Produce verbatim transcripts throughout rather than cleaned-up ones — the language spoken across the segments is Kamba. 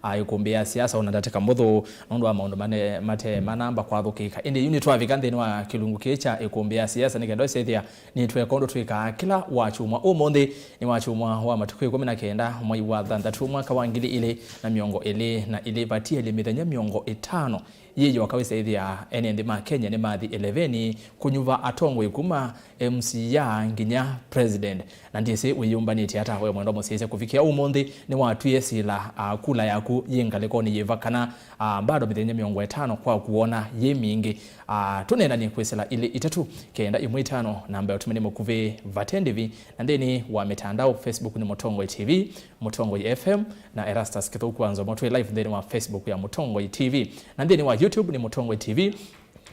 a ĩkũmbĩ ya siasa, ona ndatĩka mbũthũ nũndũ wa maũndũ mane-, mate manamba kwathũkĩka. Ĩndĩ yu nĩtwavika nthĩnĩ wa kĩlungu kĩĩ kya ĩkũmbĩ ya siasa nĩ kenda ũsethĩa nĩtweka ũndũ twĩkaa kĩla wa kyumwa. Ũmũnthĩ nĩ wa kyumwa wa matukũ ĩkũmi na kenda, mwai wa thanthatũ, mwaka wa ngili ilĩ na mĩongo ĩlĩ na ilĩ, vatiele mĩthenya mĩongo ĩtano yĩyoka wĩsethĩa ene nthĩ ma Kenya nĩmathi ĩleveni kũnyuva atongoi kuma M C A nginya president. Na ndyĩsĩ wĩyũmbanĩtye ata we mwendwa mũsyaĩĩsya kũvikĩa ũmũnthĩ nĩwatwie sila, ah, kula yaku yĩ ngalĩkonĩ yĩva kana, ah, bado mĩthenya mĩongo ĩtano kwa kuona yĩ mingĩ. Ah, tũneenanie kwĩ sila ilĩ itatũ, kenda ĩmwe ĩtano, namba ya ũtũmĩni mũkuvĩ vate ndĩvi, na nthĩnĩ wa mĩtandao, Facebook nĩ Mũtongoi T V, Mũtongoi F M, na Erastus Kĩthũku wa Nzomo. Twĩ live nthĩnĩ wa Facebook ya Mũtongoi T V, na nthĩnĩ wa YouTube nĩ Mũtongoi T V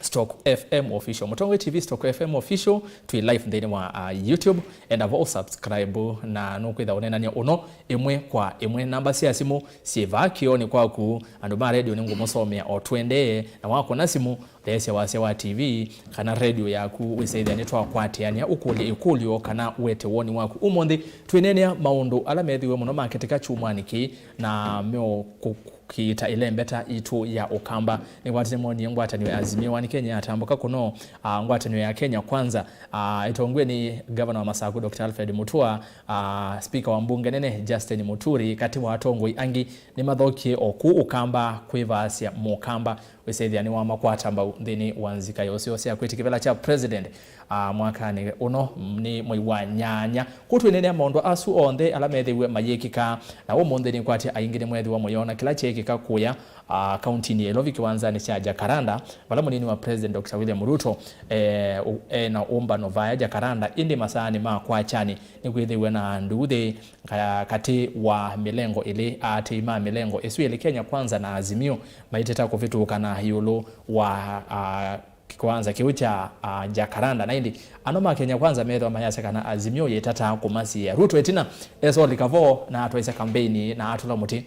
stroke F M Official. Mũtongoi T V stroke F M Official, twĩ live nthĩnĩ wa, uh, YouTube. Enda vo ũsubscribe, na nũkwĩtha ũneenany'a ũno ĩmwe kwa ĩmwe. Namba sya simũ syĩ vaa kĩonĩ kwaku. Andũ ma radio nĩngũmũsomea o tũendee, na wakũna simũ, theesya wasya wa T V kana radio yaku, wĩsethĩa nĩtwakwatĩanĩa ũkũlye ĩkũlyo kana wete woni waku. Ũmũnthĩ twĩneenea maũndũ ala methiwe mũno makĩtĩka kyumwanĩ kĩĩ na meũkũkĩĩta ĩlembeta itũ ya Ũkamba. Nĩkwatĩte monie ngwatanĩo ya Azimio One Kenya yatambũka kũno, ah, ngwatanĩo ya Kenya Kwanza, ah, ĩtongoe nĩ ngavana wa Masaku Doctor Alfred Mutua, ah, spika wa mbunge nene Justin Muturi, katĩ wa atongoi angĩ nĩmathokie o kũu Ũkamba kwĩvaasya Mũkamba. Wĩsethĩa nĩwamakwata mbau nthĩnĩ wa nzika ya ũseo sya kwĩtĩ kĩvela kya president, ah, mwakanĩ ũno, mm, nĩ mwei wa nyanya. Kũu twĩneenea maũndũ asu onthe ala methĩiwe mayĩkĩka, na ũmũnthĩ nĩkwatya aingĩ nĩmwethĩwa mũyona kĩla kyeekĩka kũya, ah, kauntinĩ ya Ilovi kĩwanzanĩ kya Jacaranda, vala mũnini wa president Doctor William Ruto, eh, ũ-, ena ũmbano vaya Jacaranda, ĩndĩ masaanĩ ma kwakyanĩ nĩkwĩthĩiwe na nduuthĩ ka-, katĩ wa mĩlengo ĩlĩ, aatĩĩi ma mĩlengo ĩsu ĩlĩ, Kenya Kwanza na Azimio, maiteta kũvĩtũkana ĩũlũ wa, ah, kĩwanza kĩu kya, ah, Jacaranda. Na ĩndĩ ano ma Kenya Kwanza methĩwa mayasya kana Azimio yĩtataa kũmasiĩa. Ruto ĩtina esolika vo na atwaisya kambeini na atũla mũtĩ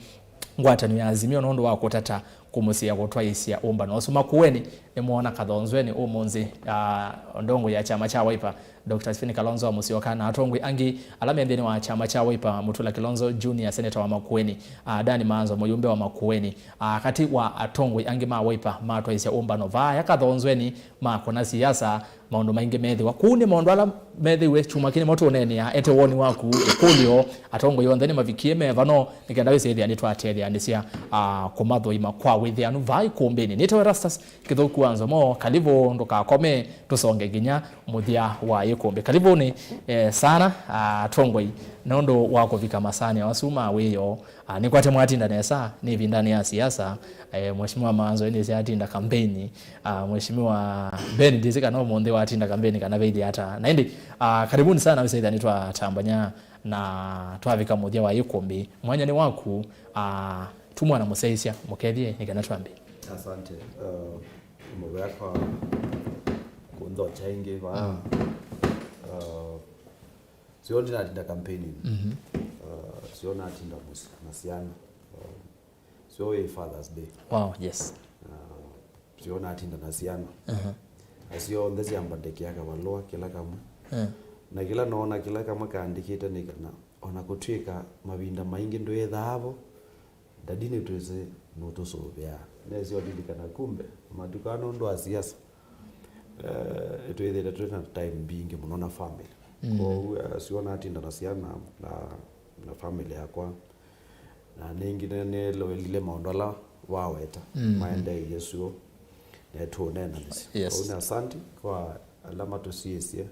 ngwatanĩo ya Azimio nũndũ wa kũtata kũmũsiĩa kũtwaĩsya ũmbano ũsu. Makueni nĩmoona Kathonzweni ũmũnthĩ, ah, ndongoi ya kyama kya Wiper, Doctor Stephen Kalonzo wa Musyoka, na atongoi angĩ ala me nthĩnĩ wa kyama kya Wiper, Mutula Kilonzo Junior, seneta wa Makueni, ah, Dan Maanzo, mũyumbe wa Makueni, ah, katĩ wa atongoi angĩ ma Wiper matwaĩsya ũmbano vaya Kathonzweni makũna siasa, maũndũ maingĩ methĩwa. Kũu nĩ maũndũ ala methĩiwe kyumwa kĩĩ nĩmo tũũneenea. Ete woni waku, ĩkũlyo, atongoi onthe nĩmavikie me vano, nĩ kenda wĩsĩthĩa nĩtwatetheanĩsya, ah, kũmathũima kwa wĩthĩanu vaa ĩkũmbĩnĩ. Nĩtawa Erastus Kĩthũku wa Nzomo, kalivũ, ndũkakome, tũsonge nginya mũthya wa ĩkũmbĩ. Kalivũnĩ, eh, sana, ah, atongoi, nũndũ wa kũvika masaanĩ asu ma wĩoo. Ah, nĩkwate mwatinda nesa, nĩ ĩvindanĩ ya siasa, eh, Mheshimiwa Maanzo ĩndĩ syatinda kampeni, ah, Mheshimiwa Ben ndĩsĩ kana ũmũnthĩ watinda kampeni kana veithi ata. Na ĩndĩ, ah, karibuni sana wĩsĩthĩa nĩtwatambany'a na twavika mũthya wa ĩkũmbĩ. Mwanya nĩ waku, ah, tumwa na mũsyaĩĩsya, mũkethye nĩ kana twambe. Asante. Uh, mũvea kwa kũnthokya ĩngĩ vaa. Mm. Uh, sio ndinatinda campaigning. Mhm. Uh, sio natinda mũsyĩ na syana. Uh, sio ĩ Father's Day. Wow, yes. Uh, sio natinda na syana. Mhm. Na syonthe syambandĩkĩa kavalũa kĩla kamwe. Mm. Na kĩla noona kĩla kamwe kaandĩkĩte nĩ kana ona kũtw'ĩka mavinda maingĩ ndwĩthaa vo, Daddy nĩtwĩsĩ nũtũsũvĩaa. Nesyo ndilikana kumbe matukũ aa nũndũ wa siasa, eh, twĩthĩĩte twĩ na time mbingĩ mũno na family. Mm. Kwoou, eh, sio natinda na syana na, na family yakwa. Na nĩngĩ nĩ-, nĩloelile maũndũ ala waweta, mm, maendeeie syũa, na tũũneenanĩsya. Yes. Kwoou nĩ asanti kwa ala matũsiĩĩsye,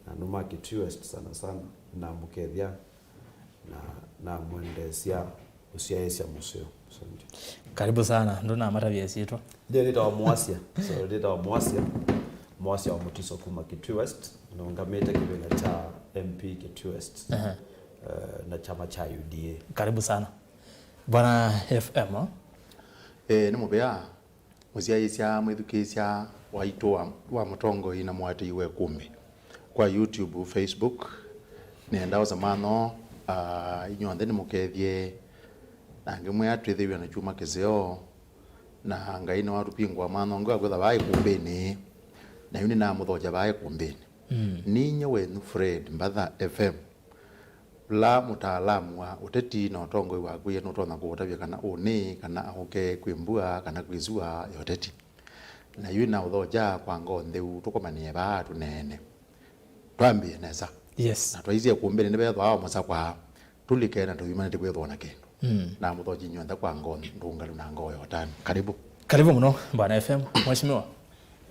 na andũ ma Kitui West sana sana, namũkethya na namwendeesya ũsyaĩĩsya mũseo. Asante. Karibu sana. Ndũnamatavya ĩsyĩtwa? Ndiye nĩtawa Mwasya. So, nĩtawa Mwasya. Mwasya wa Mutiso kuma Kitui West. Nũngamĩte kĩvĩla kya M P Kitui West. Aha. Eh, na kyama kya U D A. Karibu sana. Bwana F M, eh? Eh, nĩ mũvea. Mũsyaĩĩsya, mwĩthukĩĩsya waitũ wa, wa mũtongoi na mũatĩi wa ĩkũmbĩ kwa YouTube, Facebook, nĩenda osa mano, ah, inyw'onthe nĩmũkethye, na ngĩmwĩa twĩthĩw'e na kyumwa kĩseo, na Ngai nĩwatũpingũa mano ngĩ wa kwĩtha vaa ĩkũmbĩnĩ, na yu nĩnamũthokya vaa ĩkũmbĩnĩ. Mm. Ninyie wenyu Fred Mbatha F M. Ũla mũtaalamu wa ũteti na ũtongoi waku ye nũtonya kũũtavya kana ũnĩ kana aũke kwĩ mbua kana kwĩ sua ya ũteti. Na yu na ũthokya kwa ngoo ntheu tũkomanĩe vaa tũneene. Twambĩe nesa. Yes. Na twaisye kũmbĩnĩ nĩvethwa o mũsakwa tũlike na tũyumanĩte kwĩthwa na kĩndũ. Mm. Na mũthoki nyonthe kwa ngoo ndũngalu na ngoo ya ũtanu. Karibu. Karibu mũno, Bwana F M. Mheshimiwa.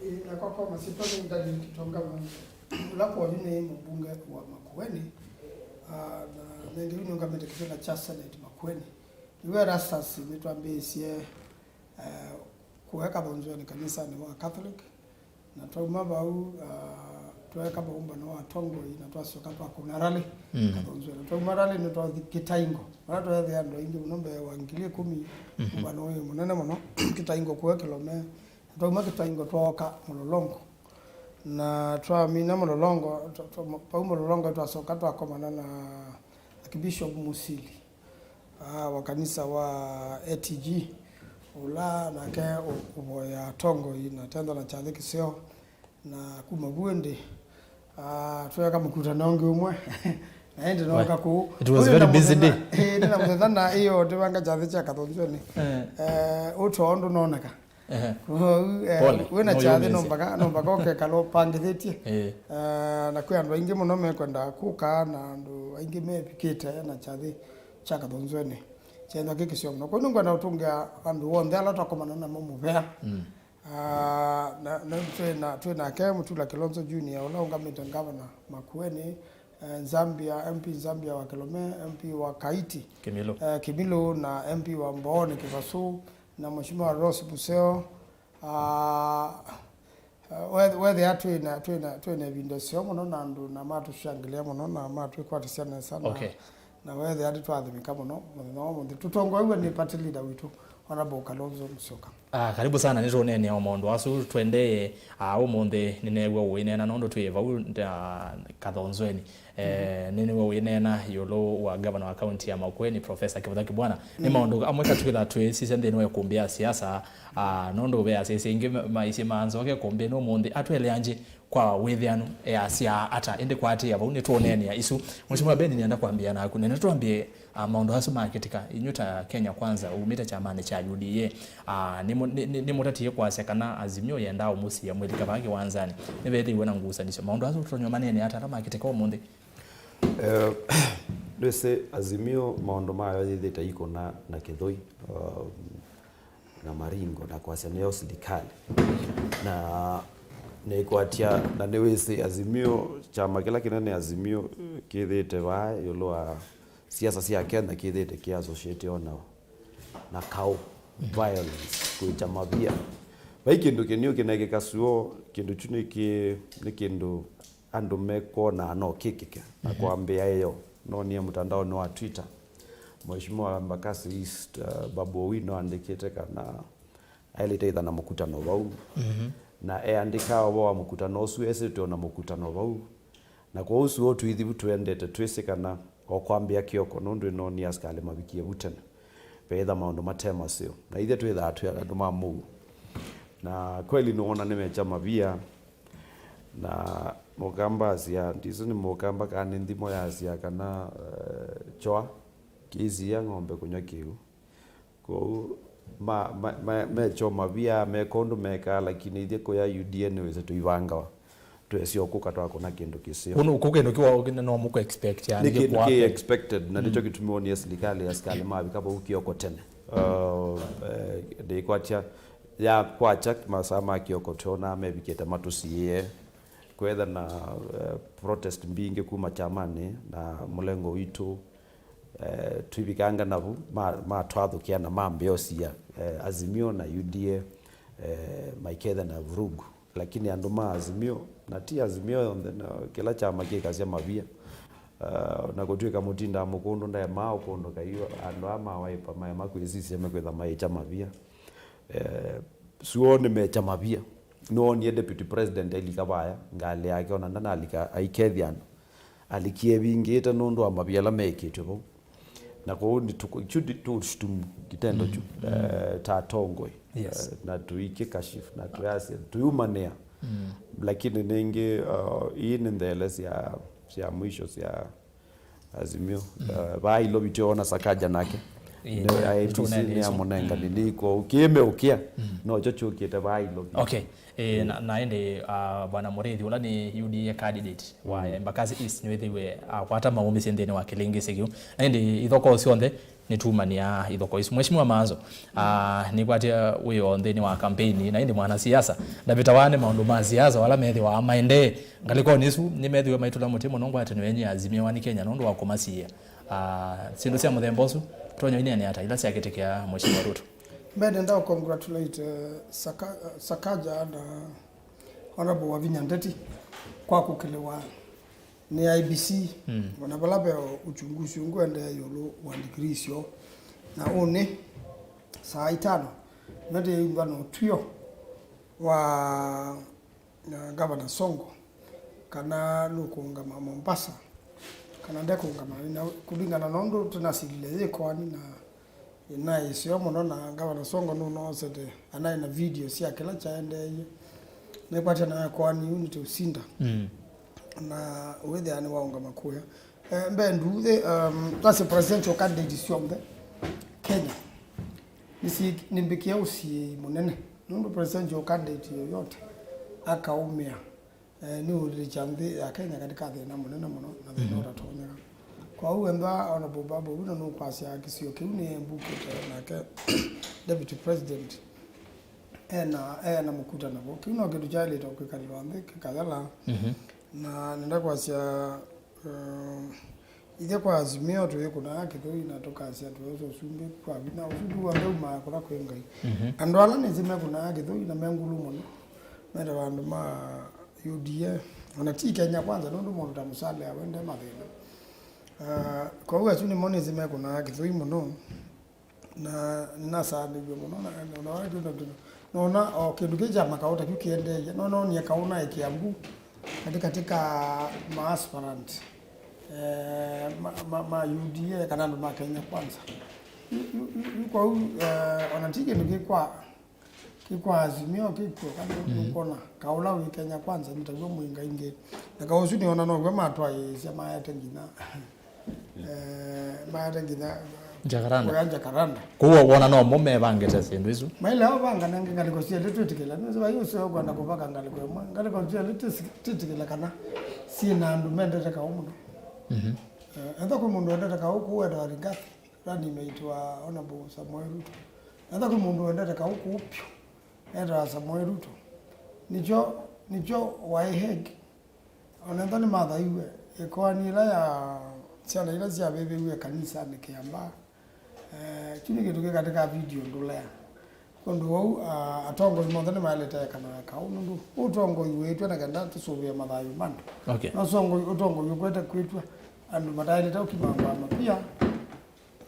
Ĩĩ, na kwakwa masyĩtwa nĩ Daniel Kitonga, ũla kwa yu nĩ mũmbunge wa Makueni, ah, na nenge yu nĩũngamĩte kĩtĩ na cha Senate Makueni. Yu Erastus nĩtwambĩĩsye, eh, kũeka thonzweni kanisanĩ wa Catholic, na twauma vau, ah, tweeka maũmbano wa atongoi na twasyoka twakũna rally. Mm. Kathonzweni. Twauma rally nĩtwathi Kĩtaingo. Vala tweethĩa andũ aingĩ mũno mbee wa ngili ĩkũmi. Mhm. Mũmbano ũyũ mũnene mũno. Kĩtaingo kũe Kĩlome. Twauma Kĩtaingo twooka Mũlolongo. Na twamina Mũlolongo, twa-, twa-, vau Mũlolongo twasoka twakomana na Archbishop Musili, ah, wa kanisa wa A T G, ũla nake ũ-, ũvoya atongoi na tenda na kyathĩ kĩseo na kuma vu ĩndĩ, ah, tweeka mũkutano ũngĩ ũmwe. Na ĩndĩ nooka kũu. It was a very busy day. Ĩĩ, ndĩ na mũthenya na ĩyo ndĩvanga kyathĩ kya Kathonzweni. Eh. Eh, ũtwa ũndũ noneka. Ehe. Kwoou, eh, pole. Wĩna kyathĩ no mũyũmĩĩsya. No mpaka, no mpaka ũkekala ũpangĩthĩtye. Eh. Eh, na kwĩ andũ aingĩ mũno mekwenda kũka, na andũ aingĩ mevikĩte na kyathĩ kya Kathonzweni. Kyenda kĩkĩsyo mũno. Kwoou nĩngwenda ũtũngĩa andũ onthe ala twakomana namo mũvea. Mm. Ah, na, na twĩ na, twĩ nake Mutula Kilonzo Junior, ũla ũngamĩte ngavana Makueni, eh, Nzambia, M P Nzambia wa Kilome, M P wa Kaiti, Kĩmilũ. Eh, Kĩmilũ, na M P wa Mbooni Kĩvasu, na Mheshimiwa Rose Museo. Ah, eh, weth-, wethĩa twĩ na, twĩ na, twĩ na ĩvinda ĩseo mũno na andũ, na matũshangĩlĩa mũno, na matwĩkwatĩsya nesa, na, okay. Na wethĩa nĩtwathimĩka mũno mũthenya wa ũmũnthĩ. Tũtongoew'e nĩ party leader witũ, Honorable Kalonzo Musyoka. Ah, karibu sana, nĩtũũneenea o maũndũ asu tũendee. Ah, ũmũnthĩ nĩneew'a ũineena nũndũ twĩ vau, ah, Kathonzweni. Eh, nĩneew'a ũineena ĩũlũ wa gavana wa kaunti ya Makueni, Professor Kivutha Kibwana. Nĩ maũndũ amwe katwĩtha twĩsisya nthĩnĩ wa ĩkũmbĩ ya siasa, ah, nũndũ ve asiasi aingĩ ma-, maisye manzoke ĩkũmbĩnĩ ũmũnthĩ. Atweleanji kwa wĩthĩanu easya ata, ĩndĩ kwatĩĩa vau nĩtũũneenea isu. Mheshimiwa Ben, nĩenda kwambĩĩa naku, na nĩtwambĩe, ah, maũndũ asu makĩtĩka. Inyu ta Kenya Kwanza, umĩte kyamanĩ kya U D A, ah, nĩmũ-, nĩ-, nĩ-, nĩmũtatie kwasya kana Azimio yendaa ũmũsia mwĩlika vaa kĩwanzanĩ. Nĩvethĩiwe na ngusanĩsyo. Maũndũ asu tũtonya ũmaneenea ata ala makĩtĩka ũmũnthĩ? Eh, ndwĩsĩ Azimio maũndũ mayo yĩthĩte ikũna na kĩthũi. Um, na maringo na kwasya nĩyo silikalĩ. Na nĩkwatya, na nĩwĩsĩ Azimio, kyama kĩla kĩnene Azimio, kĩthĩte vaa ĩũlũ wa siasa sya Kenya, kĩthĩte kĩ associate o na, na kaũ, violence, kwĩkya mavia. Vai kĩndũ kĩniũ kĩnekĩka suo, kĩndũ kyu nĩkĩ-, nĩ kĩndũ andũ mekwonaa no kĩkĩke. Na kwambĩa ĩyo, nonie mũtandaonĩ wa Twitter, Mheshimiwa Embakasi East, uh, Babu Owino andĩkĩte kana aĩlĩte ĩtha na mũkutano vau. Na eandĩka ũvoo wa mũkutano ũsu esĩtwe na mũkutano vau. Na kwoou suo tũithi vu tũendete twĩsĩ kana o kwambĩa kĩoko, nũndũ ĩnonie asikalĩ mavikie vu tene. Veĩtha maũndũ mate maseo. Na ithyĩ twĩthaa twĩ andũ ma mũuo. Na kweli nĩwona nĩmekya mavia. Na mũkamba asya, ndisĩ nĩ mũkamba kana nĩ nthimo yasya kana, eh, kyoa kĩisia ng'ombe kũnywa kĩw'ũ. Kwoou ma, ma, ma, mekyo mavia, meka ũndũ mekaa, lakini ithyĩ kũya U D A nĩwĩsĩ tũivangawa. Twesyo kũka twakũna kĩndũ kĩseo. Kũnũ kũ kĩndũ kĩwa no mũkũ expect, yani, nĩ kĩndũ kĩ expected, na nĩkyo kĩtumi wonie silikalĩ ya asikalĩ mavika vau kĩoko tene. Uh, eh, ndĩkwatya ya kwakya masaa ma kĩoko twonaa mevikĩte matũsiĩe. Kwetha na, eh, protest mbingĩ kuma kyamanĩ na mũlengo witũ, eh, twivikanga navu ma, matwathũkĩa na mambĩa ũsia, eh, Azimio na U D A, eh, maiketha na vurugu. Lakini andũ ma Azimio, na ti Azimio yonthe, na kĩla kyama kĩkasya mavia. Ah, na kũtw'ĩka mũtindaa mũkũndũ ndaemaa ũkũndũ kaio, andũ aa ma Wiper maema kwĩsisya mekwĩtha maĩkya mavia. Eh, suo nĩmekya mavia. Nĩwonie deputy president ailika vaya, ngalĩ yake ona ndanalika aikethya andũ. Alikie evingĩte nũndũ wa mavia ala meĩkĩtwe vau. Na kwoou nĩ tũkũ-, kyu nĩ tũshutumu kitendo kyu, eh, ta atongoi. Yes. Eh, na tũikĩkashifu, na tũyasya, tũyumanĩa. Lakini nĩngĩ, uh, ii nĩ nthele sya, sya mwisho sya, Azimio. Uh, vaa Ilovi tyo ona Sakaja nake. Ĩĩ, nĩ, nĩ, I E B C nĩtũnenga nĩ isu. Amũnenga nĩ, nĩ kwa ũkĩme ũkĩa. Mm. No kyo kyũkĩte vaa Ilovi. Okay. Eh, na, na ĩndĩ, ah, Bwana Mũrĩithi, ũla nĩ U D A candidate wa Embakasi East, nĩwĩthĩiwe akwata maũmĩsye nthĩnĩ wa kĩlĩngĩsĩ kĩu. Na ĩndĩ ithokoo syonthe nĩtumanĩa ithokoo isu. Mheshimiwa Maanzo, ah, nĩkwatya wĩoo nthĩnĩ wa kampeni, na ĩndĩ mwanasiasa ndavĩtawa nĩ maũndũ ma siasa ala methĩwa maendee ngalĩkonĩ isu, nĩmethĩwe maitũla mũtĩ mũno ngwatanĩo yenyu ya Azimio One Kenya nũndũ wa kũmasiĩa. Ah, syĩndũ sya mũthemba ũsu, tonya inene ata ila syakĩtĩkĩa Mheshimiwa Ruto? Mbee nenda congratulate, eh, Saka-, Sakaja na Honorable Wavinya Ndeti kwa kũkĩlĩwa nĩ I E B C, mm, ona vala ve uchunguzi ũngĩ ũendee ĩũlũ wa degree syoo. Na ũnĩ, saa itano, nĩtĩĩw'a na ũtw'ĩo wa na Ngavana Sonko, kana nũkũũngama Mombasa, kana ndekũũngama, na kũlingana na ũndũ tũnasilile yĩ koani, na ĩnaĩ ĩseo mũno, na Ngavana Sonko nũnoosete anaĩ na video sya kĩla kyaendeeie. Nĩkwatya na koani yu nĩtũsinda. Mm. Na wĩthĩa nĩwaũngama kũya. Eh, mbee nduuthĩ, um, that's a presidential candidate syonthe Kenya. Nĩsi-, nĩmbĩkĩa ũsiĩi mũnene. Nũndũ presidential candidate yoyote akaũmĩa, eh, nĩũlĩkya nthĩ ya Kenya katika thĩna mũnene mũno, na thĩna, mm-hmm, ũtatonyeka. Kwoou ethĩwa Honorable Babu Owino nũkwasya kĩsio kĩu nĩ mbukĩte nake deputy president ena, ena mũkuta navo. Kĩu no kĩndũ kyaĩlĩte kwĩkalĩlwa nthĩ kĩkayala. Mhm. Na nenda kwasya, eh, ithyĩ kwa Azimio tũyĩkũnaa kĩthũi na tũkasya tũesa ũsumbĩ kwa vinya. Ũsumbĩ w'onthe umaa kũla kwĩ Ngai. Mhm. Andũ ala nĩsĩ mekũnaa kĩthũi na me ngulu mũno metawa andũ ma U D A, ona ti Kenya Kwanza, nũndũ mũndũ ta Musalia wende mathĩna. Ah, kwoou asu nĩmo nĩsĩ mekũnaa kĩthũi mũno. Na nĩnasaanĩw'e mũno, na, na, na, na, nona o kĩndũ kĩĩ kya makaũ ta kĩu kĩendeeie, no noonie kaũ naĩ Kiambu, katĩ katĩ ka ma aspirant, eh, ma, ma, ma U D A kana andũ ma Kenya Kwanza. Yu, yu, yu, yu kwoou, eh, ona ti kĩndũ kĩ kwa, kĩ kwa Azimio kĩkw'o, kana, mm, nũkwona kaũla wĩ Kenya Kwanza nĩ taw'o mwĩ Ngai ngĩ. Na kaũ ũsu nĩona now'o matwaĩĩsya maete nginya Eh, maete nginya Jacaranda. Kũya Jacaranda. Kwoou wona no mo mevangĩte syĩndũ isu. Maile ao vanga nange ngalĩko syelĩ twĩtĩkĩla. Nĩsĩ vai ũseo kwenda kũvaka ngalĩko ĩmwe. Ngalĩko syelĩ tĩsi-, tĩtĩkĩla kana syĩ na andũ mendete kaũ mũno. Mhm. Eh, ethĩwa kwĩ mũndũ wendete kaũ kũu wenda wa Rigathi, running mate wa Honorable Samoei Ruto. Ethĩwa kwĩ mũndũ wendete kaũ kũu pyũ, etawa Samoei Ruto. Nĩkyo, nĩkyo waĩ Hague. Ona ethĩwa nĩmathaiwe, ĩkoani ĩla ya syana ila syavĩvĩw'e kanisanĩ Kĩambaa, eh, kyu nĩ kĩndũ kĩ katĩ ka video ndũlea. Kwondũ wau, ah, atongoi monthe nĩmaĩlĩte ekana kaũ, nũndũ ũtongoi wĩtw'a na kenda tũsũvĩe mathayũ ma andũ. Okay. No ũtongoi, ũtongoi ũkwete kwĩtw'a andũ mataĩlĩte ũkimangwa mapia.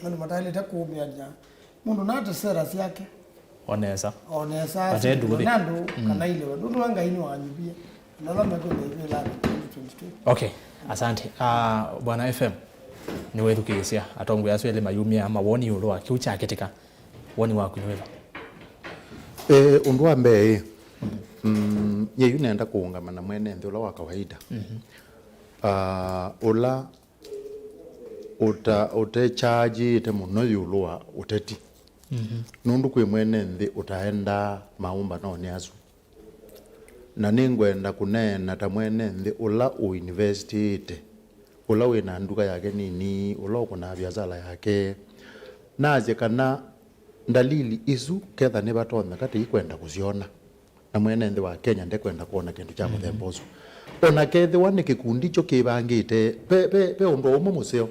Andũ mataĩlĩte kũũmĩanĩa. Mũndũ nate sera syake. O nesa. O nesa, ate nduthi. Na andũ, mm, kana ilewe. Nũndũ wa Ngai nĩwanyuvie. Na ala mekwenda ivĩla twenty twenty-two. Okay, asante. Ah, Bwana F M, nĩwethukĩĩsya atongoi asu elĩ mayumya mawoni ĩũlũ wa kĩu kyakĩtĩka. Woni waku nĩ wĩva? Eh, ũndũ wa mbee, mm, nyie yu nenda kũũngama na mwene nthĩ ũla wa kawaida. Mhm. Ah, ũla ũta-, ũtekyajĩĩte mũno ĩũlũ wa ũteti. Mhm. Nũndũ kwĩ mwene nthĩ ũtaendaa maũmbanonĩ asu. Na nĩngwenda kũneena ta mwene nthĩ ũla ũinivesitĩte, ũla wĩ na nduka yake nini, ũla ũkũnaa viasala yake. Nasye kana ndalili isu ketha nĩvatonyeka tĩikwenda kũsyona. Na mwene nthĩ wa Kenya ndekwenda kwona kĩndũ kya, mhm, mũthemba ũsu. O na kethĩwa nĩ kĩkundi kyo kĩvangĩte, ve, ve, ve ũndũ o ũmwe mũseo.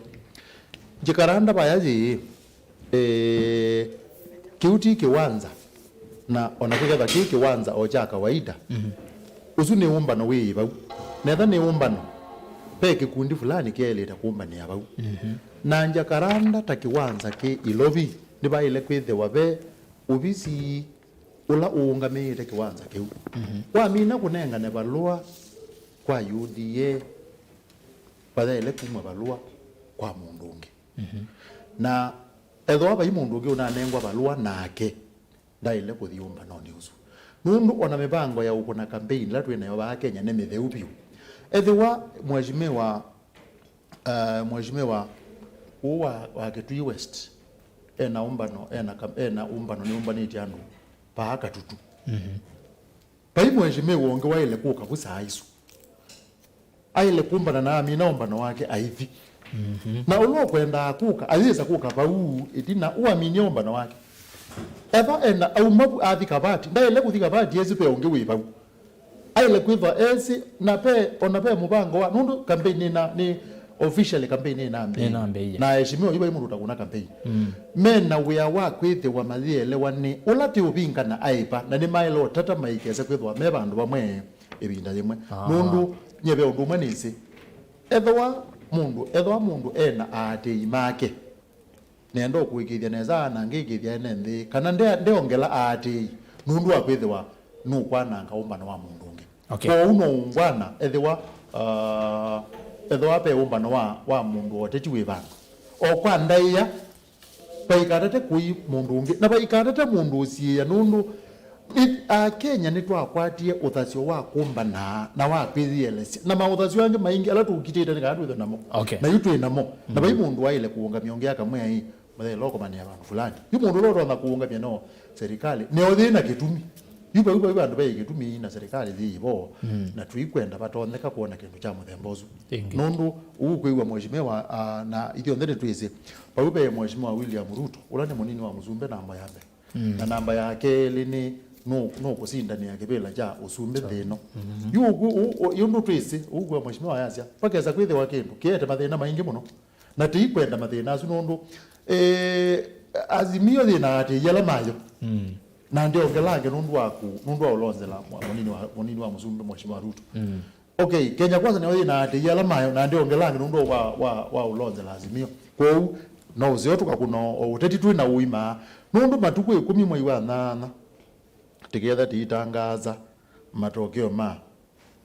Jacaranda vaya yĩĩ, eh, kĩu ti kĩwanza, na o na kĩketha kĩ kĩwanza o kya kawaida, mhm, ũsu nĩ ũmbano wĩĩ vau. Netha nĩ ũmbano, ve kĩkundi fulani kyaĩlĩte kũmbanĩa vau. Mhm. Na Jacaranda ta kĩwanza kĩ Ilovi, nĩvaĩle kwĩthĩwa ve ũvisi ũla ũũngamĩĩte kĩwanza kĩu. Mhm. Wamina kũnengane valũa kwa U D A, vayaĩle kuma valũa kwa mũndũ ũngĩ. Mhm. Na ethĩwa vai mũndũ ũngĩ ũnanengwa valũa nake, ndaĩle kũthi ũmbanonĩ ũsu. Nũndũ ona mĩvango ya ũkũna campaign ĩla twĩ nayo vaa Kenya nĩ mĩtheu vyũ. Ethĩwa Mheshimiwa Uh, mheshimiwa ũũ wa, wa Kitui West ena ũmbano, ena, kam- ena ũmbano nĩ ũmbanĩtye andũ paa Katutu. Mhm. Vai mheshimiwa ũngĩ waĩle kũka vu saa isu. Aĩle kũmbana na amina ũmbano wake aithi. Mhm. Na ũla ũkwendaa kũka, ayĩsa kũka vau ĩtina ũaminie ũmbano wake. Ethwa ena auma vu athi Kavati, ndaĩle kũthi Kavati esi ve ũngĩ wĩ vau. Aĩle kwĩthwa esi, na ve, ona ve mũvango wa, nũndũ campaign nĩ na, nĩ officially campaign nĩ nambĩĩe. Nĩ nambĩĩe. Na aheshimiwa yu vai mũndũ ũtakũna campaign. Mm. Me na wĩa wa kwĩthĩwa mayĩelewa nĩ ũla ti ũvingana aĩva, na nĩ maĩle ũtata maikese kwĩthwa me vandũ vamwe ĩvinda yĩmwe. Aha. Nũndũ nyie ve ũndũ ũmwe nĩsĩ, ethĩwa mũndũ, ethĩwa mũndũ ena aatĩĩi make, nenda ũkũĩkĩĩthya nesa na ngĩkĩĩthya ene nthĩ, kana nde- ndeongela aatĩĩi nũndũ wa kwĩthĩwa nũkwananga ũmbano wa mũndũ ũngĩ. Okay. Kwoou no ũngwana ethĩwa, uh, ethĩwa ve ũmbano wa, wa mũndũ wa ũteti wĩ vandũ. O kwa ndaĩa, vaikatate kũi mũndũ ũngĩ, na vaikatate mũndũ ũsiĩĩa, nũndũ nĩ- Akenya nĩtwakwatie ũthasyo wa kũmbana na wa kwĩyĩelesya, na maũthasyo angĩ maingĩ ala tũkitĩte nĩ kana twĩthwe namo. Okay. Na yu twĩ namo. Na vai mũndũ waĩle kũũngamya ũngĩ akamwĩa ĩ, mũthee lokomanĩa vandũ fulani. Yu mũndũ ũla ũtonya kũũngamya no serikali, neo yĩ na kĩtumi. Yu vau vau vandũ vai kĩtumi na serikali yĩ vo, mm, na tũikwenda vatonyeka kwona kĩndũ kya mũthemba ũsu. Ĩngĩ. Nũndũ ũkwĩw'a mheshimiwa, ah, na ithyonthe nĩtwĩsĩ, vau ve mheshimiwa William Ruto, ũla nĩ mũnini wa mũsumbĩ namba ya mbee. Mm. Na namba ya kelĩ nĩ nũ- nũkũsindanĩa kĩvĩla kya ũsumbĩ nthĩ ĩno. Mm-hmm. Yu ũkwĩ- ũ- ũ- yu ũndũ twĩsĩ, ũkwĩw'a mheshimiwa yasya, vakesa kwĩthĩwa kĩndũ kĩete mathĩna maingĩ mũno. Na tũikwenda mathĩna asu nũndũ, eh, Azimio yĩ na aatĩĩi ala mayo. Mm. Na ndĩongelange nũndũ waku, nũndũ wa ũlonzela mwa- mũnini wa, mũnini wa mũsumbĩ mheshimiwa Ruto. Mm. Okay, Kenya Kwanza nayo yĩ na aatĩĩi ala mayo, na ndĩongelange nũndũ wa, wa, wa ũlonzela Azimio. Kwoou, no ũseo tũkakũna o ũteti twĩ na ũima. Nũndũ matukũ ĩkũmi mwei wa nyanya, tĩketha tĩitangaza matokeo ma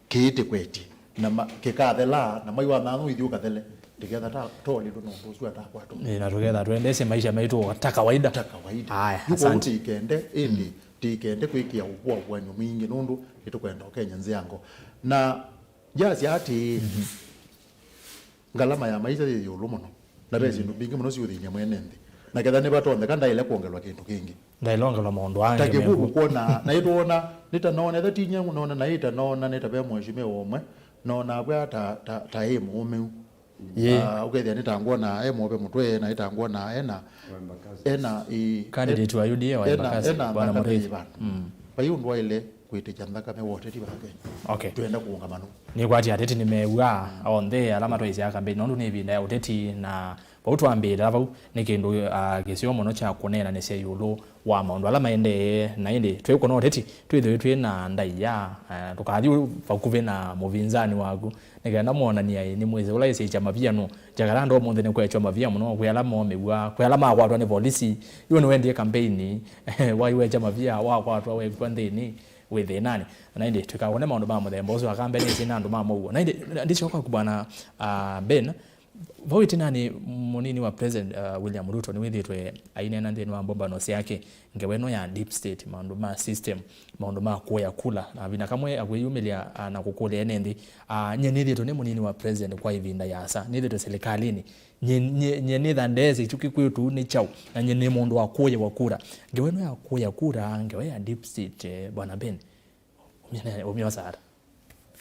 kĩĩ tĩkwetye, na ma- kĩkathela, na mwai wa nyanya ũithi ũkathele, tĩketha ta- tolĩtwe na ũndũ ũsu atakwatwa. Ĩ, na tũketha tũendesye maisha maitũ ta kawaida. Ta kawaida. Aya, yu kwoou asante. Tĩikende, ĩndĩ, mm, tĩikende kwĩkĩa ũkũakuanyo mwingĩ, nũndũ nĩtũkwenda ũkenya nzĩango. Na yasya atĩĩ, mhm, ngalama ya maisha yĩ ĩũlũ mũno, na ve, mm, syĩndũ mbingĩ mũno siũthĩny'a mwene nthĩ, na ketha nĩvatonyeka ndaĩle kwongelwa kĩndũ kĩngĩ. Ndaĩle kwongelwa maũndũ angĩ. Ta kĩvuvu meku. Kwona, na ĩtwona, nĩtanoona, ĩtha tinya nona, na ĩtanoona, nĩta ve mheshimiwa ũmwe, nona vwa ta, ta, ta ĩ mũũmĩu. Yĩ. Ah, ũkethĩa nĩtangwona e mũve mũtwe, na ĩtangwona ena, ena, ĩ, candidate wa U D A wa ena, Embakasi, ena Bwana nthakame Mũrĩithi. Yĩ vandũ. Mm. Vai ũndũ waĩle kwĩtĩkya nthakame wa ũteti vake. Okay. Twenda kũũngama nũ. Nĩkwatĩ ateti nĩmew'a onthe ala matwaĩsya kambeni, nũndũ nĩ ĩvinda ya ũteti, na vau twambĩĩla vau nĩ kĩndũ, ah, kĩseo mũno kya kũneenanĩsya ĩũlũ wa maũndũ ala maendee, na ĩndĩ twĩkũna ũteti twĩthĩwe twĩ na ndaĩa, ah, tũkathi vakuvĩ na mũvinzani waku, nĩ kenda mwonany'a ĩ, nĩmwĩsĩ ũla ĩsĩ kyama via nũ. Jacaranda ũmũnthĩ nĩkwekwa mavia mũno kwĩ ala momĩw'a, kwĩ ala makwatwa nĩ volisi. Yu nĩwendie kambeini, waiwekya mavia, wakwatwa wekw'a nthĩnĩ, wĩ thĩnanĩ. Na ĩndĩ tũikakũne maũndũ ma mũthemba ũsu, akambe nĩsĩ na andũ ma mũuo. Na ĩndĩ ndĩsyoka ku bwana, ah, Ben, vau ĩtinanĩ mũnini wa President, ah, William Ruto nĩwĩthĩtwe aineena nthĩnĩ wa mbũmbano syake ngewa ĩno ya deep state, maũndũ ma system, maũndũ ma kũya kula. Na vina kamwe akwĩyumĩlya, ah, na kũkũlya ene nthĩ, ah, nyie nĩthĩtwe nĩ mũnini wa president kwa ĩvinda yasa, nĩthĩtwe silikalĩnĩ, nyie, nyie, nyie nĩtha ndeesĩ kyu kĩkwĩtũ nĩ kyaũ, na nyie nĩ mũndũ wa kũyĩwa kura. Ngewa ĩno ya kũya kura, ngewa ya deep state, eh, bwana Ben, ũmya- ũmyosa ata?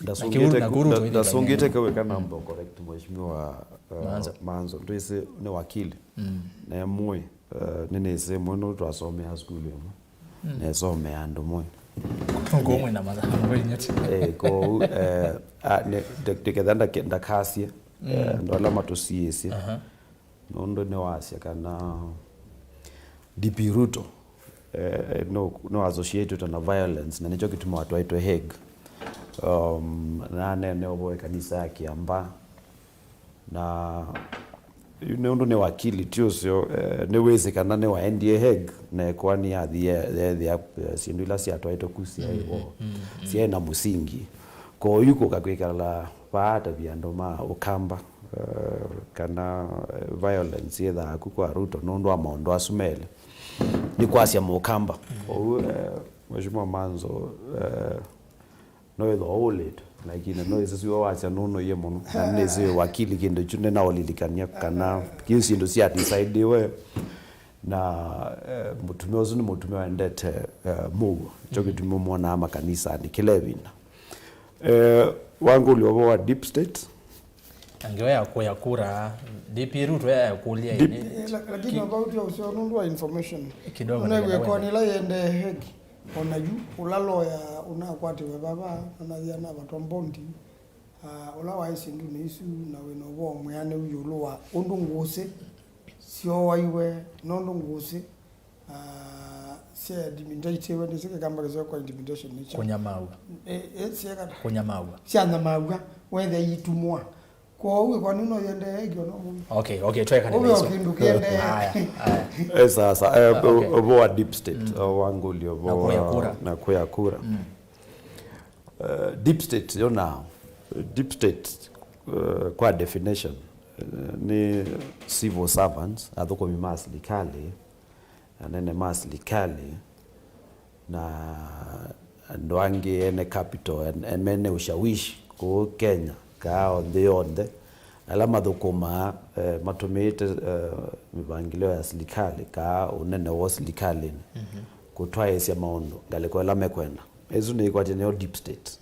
Ndasũngĩte ku- nda- ndasũngĩte kawĩka namba correct mheshimiwa, uh, Manzo. Manzo. Ndwĩsĩ nĩ wakili. Mm. Na mũĩ, uh, nĩnĩsĩ mũno twasomea sukulu ĩmwe. Mm. Nesomea andũ mũĩ. Ngomwe na matha, ngwe nyati. Eh, kwoou, eh, a- ne- nde- ndiketha ndake- ndakasye, eh, andũ ala matũsiĩsye. Aha. Nũndũ nĩwasya kana D P Ruto, eh, no, no associated na violence, na nĩkyo kĩtuma watwaĩtwe Hague. Um, na nene ũvo ĩkanisa ya Kĩamba. Na yu nĩ ũndũ nĩ wakili ti ũseo, eh, nĩwĩsĩ kana nĩwaendie Hague, na ĩkoani yathi ye- yeethĩa, eh, syĩndũ ila syatwaĩtwe ku syaĩ vo, syaĩ na mũsingi. Kwoou kũka kwĩkala vaatavya andũ ma Ũkamba, eh, kana, eh, violence yĩthaa ku kwa Ruto nũndũ wa maũndũ asu melĩ, nĩ kwasya Mũkamba. Kwoou, eh, Mheshimiwa Manzo, eh, no ĩthwa ũũlĩtwe, lakini no ĩsĩ siwe wasya nũnũie mũno. Na nĩsĩ wakili kĩndũ kyu nĩnaũlilikany'a kana kĩu syĩndũ sya decidiwe na eh, mũtumĩa ũsu nĩ mũtumĩa wendete eh, mũuo. Kyo kĩtumi ũmwonaa makanisanĩ kĩla ĩvinda. Eh, wangũlya ũvoo wa deep state. Angĩwe ya kũya kura, D P Ruto ya kũlya Deep- ĩnĩ. Eh, la- lakini about ya usio nũndũ wa information. Kidogo. Ona ndio wekoni la yende heki. Ona yu, ũla loya ũnakwatiwe vava, anathia na vatwa mbondi. Ah, ũla waĩ syĩndũnĩ isu na wĩna ũvoo mwĩanĩu ĩũlũ wa ũndũ ngũsĩ syooaiwe, nũndũ ngũsĩ ah, sya intimidatewe nĩsyo kĩkamba kĩseo kwa intimidation nĩ kyaũ? Kũnyamaaw'a. Eh, eh, syeka ta Kũnyamaaw'a. Syanyamaaw'a, wethe itumwa. Kwoou ĩkwani no yende ĩngĩ ona mũndũ. Okay, okay, twekane ũve na o isu. Kĩndũ kĩende. Aya, aya. Eh, sasa eh, Okay. Ũvoo wa deep state eh, wangũlya ũvoo Na kũya wa- kura. Na kũya kura. Eh, deep state yona deep state eh, kwa definition eh, nĩ civil servants, athũkũmi ma silikalĩ, anene ma silikalĩ na andũ angĩ ene capital, en- en- mene ushawishi kũu Kenya kaa o nthĩ yonthe, ala mathũkũmaa eh, matũmĩĩte eh, mĩvangĩlyo ya silikalĩ kaa ũnene wa silikalĩnĩ kũtwaĩĩsya maũndũ ngalĩko ĩla mekwenda. Ĩsu nĩĩkwatya nĩyo deep state.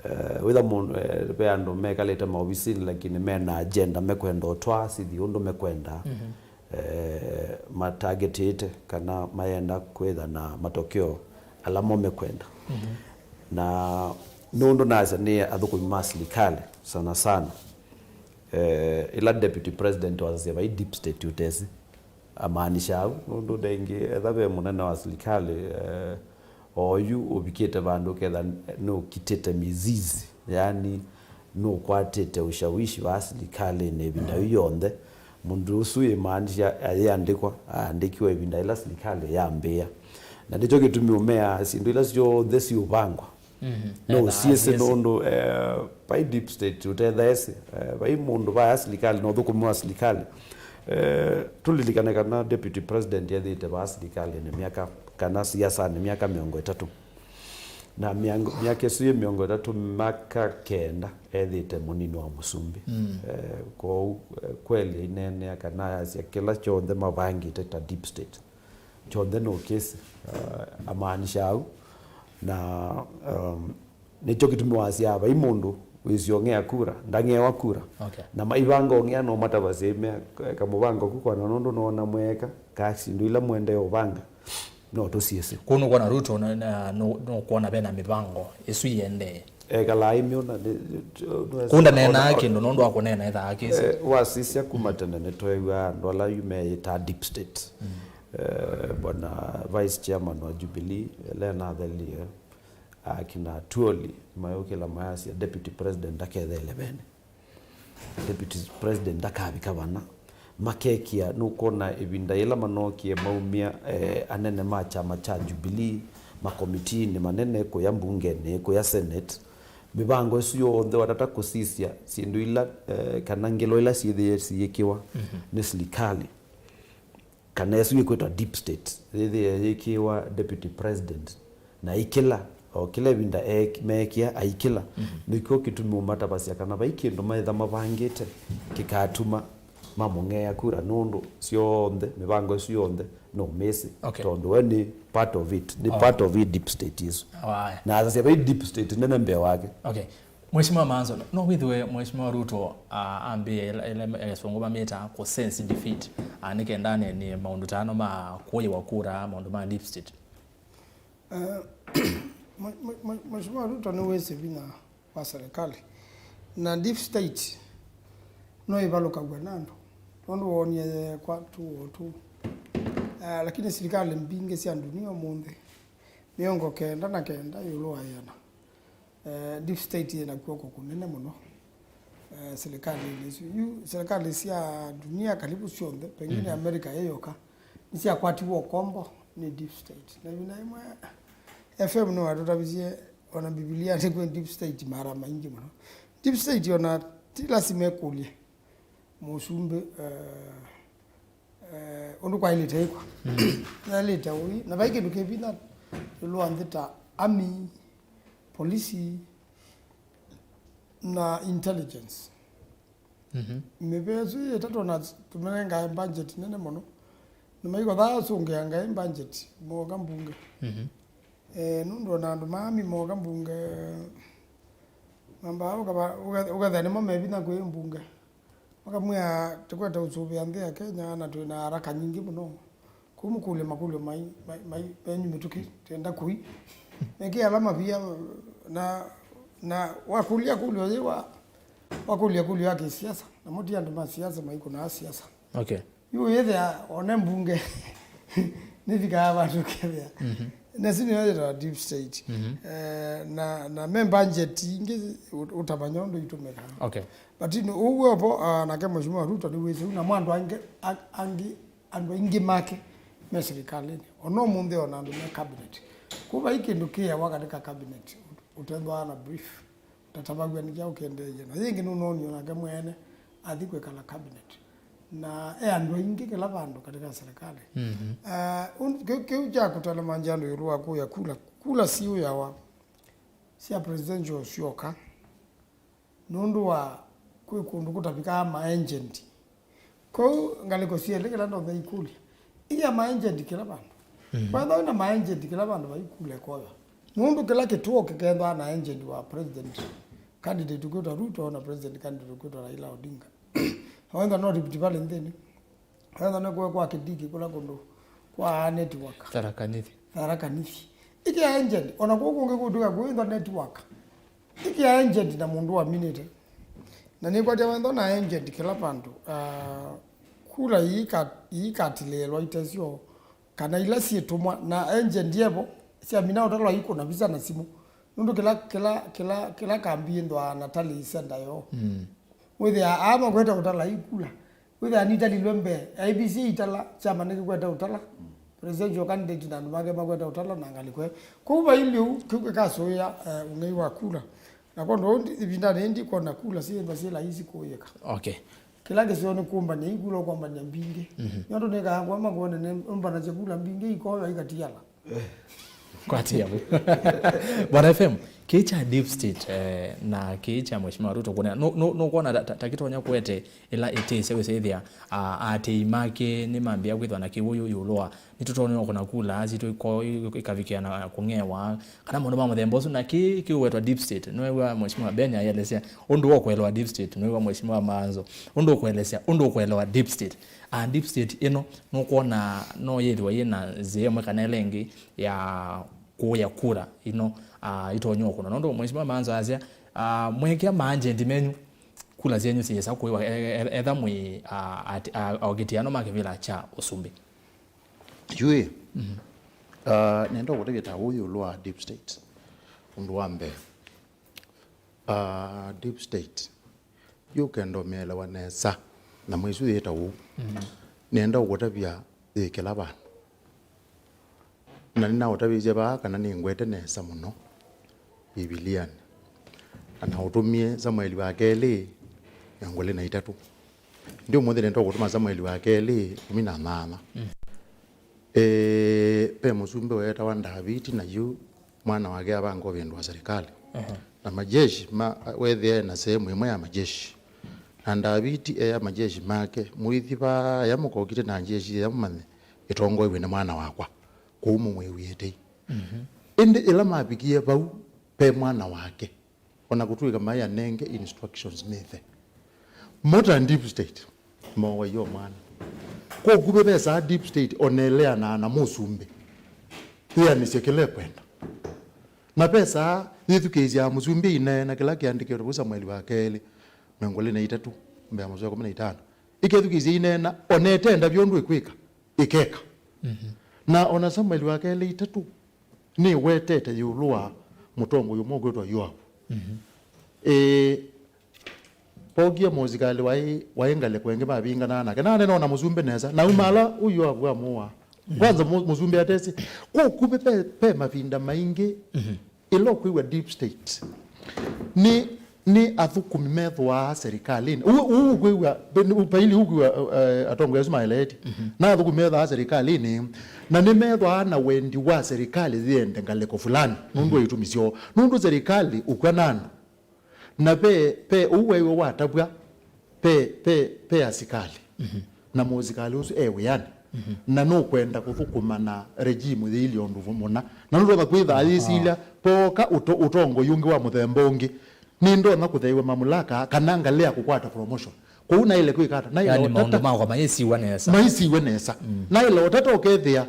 Eh, wĩtha mũndũ eh, ve andũ mekalĩte maovisinĩ lakini mena agenda mekwenda ũtwaa sithi ũndũ mekwenda. Eh, matargetĩte kana mayenda kwĩtha na matokeo ala mo mekwenda. Na nũndũ nasya nĩ athũkũmi ma silikalĩ sana sana, eh, ĩla deputy president wasasya vai deep state ũtesi amaanisha au, nũndũ nengĩ etha ve mũnene wa silikalĩ eh, oyu ũvikĩte vandũ ketha nũkitĩte mizizi, yaani nũkwatĩte ushawishi wa silikalĩnĩ ĩvinda yu yonthe. Mũndũ ũsu ĩmaanisha ayĩandĩkwa, aandĩkiwe ĩvinda ĩla silikalĩ yambĩĩa. Na nĩkyo kĩtumi ũmeaa syĩndũ ila syonthe siũvangwa. No ũsiĩsĩ nũndũ eh, vai deep state ũtethaĩsĩ eh, vai mũndũ vaya silikalĩ na ũthũkũmi wa silikalĩ. Eh, tũlilikane kana deputy president ethĩĩte vaa silikalĩnĩ myaka kana siasanĩ myaka mĩongo ĩtatũ. Na mĩango- myaka ĩsu yĩ mĩongo ĩtatũ, maka kenda ethĩĩte mũnini wa mũsumbĩ. Eh, kwoou eh, kweli aineenea kana ayasya kĩla kyonthe mavangĩte ta deep state kyonthe no kesi uh, amaanisha au. Na um, nĩkyo kĩtumi wasyaa vai mũndũ wĩsĩ ong'ea kura ndang'ewa kura. Okay. Na maivanga ong'ea no matavasya ime kamũvango ku kwana nũndũ noona mweka kaa syĩndũ ila mũendee ũvanga no tũsiĩsĩ. Kũu nũkwona Ruto na- na- nũ- nũkwona vena mĩvango ĩsu yĩendee. Ekalaa imyona. Kunda neenaa kĩndũ nũndũ wa kũneena ethaa kĩsĩ. Eh, wasisya kuma tene nĩtweew'aa andũ ala yu meyĩtaa deep state. Eh, bwana vice chairman wa Jubilee ela enathelie akina Tuoli mayũkĩla mayasya deputy president ndakethele vene. Deputy president ndakavika vana. Makekĩa nũkwona ĩvinda yĩla manookie maumya eh, anene ma kyama kya Jubilee makomitiinĩ manene kũya mbungenĩ kũya senate. Mĩvango ĩsu yonthe watata kũsisya syĩndũ ila eh, kana ngelo ila syĩthĩe siyĩkĩwa nĩ silikalĩ kana ĩsu yĩkwĩtwa deep state yĩthĩe yĩkĩwa deputy president na ikĩla o kĩla ĩvinda eek- meekĩa aikĩla. Nĩkyo kĩtumi ũmatavasya kana vai kĩndũ maetha mavangĩte kĩkatuma mamũng'ea kura nũndũ syonthe mĩvango ĩsu yonthe no mĩsĩ. Okay. Tondũ we nĩ part of it nĩ Oh. part of it deep state ĩsu. Waya. Na asasya vai deep state nene mbee wake. Okay. Mheshimiwa Manzo, no wĩthĩwe Mheshimiwa Ruto ah, ambĩe ĩla- ĩla- ĩla Kĩsũngũ mamĩtaa kũ sense defeat ah, nĩ kenda anenie maũndũ tano ma kũĩwa kura, maũndũ ma deep state? Eh, mwe- mwe- mwe- Mheshimiwa Ruto nĩwĩsĩ vinya wa serikali na deep state no ĩvalũkaw'a na andũ tondũ wonie yekwa tu o tu. Eh, lakini sirikali mbingĩ sya ndunia ũmũnthĩ mĩongo kenda na kenda ĩũlũ wa ĩana eh, deep state yĩna kw'oko kũnene mũno eh, serikali isu. Yu serikali sya dunia karibu syonthe, pengine Amerika ĩyoka, nĩsyakwatiwe ũkombo nĩ deep state. Na ĩvinda ĩmwe F M nĩwatũtavisye ona Mbivilia nĩkwĩ deep state mara maingĩ mũno. Deep state ona ti lasima ĩkũlye mũsumbĩ eh, eh, ũndũ kwaĩlĩte ĩkwa. Yaĩlĩte ũi, na vai kĩndũ kĩ vinya ĩũlũ wa nthĩ ta army, polisi, na intelligence. Mhm. Mĩvĩa ĩsu ĩtatũ na tũmenengae budget nene mũno. Na maikothaa asũngĩa ngai budget mooka mbunge. Mhm. Eh, nũndũ ona andũ maami mooka mbunge, mambaa ũkava-, ũka-, ũkethĩa nĩmo me vinya kwĩ mbunge. Makamwĩa, "Tũkwete ũsũvĩa nthĩ ya Kenya, na twĩ na haraka nyingĩ mũno. Kũu mũkũlye makũlyo mai, mai, mai, menyu mĩtũkĩ, twenda kũi." Mekĩ ala mavia, na, na wakũlya kũlyo yĩ wa, wakũlya kũlyo ya kĩsiasa, namo ti andũ ma siasa maikũnaa siasa. Okay. Yu wĩthĩa one mbunge nĩvikaa vandũ kethĩa. Mhm. Na isu nĩyo yĩtawa deep state. Mhm. Eh, na, na me budget ingĩ ũt-, ũtamanya ũndũ itũmĩkaa. Okay. But ino, ũu wevo, ah, nake Mheshimiwa Ruto nĩwĩsĩ, na mwa andũ angĩ, a-, angĩ, andũ aingĩ make me serikalini. Ona ũmũnthĩ ona andũ me cabinet. Kũu vai kĩndũ kĩewa katika cabinet, ũt-, ũtethwaa na brief. Tatavaw'a nĩ kyaũ kĩendeeie. Na yĩngĩ nũnoonie onake mwene athi kwĩkala cabinet. Na e andũ aingĩ kĩla vandũ katika serikali. Mhm. Ah, un-, kĩu, kĩu kya kũtala manji andũ ĩũlũ wa kũya kula. Kula siũyawa sya presidential syoka nũndũ wa kwĩ kũndũ kũtavikaa maagent. Kwoou ngalĩko syelĩ kĩla ndonya ikũlya. Iya maagent kĩla vandũ. Mhm. Kwethwa wĩna maagent kĩla vandũ vaikũlya ĩkoywa. Nũndũ kĩla kĩtuo kĩkethwaa na agent wa president, candidate ũkwĩtwa Ruto na president candidate ũkwĩtwa Raila Odinga. Wenda no Rift Valley nthĩnĩ. Wenda no kũe kwa Kindiki kũla kũndũ kwa network. Tharaka Nithi. Tharaka Nithi. Iki agent, ona kũu kũngĩ kũtuka kwĩthwa network. Iki agent na mũndũ waminĩte. Na nĩkwatya wendo na agent kĩla vandũ, ah, kula iika-, iikatilĩĩlwa itesyo, kana ila syĩtũmwa, na agent evo syamina ũtalwa ikũna visa na simũ. Nũndũ kĩla, kĩla, kĩla, kĩla kambi ĩndwaa na tali center yoo. Mm. Wĩthĩa aa makwete ũtala ikula. Wĩthĩa nitalilwe mbee, I E B C itala, kyama nĩkĩkwete ũtala. Presidential candidate na andũ make makwete ũtala na ngalĩko. Kwoou vailye ũu, kĩu kĩkasũĩa, eh, ũng'ei wa kula. Na kwondũ ũu ndi-, ĩvindanĩ yĩĩ ndikwona kula syĩthwa syĩ laisi kũyĩka. Okay. Kĩla kĩseo nĩ kũmbany'a ikula, ũkombany'a mbingĩ. Mhm. Nyondo nĩkaa kwama kwone nĩ ũmbanasya kula mbingĩ ikoya ikatiala. Kwatia vu. Bwana F M, kĩĩ kya deep state, eh, na kĩĩ kya Mheshimiwa Ruto kũnena, nũ-, nũ-, nũkwona ta, ta, ta kĩtonya kũete ĩla ĩtĩsya wĩsĩthĩa, ah, aatĩĩi make nĩmambĩĩa kwĩthwa na kĩwũyũ ĩũlũ wa nĩtũtonya kũna kula sitũ iko-, i-, ikavikĩa na kũng'ewa, kana maũndũ ma mũthemba ũsu, na kĩĩ kĩũwetwa deep state? Nĩwew'a Mheshimiwa Ben ayelesya ũndũ wa kũelewa deep state, nĩwew'a Mheshimiwa Maanzo ũndũ ũkũelesya, ũndũ ũkũelewa deep state. Ah, deep state ĩno nũkwona no yĩthĩwa yĩ na nzĩa ĩmwe kana ĩla ĩngĩ ya kũya kura ino, ah, itonya ũkũna? Nũndũ Mheshimiwa Maanzo asya, ah, mwekĩa maagent menyu kula syenyu siyĩsa kũĩwa, e-, e-, etha mwĩ, ah, at-, ah, aogiti ano ma kĩvĩla kya ũsumbĩ. Yu ĩ, mhm, ah, nenda ũkũtavya ta ũũ ĩũlũ wa deep state. Ũndũ wa mbee, ah, deep state yũkenda ũmĩelewa nesa, na mwĩsu yĩta ũu. Mhm. Nenda ũkũtavya yĩ kĩla vandũ. Na nĩnaũtavĩsye vaa kana nĩngwete nesa mũno Mbivilianĩ. Na naũtũmie Samueli wa kelĩ mĩongo ĩlĩ na itatũ. Ĩndĩ ũmũnthĩ nĩnenda kũtũma Samueli wa kelĩ ĩkũmi na nyanya. Mm. Ĩĩ, ve mũsumbĩ weetawa Ndaviti, na yu mwana wake avanga ũvĩndũa serikali. Ehe. Na majeshi ma, wethĩa na sehemu ĩmwe ya majeshi. Na Ndaviti ea majeshi make, "Mũithi vaya mũkokite na njeshi ĩya mũmanye ĩtongoew'e nĩ mwana wakwa, kũu mũmwĩw'ĩe tei." Mhm. Ĩndĩ ĩla mavikie vau, ve mwana wake, o na kũtw'ĩka maĩ anenge instructions nĩ ĩthe. Modern deep state, mowai o mwana. Kwa ũkuvĩ vesaa deep state o na ĩleanaa na mũsumbĩ, yĩanĩsye kĩla ĩkwenda. Na vesaa yĩthukĩĩsyaa mũsumbĩ ineena kĩla kĩandĩkĩtwe vu Samueli wa kelĩ, mĩongo ĩlĩ na itatũ, mbee ya mũsoa ĩkũmi na itano. Ĩkethukĩĩsya ineena, o na ĩtenda vyũ ũndũ ĩkwĩka, ĩkeka. Mhm. Na o na Samueli wa kelĩ itatũ, nĩwetete ĩũlũ wa mũtongoi ũmwe ũkwĩtwa Yoavu. Mhm. Ĩĩ, vokie mũsikalĩ waĩ, waĩ ngalĩko ĩngĩ mavinganaa nake. Na anena o na mũsumbĩ nesa. Na uma ala ũyũ Yoavu amũaa. Mhm. Kwanza mũ-, mũsumbĩ atesĩ. Kwa ũkuvĩ ve, ve mavinda maingĩ, mhm, ĩla ũkwĩw'a deep state, nĩ, nĩ athũkũmi methũaa serikalĩnĩ. Ũu, ũu ũkwĩw'a, vaili ũkwĩw'a, eh, atongoi asu maeleetye. Mhm. Na athũkũmi methũaa serikalĩnĩ, na nĩmethũaa na wendi wa serikalĩ yĩende ngalĩko fulani, nũndũ wa, mhm, itumi syoo. Nũndũ serikalĩ ũkw'a na andũ. Na ve, ve ũu weew'a watavw'a, ve, ve, ve asikalĩ. Na mũsikalĩ ũsu e wĩanĩ. Na nũkwenda kũthũkũma na regime yĩilye ũndũ mũna. Na nũtonya kwĩthaa yĩsilya, pooka ũto-, ũtongoi ũngĩ wa mũthemba ũngĩ, nĩndonya kũtheew'a mamulaka kana ngalea kũkwata promotion. Kwoou naĩle kwĩka ata? Naĩle yani, maũndũ otata makwa mayĩsiwa nesa. Maisiwe nesa. Naĩle otata ũkethĩa,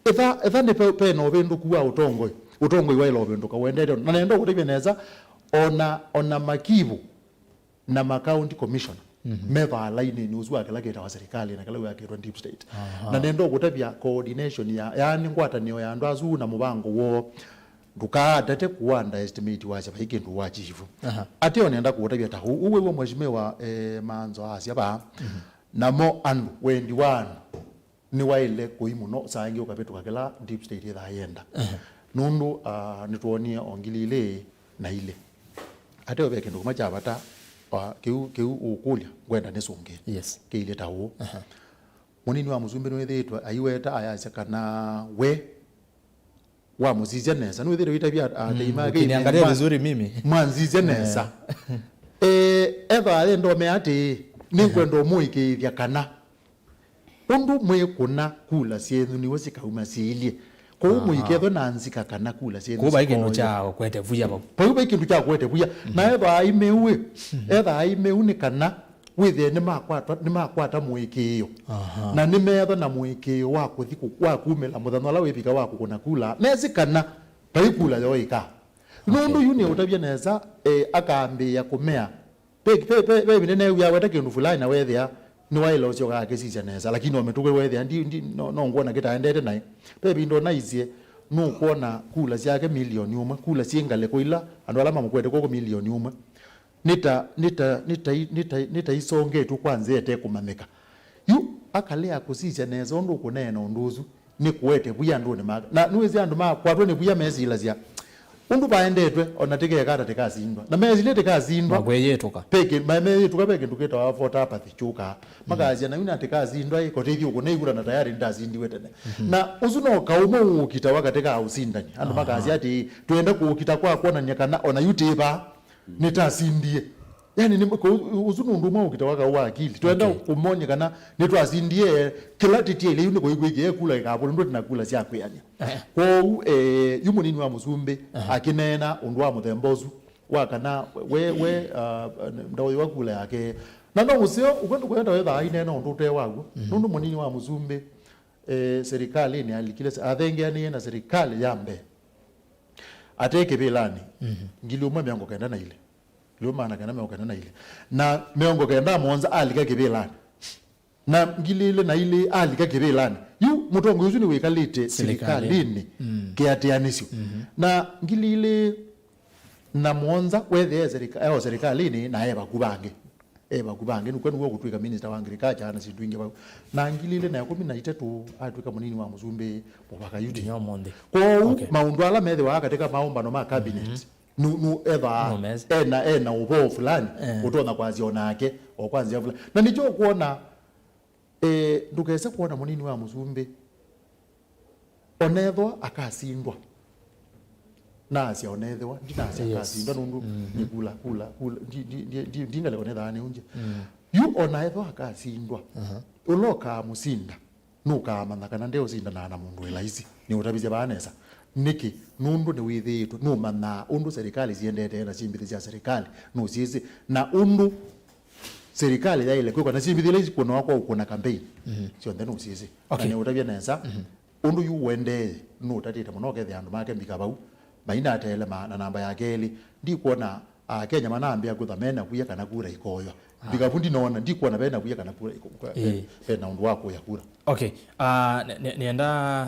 etha, etha nĩ pe-, pena ũvĩndũku wa ũtongoi. Ũtongoi waĩle ũvĩndũka, ũendete. Na nenda ũkũtavya nesa, ona, ona makivũ na ma county commissioner mevaa lainĩnĩ ũsu wa kĩla kĩtawa serikali na kĩla wĩakĩtwa deep state. Na nenda ũkũtavya coordination ya, yaani ngwatanĩo ya andũ asu na mũvango woo, ndũkaatate kũ underestimate wasya vai kĩndũ wa chifu. Ate o nenda kũũtavya ta ũu, ũwĩw'a mheshimiwa, eh, Manzo asya vaa, namo andũ, wendi wa andũ nĩwaĩle kũi mũno, saa ingĩ ũkavĩtũka kĩla deep state yĩthaa yenda. Nũndũ, ah, nĩtwonie o ngili ilĩ na ilĩ. Ate o ve kĩndũ kĩmwe kya vata, ah, kĩu, kĩu ũkũlya, ngwenda nĩsũngĩe. Yes. Kĩilye ta ũũ. Mũnini wa mũsumbĩ nĩwĩthĩĩtwe aiweta ayasya kana we wamũsisya nesa. Nĩwĩthĩĩtwe wĩtavya atei make, "Ukiniangalia vizuri mimi." Mwanzisya nesa. Eh, ethwa aye ndome atĩĩ, nĩngwenda ũmũĩkĩĩthya kana ũndũ mwĩkũna kula syenyu nĩw'o sikauma siilye. Kwoou mũikethwe na nzika kana kula syenyu sikoya. Kũu vai kĩndũ kya kũete vuya vau. Vau vai kĩndũ kya kũete vuya. Na ethwa aimĩu ĩ, ethwa aimĩu nĩ kana wĩthĩe nĩmakwatwa, nĩmakwata mũĩkĩĩo. Na nĩmeethwa na mũĩkĩĩo wa kũthi kũ-, wa kumĩla mũthenya ũla wĩvika wa kũkũna kula, mesĩ kana vai kula yoo ĩka. Nũndũ yu nĩũtavya nesa, eh, akambĩĩa kũmea. Ve, ve, ve, ve ĩvinda neew'aa aweta kĩndũ fulani na weethĩa nĩwaĩle ũsyoka akĩsisya nesa, lakini o mĩtũkĩ weethĩa ndi, ndi, no, no ngwona kĩtaendete naĩ. Ve ĩvinda ũnaisye nũkwona kula syake milioni ũmwe, kula syĩ ngalĩko ila andũ ala mamũkwete kw'oko milioni ũmwe. Nĩ ta, nĩ ta, nĩ ta i-, nĩ ta, nĩ ta isongetwe kwa nzĩa ĩtekũmanyĩka. Yu akalea kũsisya nesa ũndũ ũkũneena ũndũ ũsu, nĩ kũete vuya andũnĩ make. Na nĩwĩsĩ andũ makwatwa nĩ vuya mesilasya, ũndũ vaendetwe, ona tĩkeka ata tĩkasindwa. Na mesilye tĩkasindwa. Makwĩyĩtũka. Peke, ma-, meyĩtũka ve kĩndũ kĩtawa voter apathy kyũkaa. Makasya, "Na yu na tĩkasindwa ĩ, kotĩthi ũkũna ivura na tayari nĩtasindiwe tene." Na ũsu no kaũmwe ũũkitawa katĩ ka ũsindani. Andũ makasya atĩ, "Twenda kũũkita kwa kwonany'a kana ona yu tĩ vaa." Nĩtasindie. Yani, nĩ, ko-, ũsu nĩ ũndũ ũmwe ũkitawa kaũ wa akili. Twenda kũmony'a kana nĩtwasindie, kĩla tĩtyaĩle yu nĩ kũikwĩkĩa kula ĩkavũlwa, ndũtĩ na kula sya kwĩanĩa. Kwoou, eh, yu mũnini wa mũsumbĩ akĩneena ũndũ wa mũthemba ũsu, wa kana we, we, uh, ndaũyĩwa kula yake. Na no mũseo, ũkwenda kwenda wethaa aineena ũndũ ũte waw'o. Nũndũ mũnini wa mũsumbĩ, eh, serikalĩnĩ alikilasya, athengeanĩie na serikali ya mbee. Ate kĩvĩlanĩ, ngili ũmwe mĩongo kenda na ilĩ. Ngili ũmwe maana kenda mĩongo kenda na ilĩ. Na mĩongo kenda mũonza alika kĩvĩlanĩ. Na ngili ilĩ na ilĩ alika kĩvĩlanĩ. Yu mũtongoi ũsu nĩwĩkalĩte serikalĩnĩ kĩatĩanĩsyo. Na ngili ilĩ na mũonza wethĩa e serika-, e o serikalĩnĩ na e vaku vangĩ. E vaku vangĩ, nĩkw'o nĩw'o ũkũtw'ĩka minister wa agriculture na syĩndũ ingĩ vau. Na ngili ilĩ na ĩkũmi na itatũ atw'ĩka mũnini wa mũsumbĩ mũvaka yu tene. Nginya ũmũnthĩ. Kwoou maũndũ ala methĩwa katĩ ka maũmbano ma cabinet, nũ, nũ ethaa ena, ena ũvoo fulani ũtonya kwasya onake o kwa nzĩa fulani. Na nĩkyo ũkwona, eh, ndũkese kwona mũnini wa mũsumbĩ onethwa akasindwa. Naasya onethwa, ndinasya akasindwa nũndũ nĩ kula, kula, kula, ndi, ndi, ndi, ndi, ndingaleka nĩthaa nĩũngye. Yu onaethwa akasindwa, ũla ũkaamũsinda nũkaamanya kana ndeũsindanaa na mũndũ wĩ laisi. Nĩũtavisye vaa nesa. Nĩkĩ? Nũndũ nĩwĩthĩĩtwe nũmanyaa ũndũ serikali siendete na syĩmbĩthĩ sya serikali nũsyĩsĩ, na ũndũ serikali yaĩle kwĩkwa na syĩmbĩthĩ ila isikũnawa kwa ũkũna campaign syonthe nũsyĩsĩ. Na nĩũtavya nesa, ũndũ yu ũendee nũtatĩte mũno ũkethĩa andũ make mbika vau mainateele ma-, na namba ya kelĩ, ndikwona Akenya manambĩa kwĩthwa mena vuya kana kura ikoywa. Mbika vu ndinoona, ndikwona vena vuya kana kura iko-, kwa-, ve-, vena ũndũ wa kũya kura. Okay. Ah, ne-, ne-, nĩenda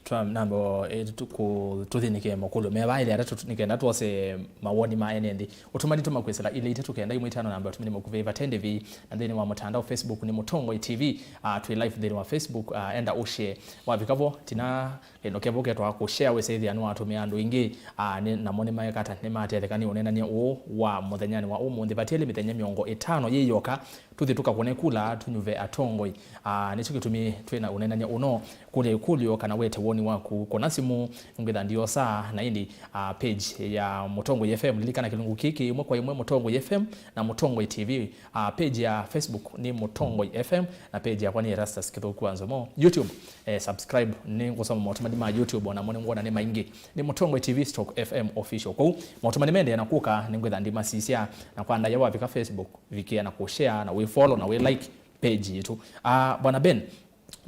twa-, nambo, eh, tu-, kũ-, tũthĩnĩke makũlyo me vaa elĩ atatũ nĩkenda twose mawoni ma ene nthĩ. Ũtũmani tũmakwĩsĩla ilĩ itatũ kenda imwe itano namba ũtũmani mũkuvĩ vate ndĩvi, na nthĩnĩ wa mũtandao Facebook nĩ Mũtongoi T V. Ah, twĩ live nthĩnĩ wa Facebook, ah, enda ũshare. Wavika vo, tina Ĩno kĩvo ketwa kũshare wĩsĩthĩa nĩwatũmĩa andũ aingĩ, ah, nĩ, namo nĩmaeka ata? Nĩmatetheka nĩ ũneenany'a ũũ wa mũthenyanĩ wa ũmũnthĩ. Vatiele mĩthenya mĩongo ĩtano yĩ yoka, tũthi tũkakũne kula, tũnyuve atongoi. Ah, nĩkyo kĩtumi twĩ na ũneenany'a ũno. Kũlya ĩkũlyo kana wete woni waku, kũna simũ, ngwĩtha ndiosaa, na ĩndĩ, ah, page ya Mũtongoi F M. Lilikana kĩlungu kĩkĩ, ĩmwe kwa ĩmwe Mũtongoi F M na Mũtongoi T V. Ah, page ya Facebook nĩ Mũtongoi F M, na page yakwa nĩ Erastus Kĩthũku wa Nzomo. YouTube, eh, subscribe, nĩ ngũsoma maũtũmani ma YouTube, o namo nĩ ngwona nĩ maingĩ. Nĩ Mũtongoi T V stroke F M official. Kũu, maũtũmani mendee na kũka, nĩ ngwĩtha ndimasisya, na kwa ndaĩa wavika Facebook, vikĩa na kũshare, na wĩ follow, na wĩ like page yitũ. Ah, Bwana Ben,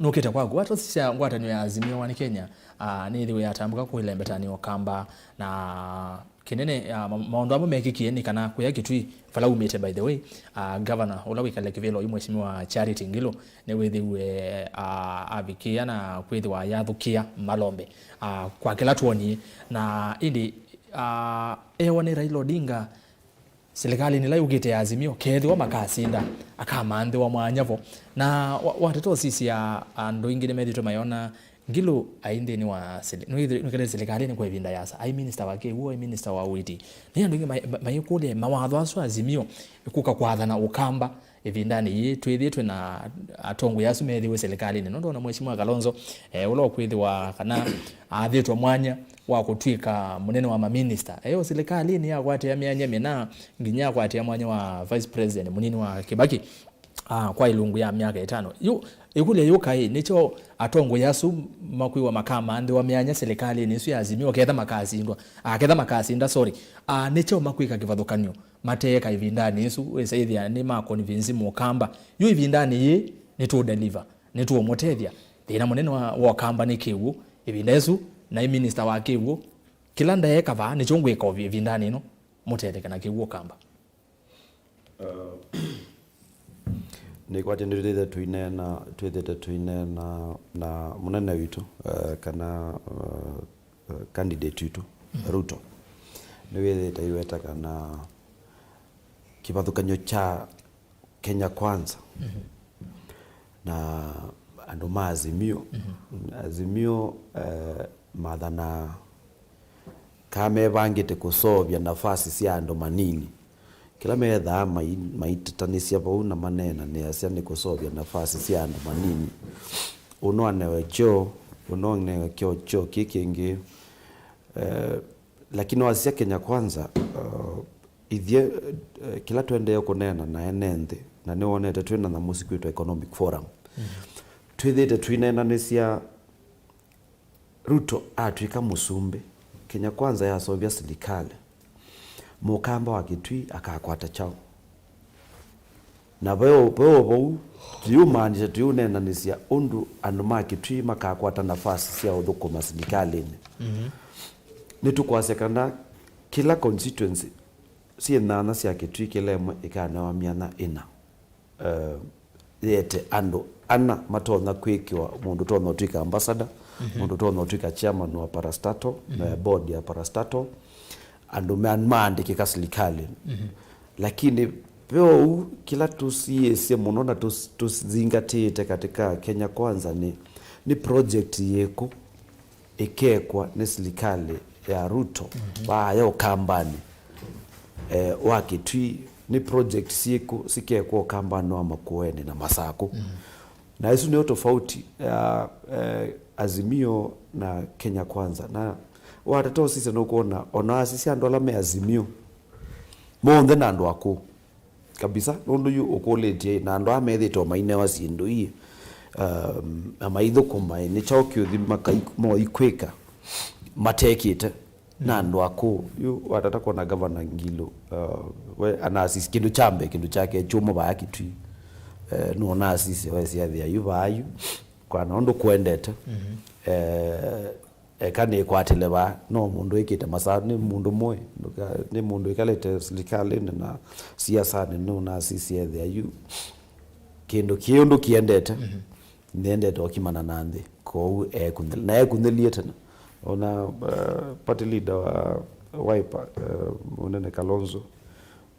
nũkĩte kwaku, watosisya ngwatanĩo ya Azimio One Kenya, ah, nĩthĩwe yatambũka kũĩla ĩmbetanĩ Ũkamba, na kĩnene, ah, ma-, maũndũ amwe mekĩkie nĩ kana kũya Kitui, vala umĩte, by the way, ah, governor ũla wĩkalĩte kĩvĩla yu, Mheshimiwa Charity Ngilu, nĩwĩthĩwe, ah, avikĩa na kwĩthĩwa yathũkĩa malombe, ah, kwa kĩla twonie, na ĩndĩ, ah, ewa nĩ Raila Odinga, silikalĩnĩ ĩla yũkĩte ya Azimio, kethĩwa makasinda, akamanthĩwa mwanya vo. Na wa-, watata ũsisya, andũ aingĩ nĩmethĩĩtwe mayona Ngilu aĩ nthĩnĩ wa sili-, nĩwĩthĩ-, nĩwĩkalĩte silikalĩnĩ kwa ĩvinda yasa. Aĩ minista wa kĩw'ũ, aĩ minista wa ũiiti. Na andũ aingĩ mai-, ma-, mayĩkũlya mawatho asu Azimio ĩkũka kwathana Ũkamba ĩvindanĩ yĩĩ, twĩthĩĩtwe na atongoi asu methĩwe silikalĩnĩ. Nũndũ ona Mheshimiwa Kalonzo, eh, ũla ũkwĩthĩwa kana athĩtwe mwanya wa kũtw'ĩka mũnene wa maminista. Eyo silikalĩnĩ yakwatĩa myanya mĩna, nginya akwatĩa mwanya wa vice president mũnini wa Kibaki, ah, kwa ĩlungu ya myaka ĩtano. Yu, ĩkũlyo yũka ĩ, nĩkyo atongoi asu makwĩwa makamanthĩwa myanya silikalĩnĩ ĩsu ya Azimio, ketha makasindwa, ah, ketha makasinda, sorry. Ah, nĩkyo makwĩka kĩvathũkany'o, mateeka ĩvindanĩ ĩsu, wĩsa ĩthĩa nĩ ma convince Mũkamba. Yu ĩvindanĩ yĩĩ, nĩtũ deliver, nĩtũũmũtethya. Thĩna mũnene wa, wa Ũkamba nĩ kĩw'ũ. Ĩvinda ĩsu, naĩ minista wa kĩw'ũ, kĩla ndeeka vaa, nĩkyo ngwĩka ũvi-, ĩvindanĩ ĩno, mũtetheke na kĩw'ũ Ũkamba. Uh, nĩkwatya nĩtwĩthĩte tũineena, twĩthĩte tũineena na mũnene witũ, uh, kana, uh, uh, candidate witũ, Ruto. Nĩwĩthĩte aiweta kana kĩvathũkany'o kya Kenya Kwanza na andũ ma Azimio. Azimio, eh, mathanaa kaa mevangĩte kũseũvya nafasi sya andũ manini. Kĩla methaa mai-, maitetanĩsya vau na maneenanĩasya nĩ kũseũvya nafasi sya andũ manini. Ũno anewe kyoo, ũno anewe kyoo, kyoo kĩ kĩngĩ. Eh, lakini wasisya Kenya Kwanza, eh, ithyĩ, eh, kĩla tũendee kũneena na ene nthĩ, na nĩwonete twĩ na nyamũ sikwĩtwa Economic Forum. Twĩthĩĩte tũineenanĩsya Ruto atw'ĩka mũsumbĩ, Kenya Kwanza yaseũvya silikalĩ, Mũkamba wa Kitui akakwata kyaũ? Na ve o, ve o vau, tũyĩũmaanisya, tũyĩũneenanĩsya ũndũ andũ ma Kitui makakwata nafasi sya ũthũkũma silikalĩnĩ. Nĩtũkwasya kana kĩla constituency syĩ nyanya sya Kitui kĩla ĩmwe ĩkanewa myanya ĩna. Eh, yete andũ ana matonya kwĩkĩwa, mũndũ ũtonya ũtw'ĩka ambassador, mũndũ ũtonya ũtw'ĩka chairman wa parastatal, eh, board ya parastatal, andũ ma-, maandĩkĩka silikalĩ. Lakini ve ũu, kĩla tũsiĩĩsye mũno na tũs-, tũzingatĩte katika Kenya Kwanza nĩ, nĩ project yĩkũ ĩkekwa nĩ silikalĩ ya Ruto, vaaya Ũkambanĩ, eh, wa Kitui, nĩ project syĩkũ sikekwa Ũkambanĩ wa Makueni na Masakũ. Na ĩsu nĩyo tofauti ya, eh, Azimio na Kenya Kwanza. Na watata ũsisya nũkwona, ona asisya andũ ala me Azimio, monthe na andũ akũũ kabisa, nũndũ yu ũkũlĩtye, na andũ aa methĩtwe mainewa syĩndũ ii, um, na maithũkũma, ĩ, nĩ kyaũ kĩũthi makai-, moikwĩka matekĩte na andũ akũũ? Yu watata kwona Gavana Ngilu, uh, we anasisi kĩndũ kya mbee, kĩndũ kyake kyũmũ vaya Kitui, eh, nũona asisi wesyathĩa yu vaa yu, kwana ũndũ kwendete, eh, eka nĩkwatĩle vaa, no mũndũ ĩkĩte masaa, nĩ mũndũ mũĩ, ndũka-, nĩ mũndũ ĩkalĩte silikalĩnĩ na siasanĩ, nũnasisya ethĩa yu kĩndũ kĩ ũndũ kĩendete, nĩendete ũkimana na nthĩ, kwoou ekunthĩl-, na ekunthĩlie tene. Ona, uh, party leader wa Wiper, uh, mũnene Kalonzo,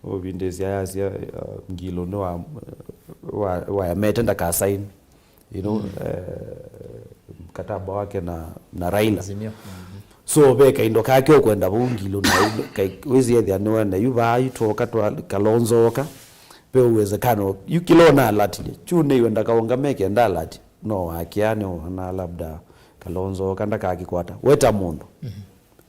ũvindĩsya yasya, uh, Ngilu nĩ wa, wa, wayamete ndakasaini, you know, eh, mkataba wake na, na Raila. Azimio. So ve kaindo kake ũkwenda vau Ngilu na kai-, wĩsĩ ethĩa nĩwene yu vaa yu twoka twa Kalonzo oka, Ve uwezekano yu kĩla ũnaalatile kyunĩiwe ndakaũngame kenda alati, no wakĩa nĩwona labda Kalonzo kanda kakikwata. We ta mũndũ,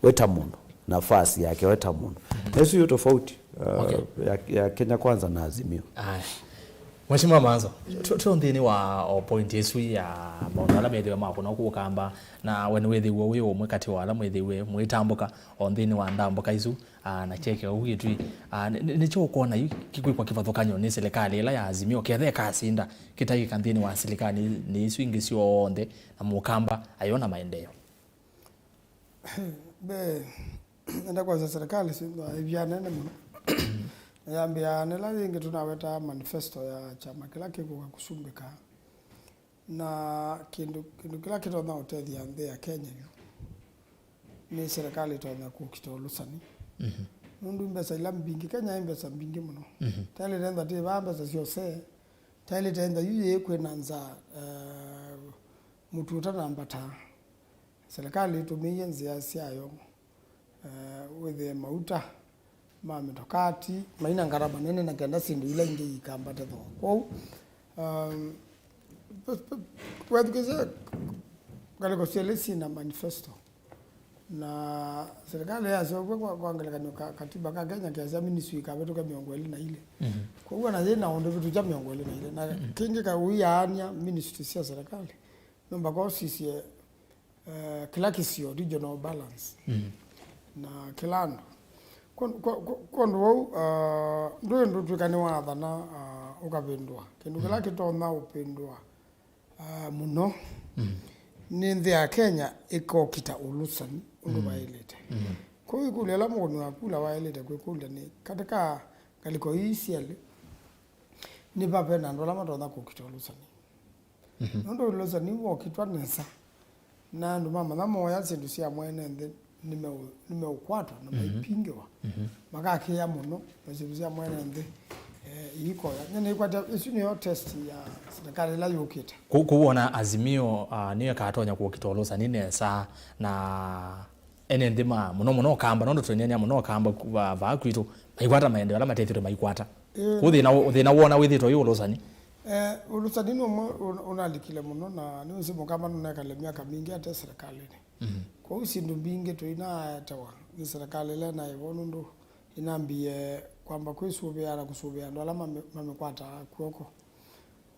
we ta mũndũ, nafasi yake we ta mũndũ. Na ĩsu yu tofauti uh, Okay. ya, ya Kenya Kwanza na Azimio. Aya. Mheshimiwa Manzo, tu- tu nthĩnĩ wa o point ĩsu ya maũndũ ala methĩwe makũna kũkamba, na we nĩwĩthĩwe wĩ ũmwe katĩ wa ala mwĩthĩwe mwĩtambũka o nthĩnĩ wa ndambũka isu, ah, na kyekĩka kũu Kĩtui, ah, nĩ- nĩ- nĩkyo ũkwona yu kĩkwĩkwa kĩvathũkany'o nĩ silikalĩ ĩla ya Azimio ketha ĩkasinda kĩtaĩka nthĩnĩ wa silikalĩ nĩ isu ingĩ syonthe, na mũkamba ayona maendeeo? Mbee, nenda kwasya serikali syĩthĩwa ĩvya nene mũno. Na yambĩaa nĩla yĩngĩ tũnawetaa manifesto ya kyama kĩla kĩkũka kũsumbĩka. Na kĩndũ, kĩndũ kĩla kĩtonya ũtethya nthĩ ya Kenya yu nĩ serikali ĩtonya kũkita ũlũsani. Nũndũ mbesa ila mbingĩ, Kenya ĩ mbesa mbingĩ mũno. Taĩlĩte ntha tĩ vaa mbesa syose. Taĩlĩte ntha yu yĩĩ kwĩna nza, eh, mũtu ũtanambata. Serikali ĩtũmĩie nzĩa syayo, eh, wĩthĩe mauta ma mĩtokati maina ngarama nene na kenda syĩndũ ila ingĩ ikambate thooa. Kwoou, um, pe- pe- wethukĩsya ngalĩko syelĩ syĩna manifesto, na serikali yaseũvw'a kwa, kwa ngelekany'o ka, katiba ka Kenya keasya ministry ikavĩtũke mĩongo ĩlĩ na ilĩ. Kwoou ona yĩna ũndũ ĩvĩtũkya mĩongo ĩlĩ na ilĩ na kĩngĩ kauiaany'a ministry sya serikali. Nũmba kwa ũsisye, eh, kĩla kĩsio, regional balance. Na kĩla andũ. Kwon- kwa- kwa- kwondũ wau, ah, ndũĩ ndũtw'ĩka nĩwathana, ah, ũkavĩndũa. Kĩndũ kĩla kĩtonya ũpĩndũa, ah, mũno nĩ nthĩ ya Kenya ĩkokita ũlũsani ũndũ vaĩlĩte. Kwoou ĩkũlyo ĩla mũkũni wa kula waĩlĩte kwĩkũlya nĩ, katĩ ka ngalĩko ii syelĩ, nĩ va vena andũ ala matonya kũkita ũlũsani? Nũndũ ũlũsani wokitwa nesa, na andũ mamanya moya syĩndũ sya mwene nthĩ nĩmeũ- nĩmeũkwatwa na maipingĩwa, makakĩa mũno, na syĩndũ sya mwene nthĩ, eh, iikoya. Nyie nĩkwatya ĩsu nĩyo test ya serikali ĩla yũkĩte. Kũ- kũwona Azimio, ah, nĩyo ĩkatonya kũkita ũlũsani nesa, na ene nthĩ ma mũno mũno Kamba, nũndũ tũneenea mũno Kamba ku- va- vaa kwitũ, maikwata maendeeo ala matethĩtwe maikwata. Ĩĩ. Kũ thĩna, thĩna wona wĩthĩtwe wĩ ũlũsani? Eh, ũlũsani nĩ ũmwe ũn- ũnalikile mũno, na nĩwĩsĩ Mũkamba nũnekale myaka mingĩ ate serikalĩnĩ. Kwoou syĩndũ mbingĩ tũinaetewa nĩ serikali ĩla naĩ vo, nũndũ ĩnambie kwamba kwĩsũvĩa na kũsũvĩa andũ ala mame- mamĩkwataa kw'oko.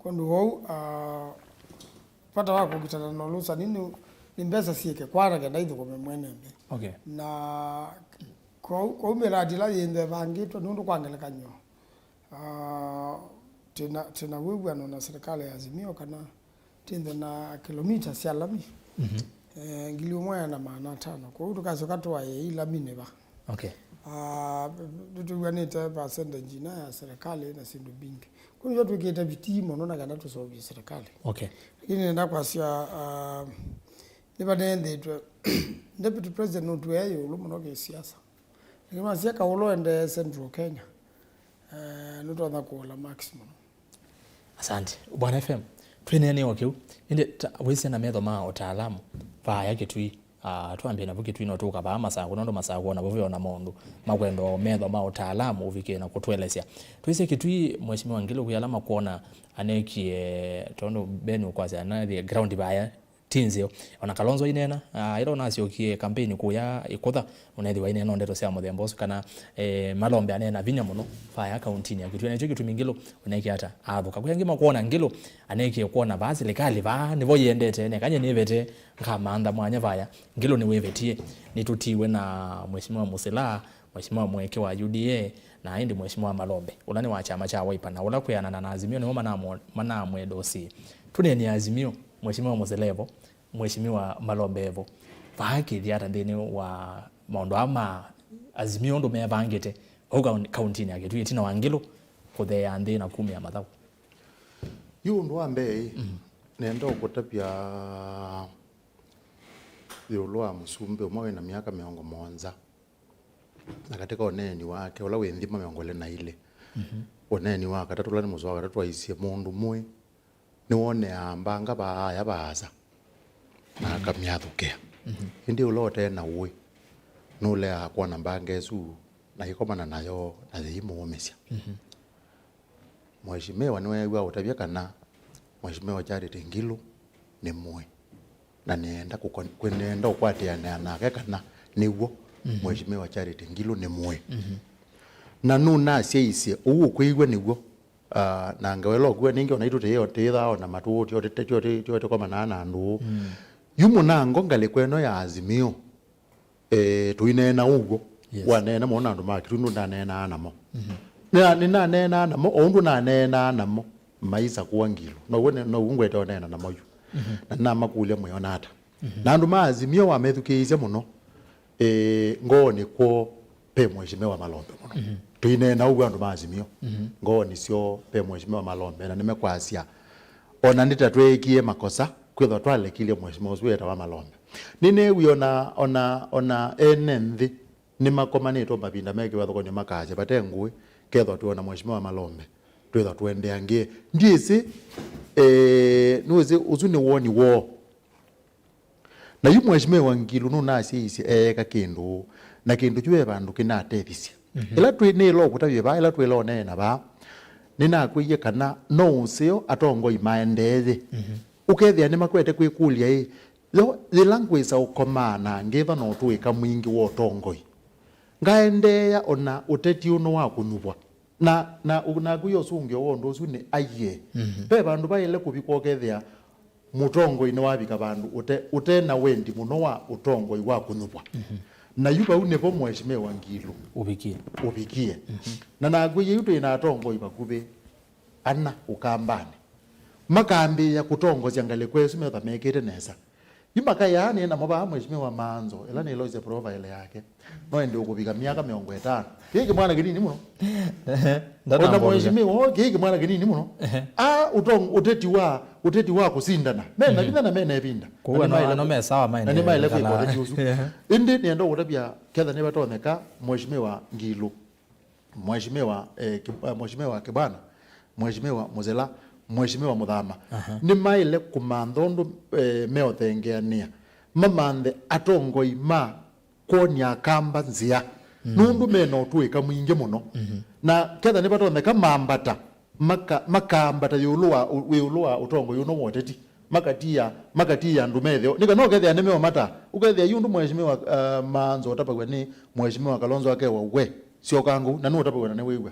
Kwondũ wou, ah, vata wa kũkitana na ũlũsani nĩ, nĩ mbesa syĩke kwana kenda ithũkũme mwene nthĩ. Okay. Na kwoou, kwoou mĩradi ĩla yĩnthe ĩvangĩtwe nũndũ kwa ngelekany'o, ah, twĩna, twĩna wĩw'ano na serikali ya Azimio kana twĩnthe na kilomita sya lami, eh, ngili ũmwe na maana atano. Kwoou tũkasyoka tũaĩe ĩĩ laminĩ va. Okay. Ah, nĩtwĩw'anĩte percentage ina ya serikali na syĩndũ mbingĩ. Kwoou nĩkyo twĩkĩte vitii mũno na kana tũseũvye serikali. Okay. Lakini nenda kwasya, ah, nĩvaneethĩtwe deputy president nũtwĩe ĩũlũ mũno kĩsiasa. Lakini masya kaũlũ ende Central Kenya, eh, nũtonya kũũla maximum. Asante. Bwana F M, twĩneenea o kĩu. Ĩndĩ ta- wĩsĩ na metho ma ũtaalamu, vaya Kĩtui, ah, twambie navu Kĩtui no tũka vaa Masakũ, nũndũ Masakũ ona voveo na maũndũ makwenda o metho ma ũtaalamu ũvikie na kũtũelesya. Twĩsĩ Kĩtui, Mheshimiwa Ngilu, kwĩ ala makwona anekie, tondũ Ben ũkwasya na the ground vaya ti nzeo. Ona Kalonzo aineena, ah, ĩla ũnasyokie kampeni kũya Ĩkũtha, ũnethĩwa aineena o ndeto sya mũthemba ũsu, kana, eh, Malombe aneena vinya mũno vaya kauntinĩ ya Kĩtui. Nakyo Kĩtui Ngilu ũnekie ata athũka? Kwĩ angĩ makwona Ngilu anekie kwona vaa silikalĩ vaa nĩvo yĩendete, neka nye nĩvete ngamantha mwanya vaya. Ngilu nĩwĩvetie, nĩtũtiwe na Mheshimiwa Musila, Mheshimiwa Mweke wa U D A, na ĩndĩ Mheshimiwa Malombe, ũla nĩ wa kyama kya Wiper, na ũla kwĩanana na Azimio nĩmo manamũ- manamwenda ũsĩ. Tũneenea Azimio, Mheshimiwa Musila evo, Mheshimiwa Malombe evo. Vaa kĩthi ata nthĩnĩ wa maũndũ aa ma Azimio ũndũ mevangĩte vau kaun- kauntinĩ ya Kĩtui ĩtina wa Ngilu kũtheea nthĩ na kumĩa mathaũ? Yu ũndũ wa mbee, nenda ũkũtavya ĩũlũ wa mũsumbĩ ũmwe wĩna myaka mĩongo mũonza. Na katika ũneeni wake ũla wĩ nthima mĩongo ĩlĩ na ilĩ, ũneeni wa katatũ, ũla nĩ mũsoa wa katatũ, aisye, "Mũndũ mũĩ nĩwoneaa mbanga vaaya vaasa, na akamyathũkĩa. Ĩndĩ ũla ũte na ũĩ nũleaa kwona mbanga ĩsu, na aikomana nayo, na yĩimũũmĩsya." Mheshimiwa nĩweew'a ũtavya kana Mheshimiwa Charity Ngilu nĩ mũĩ, na nĩenda kũkon-, kwĩ-, nĩenda ũkwatĩanĩa nake kana nĩw'o Mheshimiwa Charity Ngilu nĩ mũĩ. Na nũnasyaisye ũu ũkwĩw'a nĩw'o. Ah, na ngawela ũkw'a nĩngĩ, ona itũ tĩĩ-, tĩĩthaa ona matũ, tio tĩ-, tio tĩ-, tio tĩkomanaa na andũ. Yu mũnango ngalĩko ĩno ya Azimio, eh, tũineena ũw'o. Yes. Waneena mũno na andũ ma Kitui, nũndaneenaa namo. Nĩna-, nĩnaneenaa namo o ũndũ naneenaa namo maisa kũa Ngilu. Now'o ne-, now'o ngwete ũneena namo yu. Na nĩnamakũlya mwĩona ata. Na andũ ma Azimio wamethukĩĩsya mũno, eh, ngoonĩ kwoo pe Mheshimiwa Malombe mũno. Tũineena ũw'o andũ ma Azimio. Ngoonĩ syoo pe Mheshimiwa Malombe, na nĩmekwasya, ona nĩta tweekie makosa, kwĩthwa twalekilye Mheshimiwa ũsu wetawa Malombe. Nĩneewie ona, ona, ona ene nthĩ nĩmakomanĩtwe mavinda me kĩvathũkany'o makasya, vate ngũĩ, kethwa twĩona Mheshimiwa Malombe, twĩthwa tũendeangĩe. Ndyĩsĩ, eh, nĩwĩsĩ ũsu nĩ woni woo. Na yu Mheshimiwa Ngilu nũnasyaisye eeka kĩndũ, na kĩndũ kyu ve vandũ kĩnatethisye. Ĩla twĩ nĩla ũkũtavya vaa, ĩla twĩla ũneena vaa, nĩnakwĩie kana no ũseo atongoi maendeeye. Ũkethĩa nĩmakwete kwĩkũlya ĩ, yo yĩla ngwĩsa ũkomaa na ngĩthwa na ũtũĩka mwingĩ wa ũtongoi, ngaendeea ona ũteti ũno wa kũnyuvwa? Na, na, naku yo ũsũngĩo wa ũndũ ũsu nĩ aiee. Ve vandũ vaĩle kũvikwa ũkethĩa mũtongoi nĩwavika vandũ ũte, ũte na wendi mũno wa ũtongoi wa kũnyuvwa. Na yu vau nĩvo Mheshimiwa Ngilu ũvikie. Ũvikie. Na nakwĩie yu twĩ na atongoi vakuvĩ ana Ũkambanĩ makambĩĩa kũtongosya ngalĩko ĩsu metha mekĩte nesa. Yu makayaa nĩ namo vaa Mheshimiwa Maanzo, ĩla nĩloisye profile yake, no ende ũkũvika myaka mĩongo ĩtano. Kĩĩ kĩmwana kĩnini mũno. Ona Mheshimiwa, kĩĩ kĩmwana kĩnini mũno. A, ũtong-, ũteti wa, ũteti wa kũsindana. Mena vinya na mena ĩvinda. Kũu na ano, ano me sawa, na nĩmaĩle kwĩka ũteti ũsu. Ĩndĩ nĩenda ũkũtavya ketha nĩvatonyeka Mheshimiwa Ngilu, Mheshimiwa, eh, Kib-, eh, Mheshimiwa Kibwana, Mheshimiwa Muzila, Mheshimiwa Muthama, nĩmaĩle kũmantha ũndũ, eh, meũthengeanĩa, mamanthe atongoi ma kwony'a Akamba nzĩa, nũndũ mena ũtũĩka mwingĩ mũno. Na ketha nĩvatonyeka mambata, maka-, makambata ĩũlũ wa ũ-, ĩũlũ wa ũtongoi ũno wa ũteti, makatiĩa, makatiĩa andũ metheo. Nĩ kana ũkethĩa nĩmeũmata, ũkethĩa yu ũndũ Mheshimiwa, uh, Maanzo ũtavaw'a nĩ Mheshimiwa Kalonzo akewa ũwe, syoka ngũu, na nũũtavaw'a na nĩwĩw'a.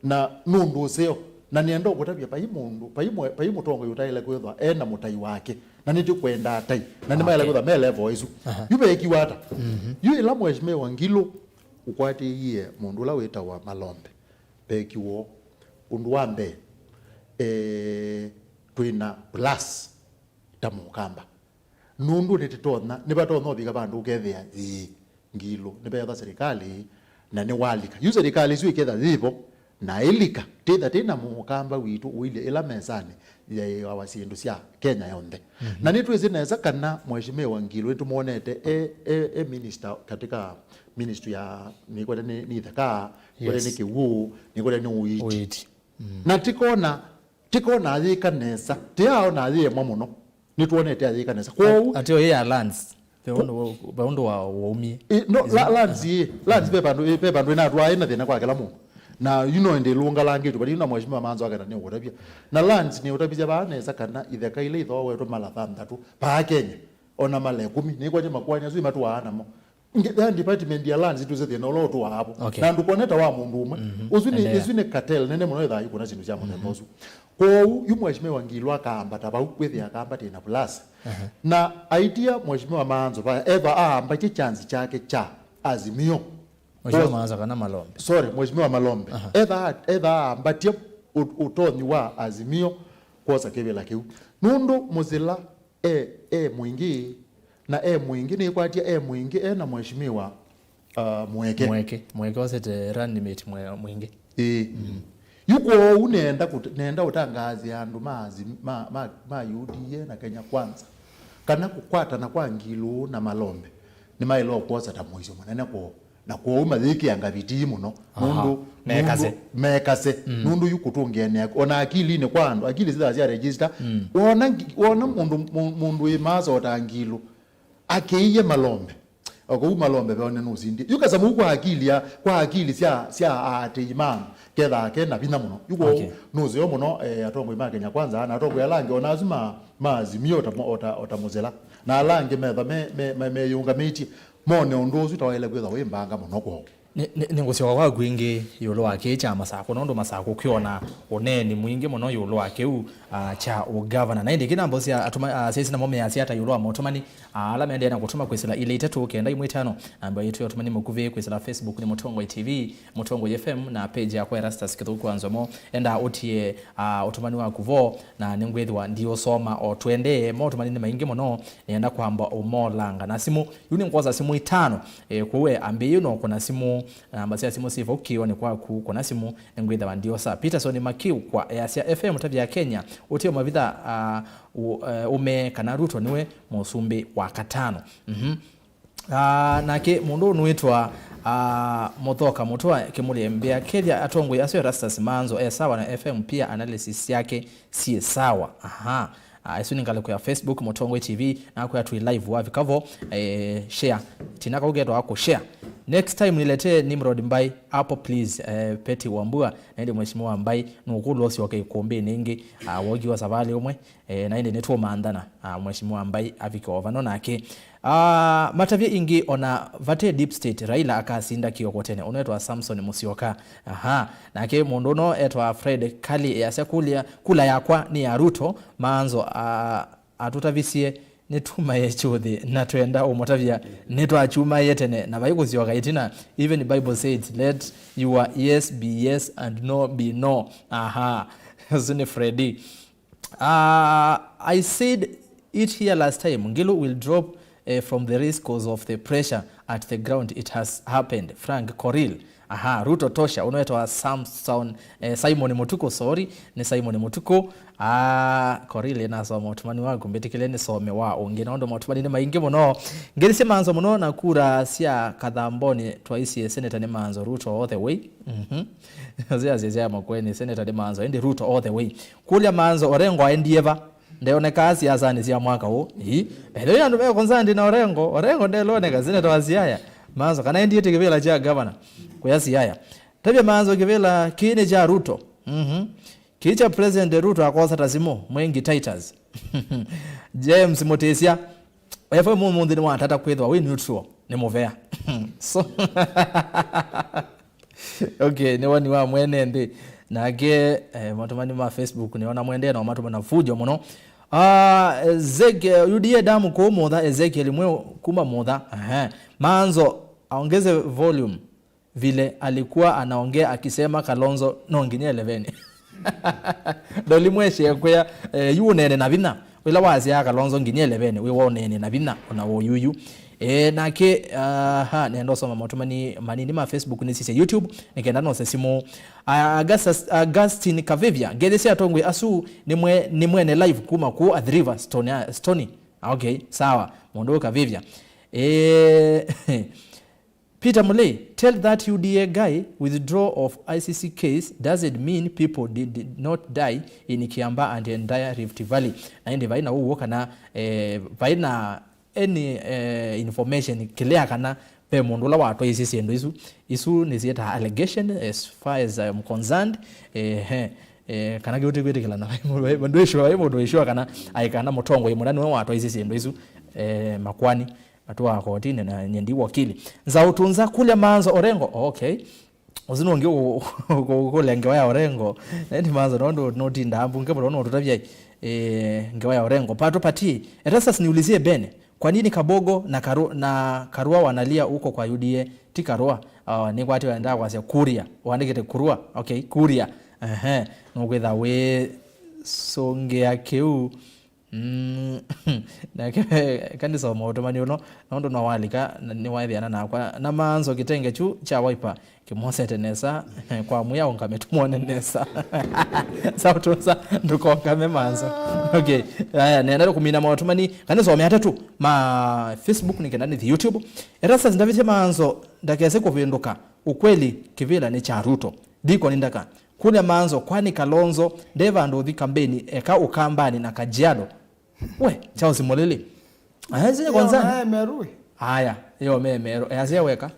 Na nũndũ ũseo, na nĩenda ũkũtavya, vai mũndũ, vai mwe-, vai mũtongoi ũtaĩle kwĩthwa e na mũtai wake, na nĩtũkwenda atai, na nĩmaĩle kwĩthwa me level ĩsu. Yu veekiwa ata? Yu ĩla Mheshimiwa Ngilu ũkwatĩie mũndũ ũla wĩtawa Malombe, veekiwa ũũ. Ũndũ wa mbee, eh, twĩ na plus ta Mũkamba. Nũndũ nĩtũtonya, nĩvatonya ũvika vandũ ũkethĩa, ĩĩ, Ngilu nĩvetha serikali, na nĩwalika. Yu serikali ĩsu ĩketha yĩvo, na ĩlika, tĩtha tĩ na Mũkamba witũ ũilye ĩla mesanĩ yaĩawa syĩndũ sya Kenya yonthe. Na nĩtwĩsĩ nesa kana Mheshimiwa Ngilu nĩtũmwonete e, e, e minister katika ministry ya, nĩkwete nĩ, nĩ itheka, nĩkwete nĩ kĩw'ũ, nĩkwete nĩ ũiiti. Ũiiti. Na tikona, tikona ayĩka nesa, tiaona ayĩemwa mũno. Nĩtwonete ayĩka nesa. Kwoou atĩ oyo ya lands, ve ũndũ wa, ve ũndũ wa waumie. Ĩ, no, la-, lands ĩ, lands ve vandũ, ve vandũ ĩnatwaa ĩna thĩna kwa kĩla mũndũ. Na yu no ende ĩlũngalangĩtwe, but yu na Mheshimiwa Maanzo akenda nĩ ũkũtavya. Na lands nĩ ũtavisya vaa nesa kana itheka ila ithooetwe mala thanthatũ, vaa Kenya, ona mala ĩkũmi, nĩkwatĩ makuani asu imatũaa namo. Nge-, ya department ya lands twĩsĩ thĩna ũla ũtũaa vo. Okay. Na ndũkwona ta wa mũndũ ũmwe. Ũsu nĩ, ĩsu nĩ cartel nene mũno ĩthaa ĩkũna syĩndũ sya mũthemba ũsu. Kwoou, yu Mheshimiwa Ngilu akaambata vau, wĩthĩa akaambatĩe na vulasa. Na aitia Mheshimiwa Maanzo vaya, ethwa aambatie chance kyake kya Azimio. Mheshimiwa Maanzo kana Malombe. Sorry, Mheshimiwa Malombe. Ethwa, ethwa aambatie ũ-, ũtonyi wa Azimio kwosa kĩvĩla kĩu. Nũndũ Mũsila e, e mwingĩ, na e mwingĩ, nĩkwatya e mwingĩ, e na Mheshimiwa, uh, Mweke. Mweke, Mweke osete running mate mwe-, mwingĩ. Ĩĩ. Yu kwoou nenda kũt-, nenda ũtangaasya andũ ma, Azim-, ma, ma, ma U D A na Kenya Kwanza, kana kũkwatana kwa Ngilu na Malombe, nĩmaĩle kwosa ta mũisyo mũnene kwoo. Na kwoou mayĩkĩa ngaviti mũno. Aha. Nũndũ, mekase. Nũndũ mekase. Nũndũ yu kũtũngĩanĩa, ona akilinĩ kwa andũ, akili sithaa sya register. Wona ngi-, wona mũndũ, mũ-, mũndũ wĩ maasa o ta Ngilu akĩie Malombe, O kũu malombe veone nũsindie. Yu Kasamũ kwa akili ya, kwa akili sya, sya aatĩĩi ma kethaa ke na vinya mũno. Yu kwoou Okay. nũseo mũno, eh, atongoi ma Kenya Kwanza, na atongoi ala angĩ, o na asu ma, ma Azimio, o ta mo-, o ta, o ta Mũzela. Na ala angĩ metha me, me, me, meyũngamĩtye, mone ũndũ ũsu ta waĩle kwĩthwa wĩ mbanga mũno kwoo. Nĩ, nĩ, nĩngũsyoka kwaku ĩngĩ ĩũlũ wa kĩĩ kya Masakũ, nũndũ Masakũ kwĩona ũneeni mwingĩ mũno ĩũlũ wa kĩu, ah, kya ũgavana. Na ĩndĩ kĩna mbosya atũma, ah, syaisi namo measya ata ĩũlũ wa motũmani, ah, ala maendeea na kũtũma kwĩsĩla ilĩ itatũ kenda imwe itano. Namba yitũ ya ũtũmani mũkuvĩ kwĩsĩla Facebook nĩ Mũtongoi T V, Mũtongoi F M, na page yakwa Erastus Kĩthũku wa Nzomo. Enda ũtie, ah, ũtũmani waku vo, na nĩngwĩthĩwa ndiũsoma. O tũendee, motũmani nĩ maingĩ mũno, nĩenda kwamba ũmolanga na simũ. Yu nĩngwosa simũ itano, eh, kwoou we ambĩĩe no kũna simũ, namba sya simũ syĩ vau kĩonĩ kwaku, kũna simũ, nĩngwĩthĩwa ndiosa. Peterson Makiu kwa easya F M ũtavya Kenya, ũteo mavitha, ah, ũ-, eh, ũme kana Ruto nĩwe mũsumbĩ wa katano. Mhm. Ah, nake mũndũ ũũ nũĩtwa, ah, Mũthoka Mũtwa Kĩmũlĩe mbĩa kethya atongoi asu Erastus Manzo e sawa na F M pia analysis syake syĩ sawa. Aha. Ah, ĩsu nĩ ngalĩko ya Facebook, Mũtongoi T V, nakwĩa twĩ live wavika vo, eh, share. Tina kau ketwa kũ share. Next time niletee Nimrod Mbai hapo please, eh, Peti Wambua, na ĩndĩ Mheshimiwa Mbai, nũkũlwa ũsyoke ikumbĩnĩ ĩngĩ, ah, wogiwa savalĩ ũmwe, eh, na ĩndĩ nĩtũmanthana, ah, Mheshimiwa Mbai avike o vano nake. Ah, matavye ĩngĩ ona vate deep state, Raila akasinda kĩoko tene, ũnetwa Samson Musyoka. Aha, nake mũndũ ũno etwa Fred Kali easya kũlya, kula yakwa nĩ ya Ruto, Manzo, ah, atũtavisye nĩtumaĩe kyũthĩ na twenda ũmũtavya nĩtwakyumaĩe tene na vai kũsyoka ĩtina. Even Bible said, "Let your yes be yes and no be no." Aha, ũsu nĩ Freddy. Uh, I said it here last time, Ngilu will drop, eh, from the race 'cause of the pressure at the ground. It has happened. Frank Koril. Aha, Ruto tosha, ũnwetwa Samson, eh, Simon Mutuku, sorry, nĩ Simon Mutuku. Ah, Koril, nasoma ũtũmani waku, mbĩtĩkĩle nĩsome wa ũngĩ, nũndũ motũmani nĩ maingĩ mũno. Ngĩthisye Manzo mũno na kura sya Kathamboni, twaisie senator nĩ Manzo, Ruto all the way. Mhm. Sya, sya, sya Makueni, senator nĩ Manzo, ĩndĩ Ruto all the way. Kũlya Manzo, Orengo aendie va? Ndeonekaa siasanĩ sya mwaka ũũ. Ii. By the way, andũ me concerned na Orengo. Orengo ndeloneka, senator wa Siaya. Manzo, kana endie ti kĩvĩla kya governor. Kũya Siaya. Tavya Manzo kĩvĩla kĩĩ nĩ kya Ruto. Mhm. Kĩĩ kya President Ruto akosa ta simũ, Mwengi Titus. James Mutisya. F M ũmũnthĩ nĩ watata kwĩthwa wĩ neutral. Nĩ mũvea. So, Okay, nĩ woni wa mwene nthĩ. Nake, eh, matũmani ma Facebook nĩona mwendee na matũmana fujo mũno. Ah, Ezek-, eh, U D A damu kũũ Mũtha, Ezekiel Mweu kuma Mũtha. Aha. Manzo aongeze volume vile alikuwa anaongea akisema Kalonzo no nginya eleveni. Ndoli mweshe kwĩa, eh, yu ũneene na vinya. Wĩla wasyaa Kalonzo nginya eleveni, wĩ wa ũneene na vinya, ona ũyuyu. E, nake, aha, nenda ũsoma motũmani manini ma Facebook nĩsisye YouTube, nĩkenda nose simũ. A-, Augustus, Augustine Kavivya, ngethĩ sya atongoi asu nĩ mwe-, nĩ mwene live kuma kũũ Athi River, Stony, Stony. Okay, sawa, mũndũ ũyũ Kavivya. E, Peter Mulei, tell that U D A guy withdraw of I C C case doesn't mean people did, did not die in Kiambaa and entire Rift Valley. Na ĩndĩ vai na ũw'o kana, eh, vai na any, eh, information clear kana ve mũndũ ũla watwaisye syĩndũ isu. Isu nĩsyĩtaa allegation as far as I am concerned. Eh, eh, eh, kana kĩu tĩkwĩtĩkĩla na vai mũndũ, vai mũndũ wĩ sure, vai mũndũ wĩ sure kana aĩ kana mũtongoi mũna nĩwe watwaisye syĩndũ isu, eh, Makueni. Atũaa kotinĩ na nye ndi wakili. Nza ũtũnza kũlya Manzo Orengo. Okay. Ũsu nũngĩ ũ-, ũ-, ũkũlya ngewa ya Orengo. Ĩndĩ Manzo nũndũ nũtindaa mbunge mũno nũtũtavya, eh, ngewa ya Orengo. Pato Pati, Erastus niulizie Ben, kwa nini Kabogo na Karu-, na Karua wanalia huko kwa U D A? Ti Karua. Ah, nĩkwatĩwa ndaa kwasya Kuria. Wandĩkĩte Kurua. Okay, Kuria. Ehe. Nũkwĩtha wĩsũngĩa kĩu. Mm, nake kanisa wa maũtũmani ũno, nũndũ no walika, na nĩwaĩthĩana nakwa. Na Manzo kĩtenge kyu kya Wiper kĩmwosete nesa, kwa mwĩa ũngame tũmwone nesa. Sautusa, ndũkongame Manzo. Okay, aya, nenda kũmina maũtũmani, kanisa wa mĩatatũ ma Facebook nĩ kenda nĩthi YouTube. Erastus ndavĩtye Manzo, ndakese kũvĩndũka, ukweli kĩvĩla nĩ kya Ruto. Deacon Ndaka, kũlya Manzo, kwani Kalonzo nde vandũ ũthi kambeni eka Ũkambanĩ na Kajiado? We, Charles Mũlĩlĩ. Aya, sine Ĩyo kwanza. Naye Meru. Aya, yo me Meru. Easya weka?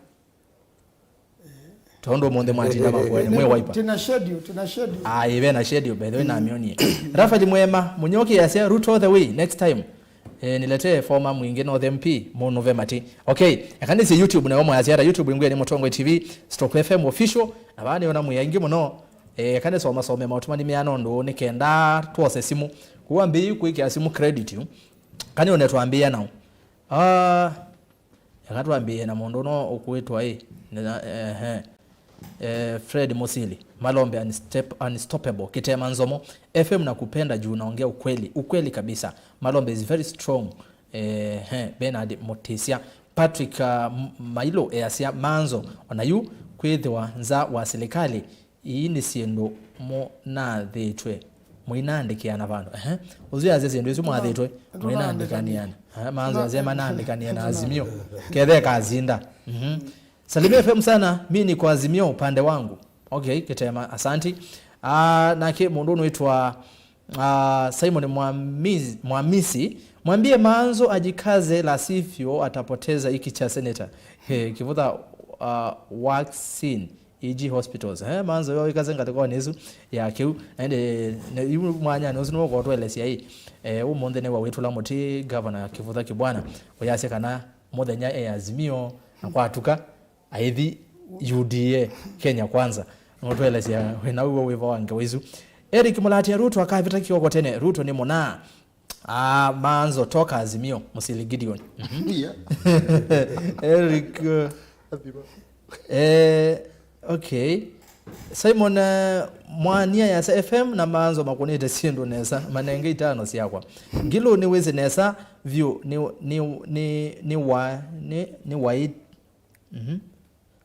Tondũ ũmũnthĩ mwatinda Makueni, mwĩ Wiper. Tina schedule, tina schedule. Ai, ve na schedule, by the way, namĩonie. Rafael Mwema, Mũnyoki easya, Ruto all the way, next time. Eh, niletee former Mwingi North M P, mũnũve mati. Okay, eka nĩsĩ YouTube nayo mwasya ata YouTube ingwe nĩ Mũtongoi T V, Stock F M Official, na vaa nĩona mwĩ aingĩ mũno. Eh, eka nĩsoma some maũtũmani meana ũndũ nĩ kenda twose simũ. Kuwa mbi kwĩkĩa simũ credit yu. Kani one twambĩĩa nao. Ah, Eka twambĩĩe na mũndũ ũno ũkwĩtwa ĩ, nĩ-, ehe. Eh, Fred Musili, Malombe unstep-, Unstoppable, Kitema Nzomo, F M nakupenda juu unaongea ukweli, ukweli kabisa. Malombe is very strong. Ehe, Bernard Mutisya, Patrick, uh, M-, Mailo easya Manzo, ona yu kwĩthĩwa nza wa silikali, Ii nĩ syĩndũ mũnathĩtwe mũinaandĩkĩana vandũ. Ehe. Ũsu yasya syĩndũ isu mwathĩtwe mũinaandĩkaniana. Ehe, Manzo asya manaandĩkanie na Azimio. Kethe kazinda. Mhm. Salimia F M sana, mi niko Azimio upande wangu. Okay, Kitema, asanti. Ah, nake mũndũ ũnwĩtwa ah, Simon Mwamisi, Mwamisi, mwambie Manzo ajikaze, la sivyo atapoteza hiki cha senator. He, Kivutha, ah, vaccine. E G Hospitals. Eh, Manzo yo ikaze ngatĩkonĩ ĩsu ya kĩu. Na ĩndĩ, ne-, yu mwanyanĩ ũsu nĩwe ũkotũelesya ĩ. Eh, ũmũnthĩ nĩwe wĩtũla mũtĩ Governor Kivutha Kibwana. Ũyasya kana mũthenya e Azimio na kwatuka, aithi U D A Kenya Kwanza. Nũtũelesya wĩna ũw'o wĩva wa ngewa isu. Eric Mũlatia, Ruto akavĩta kĩoko tene. Ruto nĩ mũnaa. Ah, Manzo, toka Azimio, Musili Gideon. Mhm. Yeah. Eric, uh, Azimio. Eh, okay. Simon, eh, Mwania yasa F M na Manzo makũnĩte syĩndũ nesa, manenge itano syakwa. Ngilu nĩwĩsĩ nesa vyũ, nĩ, nĩ, nĩ, nĩ wa, nĩ, nĩ wa Mhm.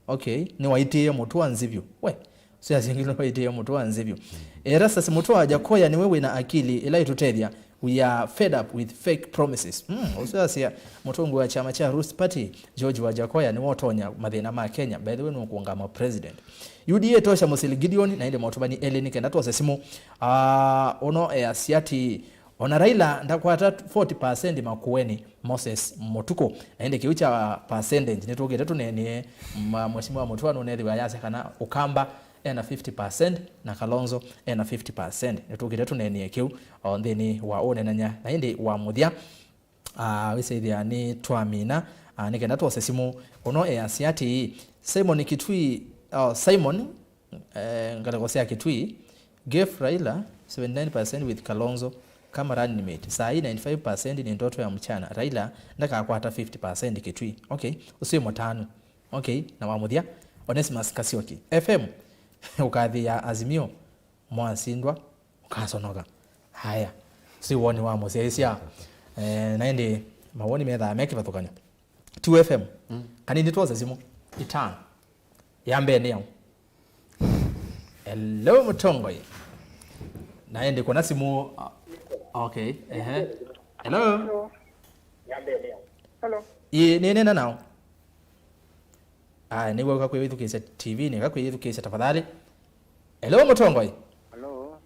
Okay, nĩwaitĩĩe mũtũa nzĩ vyũ. We, ũsu yasingilwe waitĩĩe mũtũa nzĩ vyũ. Erastus Mũtũa, Jakoya nĩwe wĩna akili ĩla ĩtũtethya. We are fed up with fake promises. Mm, ũsu yasya mũtongoi wa kyama kya Roots Party, George Wajakoya, nĩwe ũtonya mathĩna ma Kenya. By the way, nũkũngama president. U D A tosha Musili Gideon, na ĩndĩ maũtũmani elĩ nĩ kenda twose simũ. Ah, ũno easya ati, Ona Raila ndakwata forty percent Makueni, Moses Mutuku. Na ĩndĩ kĩu kya percentage, nĩtũkĩte tũnenie, ma-, Mheshimiwa Mutua nũnethĩwa yasya kana Ukamba ena fifty percent na Kalonzo ena fifty percent. Nĩtũkĩte tũnenie kĩu o nthĩnĩ wa ũnenanya. Na ĩndĩ wa mũthya, ah, wĩsĩthĩa nĩ twamina, ah, nĩ kenda twose simũ. Ũno easya atĩĩ, Simon Kitui, oh, Simon, Eh, ngalĩko sya Kitui, gave Raila seventy nine percent with Kalonzo kama running mate. Saa hii ninety five percent ni ndoto ya mchana. Raila ndakakwata fifty percent Kitui. Okay, ũsu wĩ mũtanu. Okay, na wa mũthya, Onesmus Kasioki. F M, ũkathi ya Azimio, mwasindwa, ũkasonoka. Haya, ũsu wĩ woni wa mũsyaĩĩsya. Eh, na ĩndĩ mawoni methaa me kĩvathũkany'o. Two F M. Mm. Kanini twose simũ. Itano. Ya mbee nĩ yaũ? Hello, Mũtongoi. Na ĩndĩ kũna simũ, uh, okay, ehe. Hello? Hello. Hello. Ĩĩ, nĩnena naũ? Aya, nĩw'o ũkakwĩyĩthukĩĩsya T V-nĩ, ũkakwĩyĩthukĩĩsya tafadhali. Hello, Mũtongoi. Hello.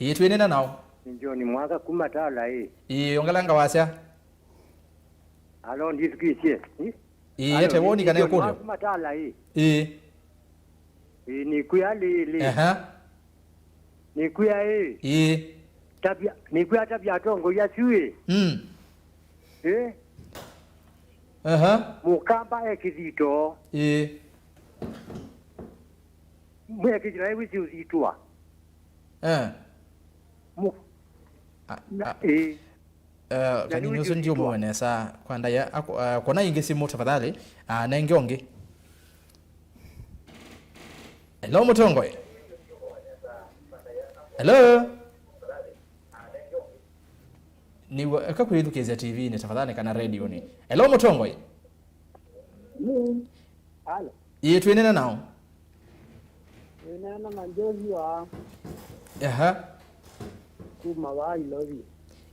Ĩĩ, twĩnena naũ? Nĩ John Mwaka kuma Tala ĩ. Ĩĩ, ongelanga wasya. Alo, ndithukĩĩsye. Ĩ? Ĩĩ, alo, ete woni kana ĩkũlyo. Mwaka kuma Tala ĩ. Ĩĩ. Ĩĩ, nĩkwĩa lĩlĩ. Aha. Nĩkwĩa ĩ. Ĩĩ. Tavya, nĩkwĩa tavya atongoi asu ĩ. Mm. Ĩ? Aha. Mũkamba e kĩthito. Ĩĩ. Mwekĩthĩla wĩsĩ ũthitũa. Eh. Mu-, a, na, a, ĩ. Eh, na kanini ũsu ndiũmũwe nesa. Kwa ndaya, ako-, eh, kona ingĩ simũ tafadhali. Ah, nenge ũngĩ. Hello, Mũtongoi. Hello? Nĩw'o, eka kwĩthukĩĩsya T V-nĩ, tafadhali, kana radio-nĩ. Hello, Mũtongoi. Hello. Ĩĩ, twĩnena naũ? Twĩnena na Joshua. Aha. Kuma wa Ilovi.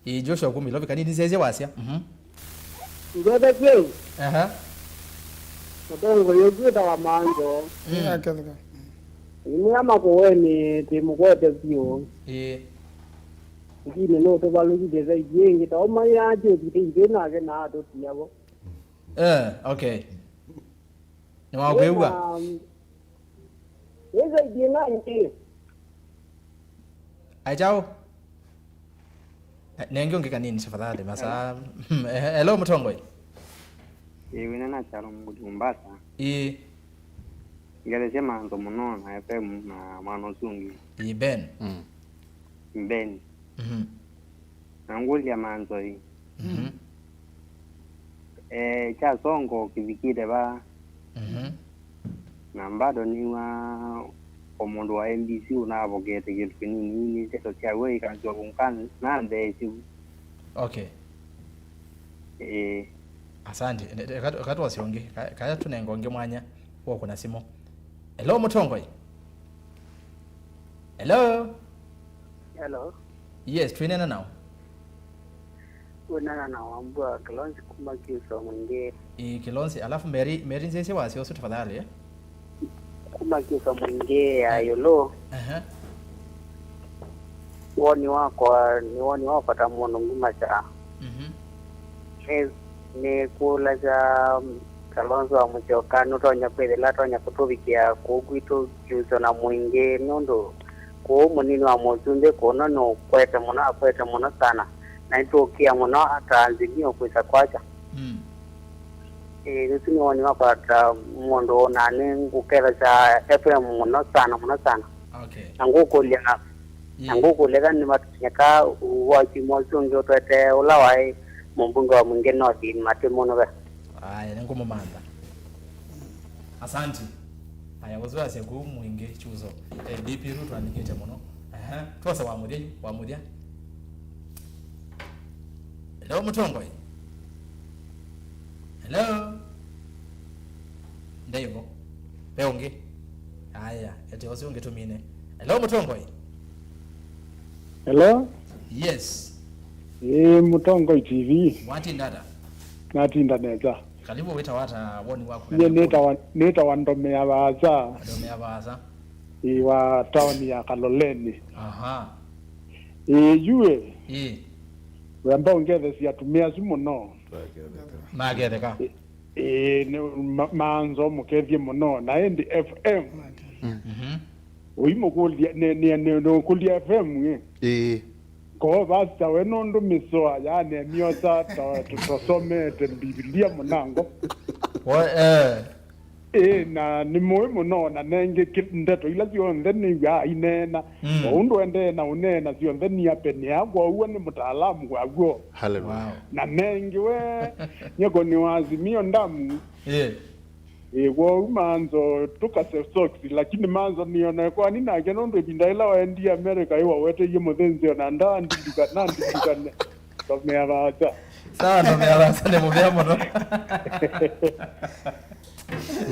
Ĩĩ, Joshua kuma Ilovi. Kanini nĩsyaĩsye wasya. Mhm. Ngwete kwĩu. Aha. Mũtongoi ũkwĩtawa Manzo. Mm. Ĩĩ, aketheka. Imwe ya Makueni tĩmũkwete vyũ. Ĩĩ. Lakini nũtũvalũkĩtye saidi ĩngĩ. Ta ũmanya Joshua tĩitwĩ nake na atũtia vo. Eh, okay. Nĩwakwĩw'a? Nĩzaidie na ingĩ. Aitaũ? Eh, nenge ũngĩ kanini tafadhali, masaa. Hello. Eh, hello, mũtongoi. Ĩĩ, wĩna na Kyalo Mũngũti Mombasa. Ĩĩ. Ngelesya Manzo mũno na F M na mwana ũsu ũngĩ. Ĩĩ, Ben. Mm. Ben. Mhm. Na ngũlya Manzo ĩ. Mhm. Eh, kya Songo kĩvikĩte va. Mhm. Na bado nĩwa o mũndũ wa M B C ũnavokete kĩndũ kĩnini, nĩ ndeto sya we ikasyoka nka na mbee syu. Okay. Eh. Asante. Eka, eka twose ũngĩ. Ka, kaya tũnenga ũngĩ mwanya wa kũna simũ. Hello, mũtongoi. Hello. Hello. Yes, twĩneena nao. Wĩnana na Wambua Kilonzi kuma Kiuso Mwingĩ. Ĩĩ, Kilonzi, alafu Mary, Mary nzĩsye wasya ũsu tafadhali, eh? Kuma Kiuso Mwingĩ ya Yolo. Aha. Woni wakwa, nĩ woni wa bata mũno nguma cha. Mhm. Nĩ, nĩ kũlasya Kalonzo wa Musyoka nũtonya kwĩthĩla atonya kũtũvikĩa kũu kwitũ Kiuso na Mwingĩ, nũndũ kũu mũnini wa mũsumbĩ kũno nũkwete mũno, akwete mũno sana, na nĩtũũkĩa mũno ata Azimio kwĩsa kwakya. Mm. Ĩĩ, ũsu nĩ woni wakwa ta mũndũ, na nĩ ngũkethasya F M mũno sana, mũno sana. Okay. Na ngũkũlya, na ngũkũlya kana nĩvatonyeka wasimwa ũsu ũngĩ ũtwete ũla waĩ mũmbunge wa Mwingĩ North in Matimu nũve. Aya, nĩngũmũmantha. Asante. Aya, ũsu asya kũu Mwingĩ Kiuso. Eh, D P Ruto andĩkĩte mũno. Aha, twose wa mũthya yu, wa mũthya. Hello, mũtongoi. Hello. Ndaivo. Ve ũngĩ. Aya, ete ũsu ũngĩ tũmine. Hello, mũtongoi. Hello? Yes. Ĩĩ, Mũtongoi T V. Watinda ata? Natinda nesa. Karibu, wĩtawa ata, woni waku? Nyie nĩtawa, nĩtawa Ndomea Vaasa. Ndomea Vaasa. Ĩĩ, wa taoni ya Kaloleni. Aha. Ĩĩ, yu ĩ. Ĩĩ. Wemba ũngethesia atumĩa asu mũno. Maketheka. Ĩĩ, nĩ, ma-, Manzo mũkethie mũno, na ĩndĩ F M. Mhm. Ũimũkũlya, nĩ, nĩ, nĩ, nĩũkũlya F M ĩ. Ĩĩ. Koo vasta we nũndũ mĩsoa, yaani, mĩosa ta, ta, tũsomete Mbivilia mũnango. Wa, eh. Ĩĩ, na nĩ mũĩ mũno, na nengĩ kĩ-, ndeto ila syonthe nĩw'aa aineena. Mm. O ũndũ endee na ũneena syonthe nĩapenea, kwoou nĩ mũtaalamu waw'o. Hallelujah. Wow. Na nengĩ we, nyeko nĩ wa Azimio ndamu. Ĩĩ. Ĩĩ, kwoou Manzo tũkase socks, lakini Manzo nĩona kwani nake nũndũ ĩvinda ĩla waendie America ĩwaweteie mũthĩnzĩo na ndaa ndilika, na ndilikane. Ndomea Vaasa. Sawa, Ndomea Vaasa nĩ mũvea mũno.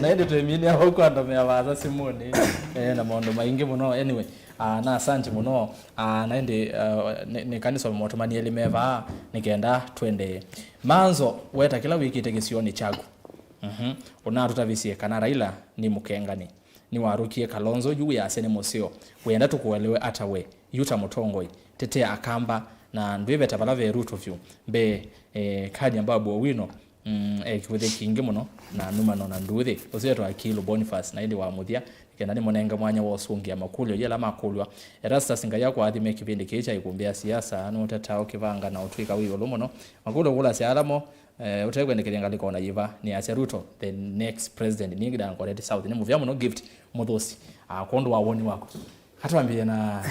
Na ĩndĩ twĩminia vau kwa Ndomea Vaasa simũnĩ, eh, na maũndũ maingĩ mũno. Anyway, ah, na asante mũno. Ah, na ĩndĩ, ah, nĩ, nĩ kanisa maũtũmani elĩ me vaa, nĩ kenda twendee. Manzo, weta kĩla wĩkĩte kĩsionĩ kyaku. Mhm. Ũnatũtavisye kana Raila nĩ mũkengani. Nĩwarũkie Kalonzo yu wĩasya nĩ mũseo. Wĩenda tũkũelewe ata we, yu ta mũtongoi? Tetea Akamba na ndwĩveta vala ve Ruto vyũ. Mbee, eh, Kanya Babu Owino, mm, e kĩvũthĩ kingĩ mũno na numano na nduuthĩ. Ũsu etwa Akilu Boniface, na ĩndĩ wa mũthya, nĩ kenda nĩmũnenge mwanya wa ũsũngĩa makũlyo yĩla makũlw'a. Erastus Ngai akũathime kĩvĩndĩ kĩĩ kya ikumbĩ ya siasa, nũtetaa ũkĩvanga na ũtw'ĩka wĩ ĩũlũ mũno. Makũlyo kũlasya ala mo, eh, ũtekwendekethya ngalĩko na yĩva, nĩ asya Ruto, the next president. Niĩ ngĩdaa Ngoreti South. Nĩ mũvea mũno Gift Mũthũsi, ah, kwondũ wa woni waku. Atwambie na,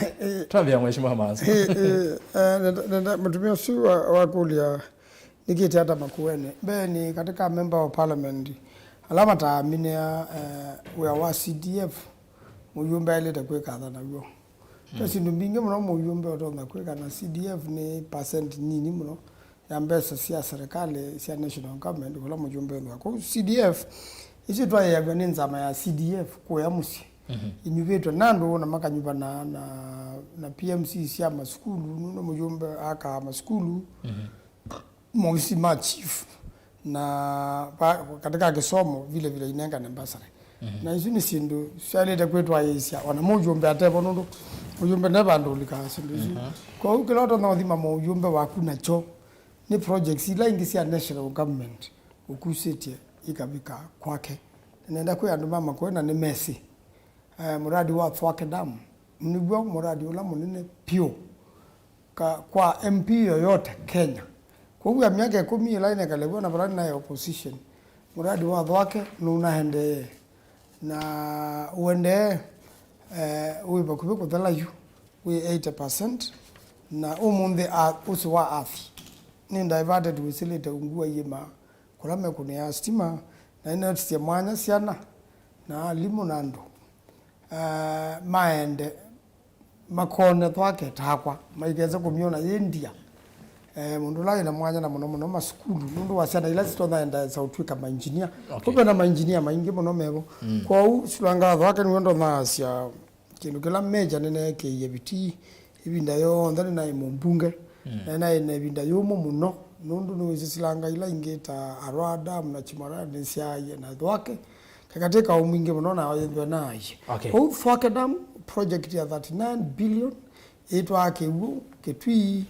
twambie na Mheshimiwa Manzo. Eh, eh, eh, nenda, nenda, mũtumĩa ũsu wa, wakũlya, nĩkĩte ata Makueni? Mbee nĩ katika member of parliament, ala mataaminĩa, eh, wĩa wa C D F, mũyũmbe aĩlĩte kwĩka ata naw'o. Ve syĩndũ mbingĩ mũno mũyũmbe ũtonya kwĩka, na C D F nĩ percent nini mũno ya mbesa sya serikali sya national government, kũla mũyũmbe ũthwa kũu. C D F, isu twaĩaw'a nĩ nzama ya C D F kũya mũsyĩ. Mhm. Inyuvĩtwe na andũ na makanyuva na, na, na P M C sya masukulu, nũndũ mũyũmbe akaa masukulu. Mhm. Maofisi ma chief na va, katika kisomo vile vile inengane bursary. Mhm. Na isu nĩ syĩndũ syaĩlĩte kwĩtwaĩĩsya, ona mũyũmbe atevo, nũndũ mũyũmbe ne vandũ ũlikaa syĩndũ isu. Mhm. Kwoou kĩla ũtonya ũthima mũyũmbe waku nakyo nĩ projects ila ingĩ sya national government. ũkusĩtye ikavika kwake. Na nenda kwĩ andũ ma Makueni na nĩmesĩ, eh, mũradi wa Thwake Dam nĩw'o mũradi ũla mũnene vyũ ka, kwa M P yoyote Kenya. Kwoou ya myaka ĩkũmi ĩla ĩnekalew'a na vala nĩnaĩ opposition, mũradi wa Thwake nũnaendee, na ũendee, eh, wĩ vakuvĩ kũthela yu, wĩ eighty percent, na ũmũnthĩ a-, ũsĩ wa athi nĩ diverted wĩsĩlĩte Ungua Iĩma, kũla mekũnĩaa sitima, na nĩnetisye mwanya syana na alimũ na andũ, eh, maende makone Thwake takwa, maikese kũmyona yĩ ndia. Eh, mũndũ ũla wĩna mwanya na mũno mũno masukulu, nũndũ wa syana ila sitonya enda sa ũtw'ĩka mainjinia. Okay. Kũve na mainjinia maingĩ mũno mevo. Mm. Kwoou silanga Thwake nĩwe ndonyaasya kĩndũ kĩla meja nĩneekĩie vitii ĩvinda yonthe nĩnaĩ mũmbunge. Mm. Na naĩ na ĩvinda yũmũ mũno, nũndũ nĩwĩsĩ silanga ila ingĩ ta Arua Dam na Chimara nĩsyaaie na Thwake. Keka ti kaũ mwingĩ mũno na yĩthwe na aie. Okay. Kwoou Thwake Dam project ya thirty-nine billion ĩtwaa Kĩw'ũ, Kĩtwii,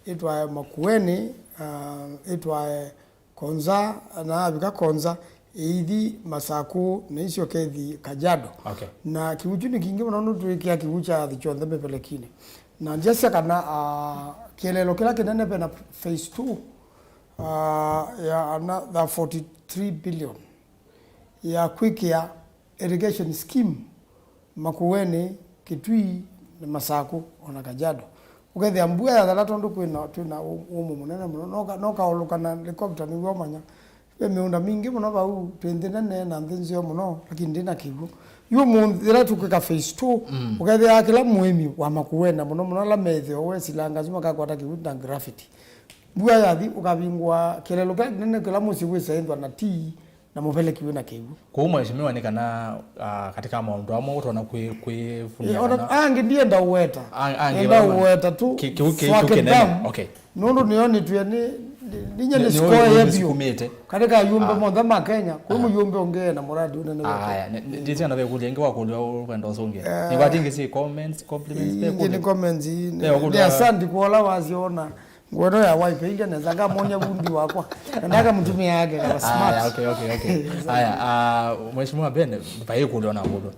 ĩtwae Makueni, ah, ĩtwae Konza, na avika Konza, ĩithi Masakũ, na isyoka ĩthi Kajiado. Okay. Na kĩw'ũ kyu nĩ kingĩ mũno nũtwĩkĩa kĩw'ũ kya athi kyonthe mĩvelekinĩ. Na ndyasya kana, ah, kĩeleelo kĩla kĩnene vena phase two, ah, ya another forty-three billion ya kwĩkĩa irrigation scheme Makueni, Kitui, na Masakũ, ona Kajiado. Ũkethĩa mbua yathela tondũ kwĩna, twĩna ũ-, ũmũ mũnene mũno. Noka, nokaũlũka na helicopter nĩw'o manya. Ve mĩũnda mingĩ mũno vau, twĩ nthĩ nene na nthĩ nzeo mũno, lakini ndĩna kĩw'ũ. Yu ũmũnthĩ, yĩla tũkwĩka phase two, mm, ũkethĩa kĩla mũĩmi wa Makueni, na mũno mũno ala methĩo wesilanga asu makakwata kĩw'ũ na gravity. Mbua yathi, ũkavingũa kĩlelo kĩla kĩnene kĩla mũsyĩ wĩsa ĩthwa na ti na mũveleki wĩna kĩw'ũ. Kwoou, mheshimiwa, nĩ kana, ah, katika maũndũ amwe ũtonya kwĩ-, kwĩvunia. Eh, ona kana angĩ ndienda ũweta. Ang-, angĩ enda ũweta tu ki-, kĩu, kĩu, kĩu Thwake kĩnene. Dam, okay. Nũndũ nĩyo nĩtwĩe nĩ, nĩ, ninya nĩ, nĩ nĩsikoe nĩ yevyo. Sikumĩte. Katika ayumbe, ah, monthe ma Kenya, kwĩ, ah, mũyumbe ũngĩ na mũradi ũnene wake. Aya, nĩ, nĩ, ndĩsĩ na ve kũlya ĩngĩ wakũlya ũkwenda ũsũngĩa. Eh, nĩ vati ĩngĩ syĩ comments, compliments, ve ingĩ nĩ kũlya. Comments, nĩ, ve ũkũlya. Nĩ asandi kwa ũla wasiona. Nguo ĩno ya Wiper ilya nesa, ngamwonia vundi wakwa. Na ndakamũtumia yake, kava smart. Aya, okay, okay, okay. Aya, ah, Mheshimiwa Ben, vai kũlya na kũlya.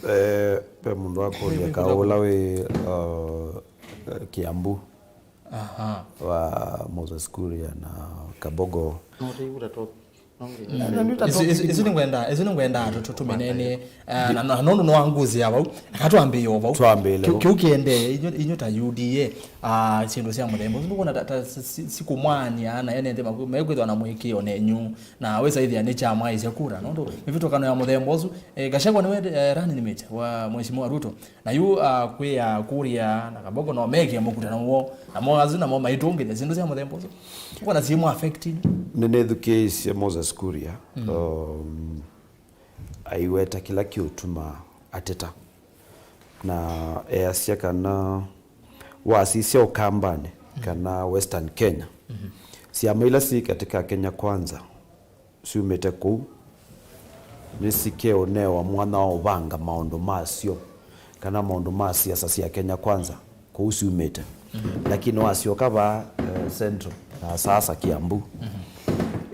Eh, ve mũndũ akũlya kaũla wĩ, uh, Kiambu. Aha. Wa Moses Kuria na Kabogo. No, they would have talked. Isu, isu, isu nĩngwenda, isu nĩngwenda tũ-, tũ-, tũmĩneenee, eh, na, na nũndũ nĩwanguzĩa vau, aka twambĩĩe o vau. Twambĩĩe kĩu, vau. Kĩu kĩendee, inyu, inyu ta U D A, ah, syĩndũ sya mũthemba ũsu, nũkwona ta, ta si-, si-, sikũmwaanĩa na ene nthĩ maku, mekwĩthwa na mũĩkĩĩo nenyu, na wĩsa ĩthĩa nĩ kyamwaĩsya kura, nũndũ mĩvĩtũkano ya mũthemba ũsu, eh, Gachagua nĩwe, eh, running mate wa Mheshimiwa Ruto. Na yu, ah, kwĩ ya Kuria na Kabogo no mekĩe mũkutano woo, namo asu namo maitũngĩthya syĩndũ sya mũthemba ũsu. Ũkwona syĩmũ affecting? Nĩnĩthukĩĩsye Moses Kuria, mm, um, aiweta kĩla kĩũtuma ateta. Na easya kana wasisya Ũkambanĩ, mm, kana Western Kenya, mm-hmm, syama ila syĩ katika Kenya Kwanza, syumĩte kũu, nĩsikeũnewa mwanya wa ũvanga maũndũ masyo, kana maũndũ ma siasa sya Kenya Kwanza, kũu syumĩte. Mhm. Lakini wasyoka vaa, eh, Central, na sasa Kiambu, mhm,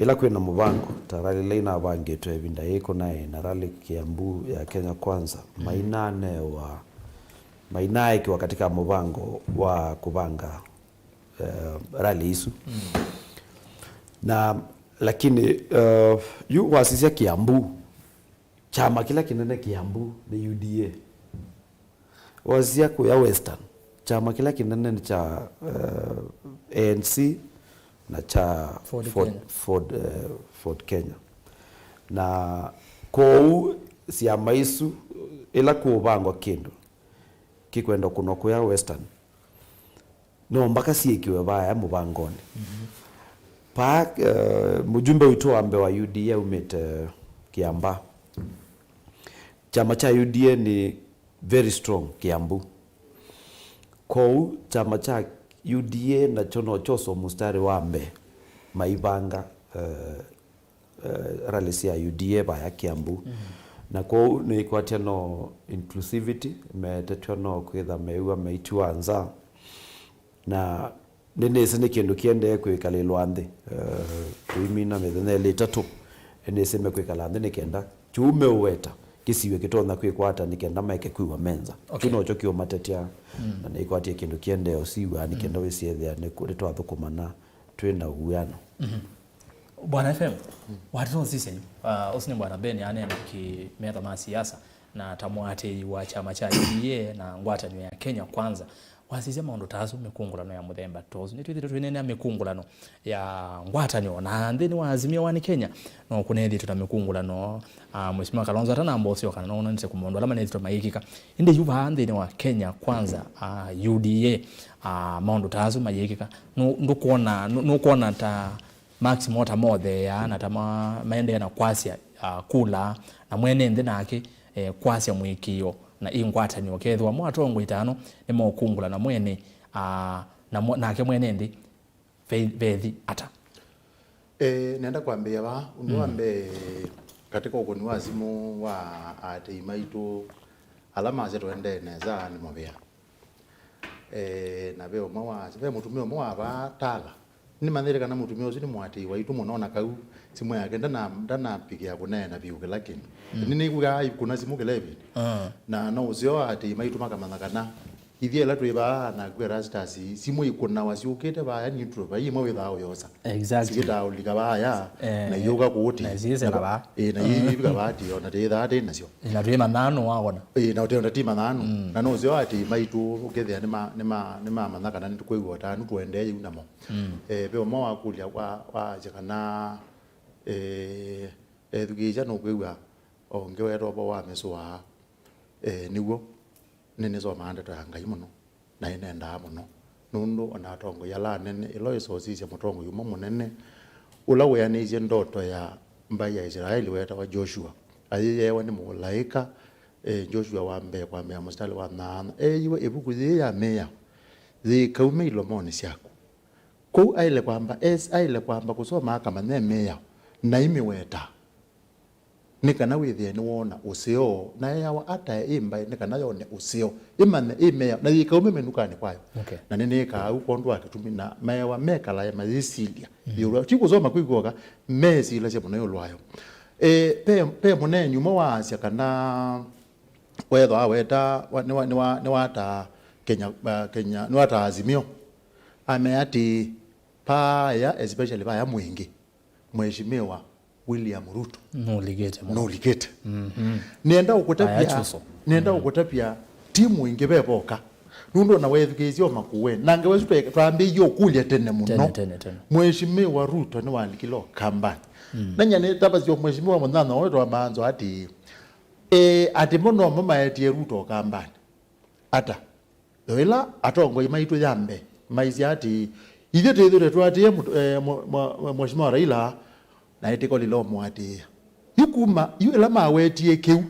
ĩla kwĩna mũvango, ta rally ĩla inavangĩtwe ĩvinda yĩĩ kũnaĩ na rally Kiambu ya Kenya Kwanza, mhm, mainanewa, mainaekiwa katika mũvango wa kũvanga eh, rally isu. Mm. Na, lakini, eh, yu wasisya Kiambu, kyama kĩla kĩnene Kiambu nĩ U D A. Wasisya kũya Western, kyama kĩla kĩnene nĩ kya, eh, A N C na kya Ford Ford, Kenya. Ford, eh, Ford Kenya. Na kwoou syama isu, ĩla kũũvangwa kĩndũ kĩkwenda kũnwa kũya Western, no mbaka syĩkiwe vaya mũvangonĩ. Mhm. Paa, eh, mũjumbe witũ wa mbee wa U D A aumĩte Kiambaa. Kyama kya U D A nĩ very strong Kiambu. Kwoou kyama kya U D A nakyo no kyosa mũstari wa mbee maivanga, eh, eh, rally sya U D A vaya Kiambu. Mhm. Na kwoou nĩkwatya no inclusivity, meetetw'a no kwĩtha mew'a meitiwa nza. Na Nĩnĩsĩ nĩ kĩndũ kĩendee kwĩkalĩlwa nthĩ, eh, tũimina mĩthenya ĩlĩ ĩtatũ, nĩnĩsĩ mekwĩkala nthĩ nĩ kenda kĩu meũweta kĩsiw'e kĩtonya kwĩkwata nĩ kenda maeke kwĩw'a me nza. Okay. Kĩu nokyo kĩũmatetya, na nĩikwatie kĩndũ kĩendee ũsiw'a nĩ kenda wĩsyethĩa nĩ kũ- nĩtwathũkũmana twĩ na ũw'ano. Bwana F M, watĩte ũsisya yu, ah, ũsu nĩ Bwana Ben aneena kĩ metho ma siasa na ta mũatĩĩi wa kyama kya U D A na ngwatanĩo ya Kenya Kwanza. Wasisya maũndũ ta asu, mĩkũngũlano ya mũthemba ta ũsu, nĩtwĩthĩtwe twĩneenea mĩkũngũlano ya ngwatanĩo na nthĩnĩ wa Azimio One Kenya, no kũneethĩtwe na mĩkũngũlano, ah, Mheshimiwa Kalonzo atanamba ũsyoka na nonanĩte kũ maũndũ ala manethĩtwe mayĩkĩka. Ĩndĩ yu vaa nthĩnĩ wa Kenya Kwanza, ah, U D A, ah, maũndũ ta asu mayĩkĩka. Nũ- ndũkwona, nũ- nũkwona ta Max mo ta motheeaa na ta ma- maendee na kwasya, ah, kula, na mwene nthĩ nake, eh, kwasya mũĩkĩĩo na ĩ ngwatanĩo. Kethĩwa mo atongoi ta ano nĩmokũngũla na mwene, ah, na mo- nake mwene nthĩ ve- vethi ata? E, nenda kwambĩĩa vaa. Ũndũ wa mbee, katika ũkũni wa simũ wa aatĩĩi maitũ ala masya tũendee nesa nĩ mũvea. Eh, na ve ũmwe wa, ve mũtumĩa ũmwe wa vaa Tala. Nĩmanyĩte kana mũtumĩa ũsu nĩ mũatĩĩi waitũ mũno, na kau simũ yake ndana- ndanapikĩa kũneena vyũ kĩla kĩndũ. Nĩnĩw'aa ikũna simũ kĩla ĩvinda. Ah. Na no ũseo aatĩĩi maitũ makamanya kana ithyĩ ĩla twĩ vaa naku Erastus, simũ ikũnawa syũkĩte vaa, yani neutral, vai imwe wĩthaa ũyosa. Exactly. Sikĩtaa ũlika vaya, eh, na iyũka kũũtĩ. Na siĩsela vaa. Ĩ, na ivika vaa ti ona tĩthaa tĩ nasyo. Na twĩ mananu wakona. Ĩ, na ũtenda ti mananu. Na no ũseo atĩ maitũ ũkethĩa nĩ ma- nĩ ma- nĩ mamanya kana nĩtũkwĩw'a ũtanu tũendee yĩu namo. Eh, ve ũmwe wakũlya wa- wasya kana, eh, ethukĩĩsya nũkwĩw'a o ngĩ wetwa ũvoo wa mĩsũa. Eh, nĩw'o nĩnĩsomaa ndeto ya Ngai mũno. Na nĩnendaa mũno, nũndũ o na atongoi ala anene, ĩla wĩsa ũsisya mũtongoi ũmwe mũnene ũla weanĩisye ndoto ya mbaĩ ya Isilaeli weetawa Joshua, ayĩyeewa nĩ mũlaĩka, eh, Joshua wa mbee kwambĩĩa mũsitalĩ wa nyaanya, eeiwe ĩvuku yĩĩ ya Mĩao yĩkauma ilomonĩ syaku. Kũu aĩle kwamba, es- aĩle kwamba kũsoma akamanya ĩ Mĩao, na aimĩwetaa. Nĩ kana wĩthĩe nĩwoona ũseo, na eawa atae ĩ mbaĩ nĩ kana yone ũseo, ĩmanye ĩ Mĩao, na yĩkaume mĩnukanĩ kwayo. Okay. Na nĩnĩkaa ũu kwondũ wa kĩtumi, na maeawa mekalae mayĩsilya ĩũlũ wayo. Ti kũsoma kwĩ kw'oka, meesilasya mũno ĩũlũ wayo. E, pe, pe mũneeni ũmwe waasya kana weethwa aweta, wa- nĩwa- nĩwa- nĩwataa Kenya, uh, Kenya, nĩwataa Azimio. Amea atĩĩ, paaya, especially vaya mwingĩ, Mheshimiwa William Ruto nũlikĩte mũno. Nũlikĩte. Nĩenda ũkũtavya, nĩenda ũkũtavya timu ingĩ ve voka. Nũndũ ona wethukĩĩsya o Makueni. Na ngewa isu twe- twambĩĩie ũkũlya tene mũno. Tene, tene, tene. Mheshimiwa Ruto nĩwalikile Ũkambani. Na nyie nĩtavasya Mheshimiwa mũnyanyawa wetwa Manzo atĩĩ, e, atĩ mo nomo maetie Ruto Ũkambani. Ata? Yo ĩla atongoi maitũ ya mbee maisye atĩĩ, ithyĩ twĩthĩtwe tũatĩĩe mũt- eh, mũ- mũ- Mheshimiwa Raila, na ĩtĩko lila ũmũatĩĩa. Yu kuma, yu ĩla mawetie kĩu,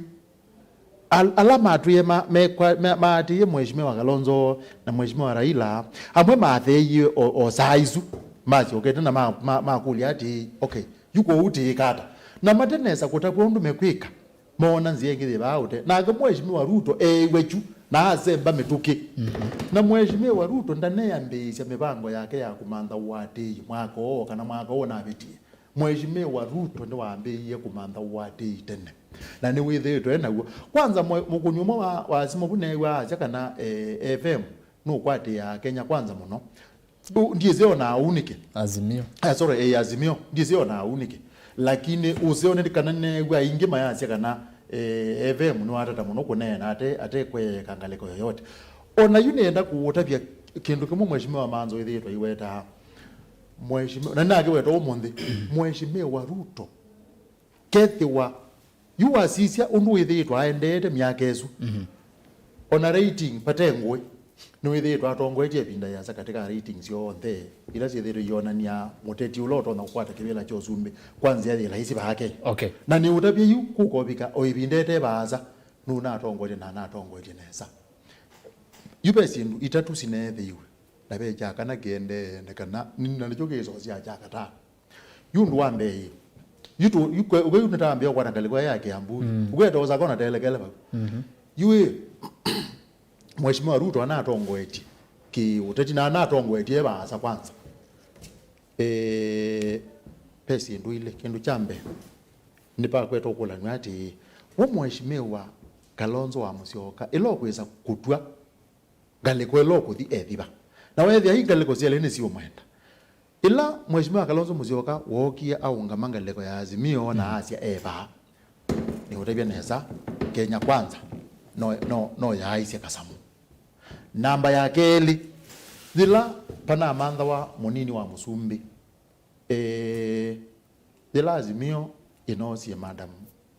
al- ala matwĩe ma- mekwa- ma- maatĩĩe Mheshimiwa Kalonzo na Mheshimiwa Raila, amwe matheeie o, o saa isu, masyokete na ma- ma- makũlya atĩĩ, okay, yu kwoou tĩĩka ata? Na matenesa kũtavw'a ũndũ mekwĩka. Moona nzĩa ĩngĩ yĩ vaa ũtee. Nake Mheshimiwa Ruto eĩwe kyu na asemba mĩtũkĩ. Na Mheshimiwa Ruto ndaneambĩĩsya mĩvango yake ya kũmantha ũatĩĩi mwaka ũũ kana mwaka ũũ ũnavĩtie. Mheshimiwa Ruto nĩwambĩĩie kũmantha ũatĩĩi tene. Na nĩwĩthĩĩtwe e naw'o. Kwanza mwe- mũkũni ũmwe wa, wa simũ vu neew'aa asya kana, eh, F M nũkwatĩĩaa Kenya Kwanza mũno. Ndũ- ndiĩsĩ ona aunĩke. Azimio. Ah, sorry, eh, Azimio. Ndiĩsĩ ona aunĩke. Lakini ũseo nĩ kana neew'a aingĩ mayasya kana, eh, F M nĩwatata mũno kũneena ate- atekweeka ngalĩko yoyote. Ona yu nĩenda kũũtavya kĩndũ kĩmwe Mheshimiwa Manzo ĩthĩĩtwe aiwetaa. Mheshimiwa, na nake wetwa ũmũnthĩ. Mheshimiwa Ruto. Kethĩwa yu wasisya ũndũ wĩthĩĩtwe aendeete myaka ĩsu, ona rating vate ngũĩ, nĩwĩthĩĩtwe atongoetye ĩvinda yĩasa katika rating syonthe ila syĩthĩĩtwe iyonany'a mũteti ũla ũtonya kũkwata kĩvĩla kya ũsumbĩ kwa nzĩa yĩ laisi vake. Okay. Na nĩũtavye yu kũkovika o ĩvinda ĩte vaasa, nũnatongoetye na anatongoetye nesa. Yu ve syĩndũ itatũ sineethĩiwe, na ve kya kana kĩendee, na kana, na nĩkyo kĩsosya kya katano. Yu ũndũ wa mbee, yu tũ- yu kwe- ũve yu nĩtambĩa ũkwata ngalĩko ya Kiambu. Ũkweta ũsaka ũnatelekele vau. Yu ĩ, Mheshimiwa Ruto anatongoetye kĩũteti, na anatongoetye vaasa kwanza. Eh, ve syĩndũ ilĩ. Kĩndũ kya mbee, nĩvakwetwa ũkũlanw'a atĩĩ, we Mheshimiwa Kalonzo wa Musyoka, ĩla ũkwĩsa kũtw'a ngalĩko ĩla ũkũthi ethiva. Na weethĩa i ngalĩko syelĩ nĩsiũmwenda. Ĩla Mheshimiwa Kalonzo Musyoka wookie aũngama ngalĩko ya Azimio na asya e vaa, nĩũtavya nesa, Kenya Kwanza no, no, no yaaisye kasamũ. Namba ya kelĩ, yĩla panamanthawa mũnini wa mũsumbĩ, eh, yĩla Azimio ĩnoosie Madam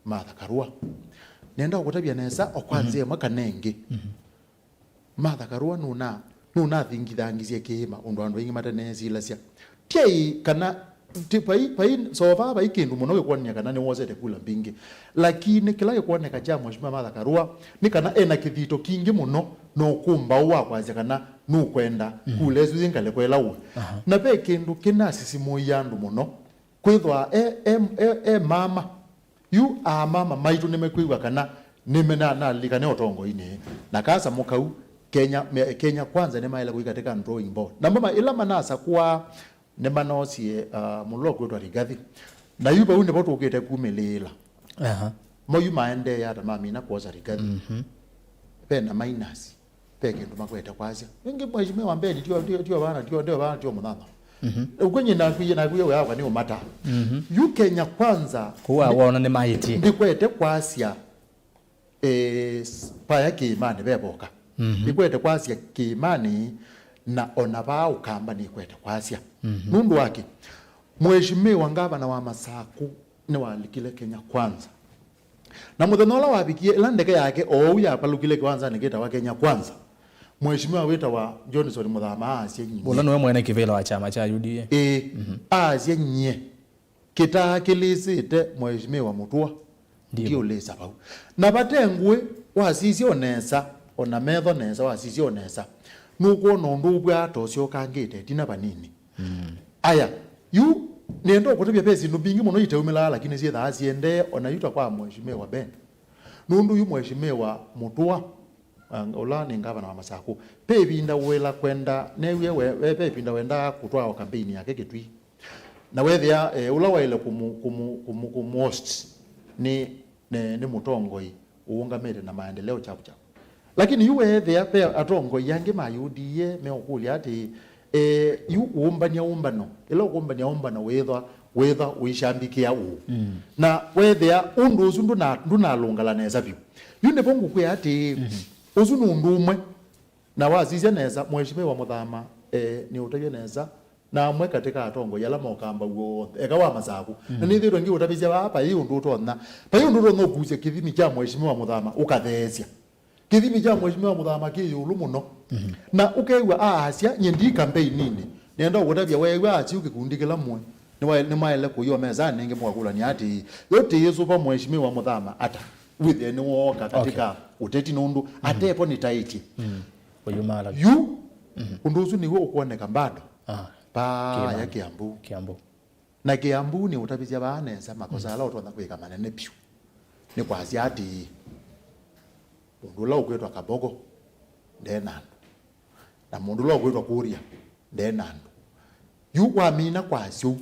Martha Karua, nĩenda ũkũtavya nesa o kwa nzĩa ĩmwe kana ĩngĩ. Martha Karua nũna, nũnathingithangisye kĩĩma ũndũ andũ aingĩ mateneesilasya. Tiai kana, ti, vai, vai, so far vai kĩndũ mũno gĩkwonany'a kana nĩwosete kula mbingĩ. Lakini kĩla gĩkwoneka kya Mheshimiwa Martha Karua nĩ kana ena kĩthito kingĩ mũno na ũkũmbaũ wa kwasya kana nũkwenda kula ĩsu yĩ ngalĩko ĩla ũĩ. Na ve kĩndũ kĩnasisimũie andũ mũno, kwĩthwa e, e, e, e mama. Yu aamama maitũ nĩmekwĩw'a kana nĩme-, na, nalilikane ũtongoinĩ. Na kasamũ kau, Kenya, me-, Kenya Kwanza nĩmaĩle kũi katika drawing board. Na mama, ĩla manasakũa, nĩmanoosie, uh, mũlũa kwĩtwa Rigathi. Na yu vau nĩvo tũkĩte kumĩlĩĩla. Aha. Mo yu maendeea ata mamina kwosa Rigathi. Ve na minus. Ve kĩndũ makwete kwasya. Ĩngĩ Mheshimiwa Ben, tio, tio, tio vana, tio, tio vana, tio mũthama. Ũkw'o nyie nakwie, nakwie wĩawa nĩ ũmata. Yu Kenya Kwanza, kũu awona nĩ maĩtie. Ndikwete kwasya, eh, s-, vaya kĩĩmanĩ vevoka. Ndikwete kwasya kĩĩmanĩ, na ona vaa Ũkamba nĩkwete kwasya. Nũndũ wake, Mheshimiwa Ngavana wa Masaku nĩwalikile Kenya Kwanza. Na mũthenya ũla wavikie, ĩla ndeke yake oou yapalũkile kĩwanzanĩ kĩtawa Kenya Kwanza, Mheshimiwa wĩtawa Johnson Mũthama aasya nyie. Ũla nĩwe mwene kĩvĩla wa kyama kya U D A. Ĩĩ, aasya nyie, kĩtaa kĩlĩsĩte Mheshimiwa Mũtũa, ndiũlĩsa vau. Na vate ngũĩ, wasisya o nesa, o na metho nesa, wasisya o nesa, nũkwona ũndũ ũvw'aa ta ũsyokangĩte ĩtina vanini. Aya, yu nĩenda ũkũtavya ve syĩndũ mbingĩ mũno itaumĩlaa, lakini syĩthaa siendee o na yu ta kwa Mheshimiwa Ben. Nũndũ yu Mheshimiwa Mũtũa, uh, ũla nĩ ngavana wa Masaku, ve ĩvinda wĩla kwenda, neewie we, we, ve ĩvinda wendaa kũtwaa o kambeini yake Kĩtui. Na wethĩa, eh, ũla waĩle kũmũ, kũmũ, kũmũ, kũmũ host nĩ, nĩ, nĩ mũtongoi ũũngamĩte na maendeleo kyavu kyavu. Lakini yu weethĩa ve atongoi angĩ ma U D A meũkũlya atĩĩ, eh, yu ũmbany'a ũmbano, ĩla ũkũmbany'a ũmbano wĩthwa, wĩthwa ũisyambĩkĩa ũũ. Na weethĩa ũndũ ũsu ndũna-, ndũnalũngala nesa vyũ. Yu nĩvo ngũkwĩa atĩĩ, ũsu nĩ ũndũ ũmwe, na wasisya nesa, Mheshimiwa Mũthama, eh, nĩũtavye nesa, na amwe katika atongoi ala mokamba w'o onthe, eka wa Masaku. Na nĩthĩĩtwe ngĩũtavĩsya vaa, vai ũndũ ũtonya, vai ũndũ ũtonya ũkusya kĩthimi kya Mheshimiwa Mũthama ũkatheesya. Kĩthimi kya Mheshimiwa Mũthama kĩ ĩũlũ mũno. Na ũkew'a aasya, nyie ndi kambeini-inĩ. Nĩenda ũkũtavya, weew'a aasya yu kĩkundi kĩla mũĩ, nĩwa-, nĩmwaĩle kũia mesanĩ ĩngĩ mũkakũlany'a atĩĩ, yo tĩĩsũva Mheshimiwa Mũthama ata? Wĩthĩe nĩwooka katika ũteti nũndũ atevo nĩtaĩtye. Ũyumala. Yu, ũndũ ũsu nĩw'o ũkwoneka bado. Ah, paaya Kĩambu. Kĩambu. Kĩambu. Na Kĩambu nĩũtavĩsya vaa nesa makosa ala ũtonya kwĩka manene vyũ. Nĩ kwasya atĩĩ, mũndũ ũla ũkwĩtwa Kaboko nde na andũ, na mũndũ ũla ũkwĩtwa Kuria nde na andũ. Yu wamina kwasya ũu,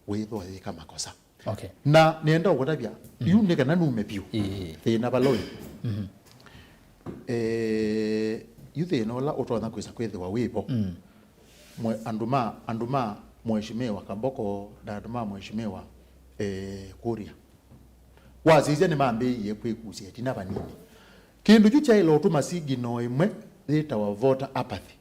wĩthwa yĩka makosa. Okay. Na nĩenda ũkũtavya, yu nĩ kana nume vyũ. Ĩĩ. Thĩna vala ũĩ. Eh, yu thĩna ũla ũtonya kwĩsa kwĩthĩwa wĩ vo. Mwe-, andũ ma, andũ ma Mheshimiwa Kaboko na andũ ma Mheshimiwa, eh, Kuria, wasisya nĩmambĩĩie kwĩkusya ĩtina vanini. Kĩndũ kyu kyaĩle ũtuma signal ĩmwe yĩtawa voter apathy.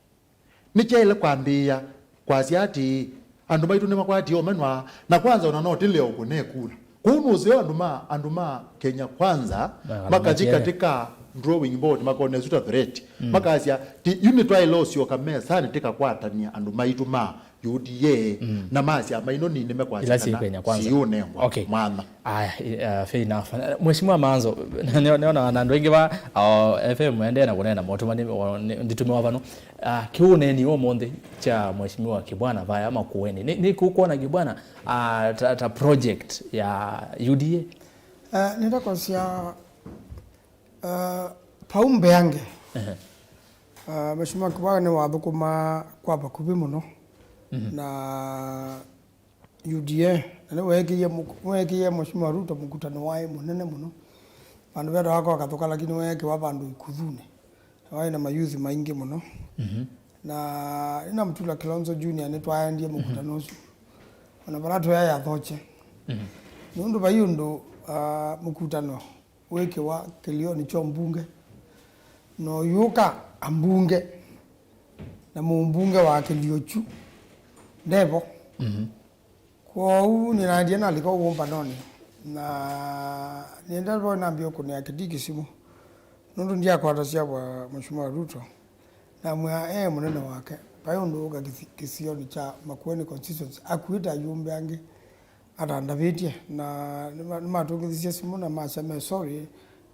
Nĩkyaĩle kwambĩĩa kwasya atĩĩ, andũ maitũ nĩmakwatie ũmenwa, na kwanza ona no tĩ leo kũne kura. Kwoou nũseo andũ ma, andũ ma Kenya Kwanza makathi katika drawing board, makona ĩsu ta threat. Makasya, ti, yu nĩtwaĩle ũsyoka mesanĩ tĩkakwatany'a andũ maitũ ma U D A na ma syama ino nini mekwasya kana siũnengwa mwanya. Aya, eh, fair enough. Mheshimiwa Manzo, nĩ-, nĩona na andũ aingĩ va, o, F M endee na kũneena motũmani, o, nĩ-, nditũmĩwa vano. Ah, kĩũneeni ũmũnthĩ kya Mheshimiwa Kibwana vaya Makueni. Nĩ, nĩ kũkwona Kibwana, ah, ta, ta project ya U D A? Eh, nĩtakwasya, eh, pau mbeange. Ehe. Ah, Mheshimiwa Kibwana nĩwathũkũmaa kwa vakuvĩ mũno Mhm. na U D A, na nĩweekĩie mũk-, nĩweekĩie Mheshimiwa Ruto mũkutano waĩ mũnene mũno. Vandũ vetawa kwa Kathũka, lakini weekĩwa vandũ Ikuthunĩ. Na waĩ na mayuthi maingĩ mũno. Mhm. Na nĩna Mutula Kilonzo Junior nĩtwaendie mũkutano ũsu. Ona vala tũyaĩ athoche. Mhm. Nũndũ vai ũndũ, ah, mũkutano wĩkĩwa kĩlĩonĩ kya ũmbunge, na ũyũka ambunge, na mũmbunge wa kĩlĩo kyu ndevo. Mhm. Kwoou nĩnaendie nalika ũwũmbanonĩ, na nĩenda vo nambie ũkũnĩa Kindiki simũ, nũndũ ndyakwatasya kwa Mheshimiwa Ruto, namwĩa e mũnene wake, vai ũndũ ũka kĩsi-, kĩsionĩ kya Makueni constituency, akuĩte ayumbe angĩ atandavĩtye, na nĩma-, nĩmatũngĩthisye simũ na masya me sorry,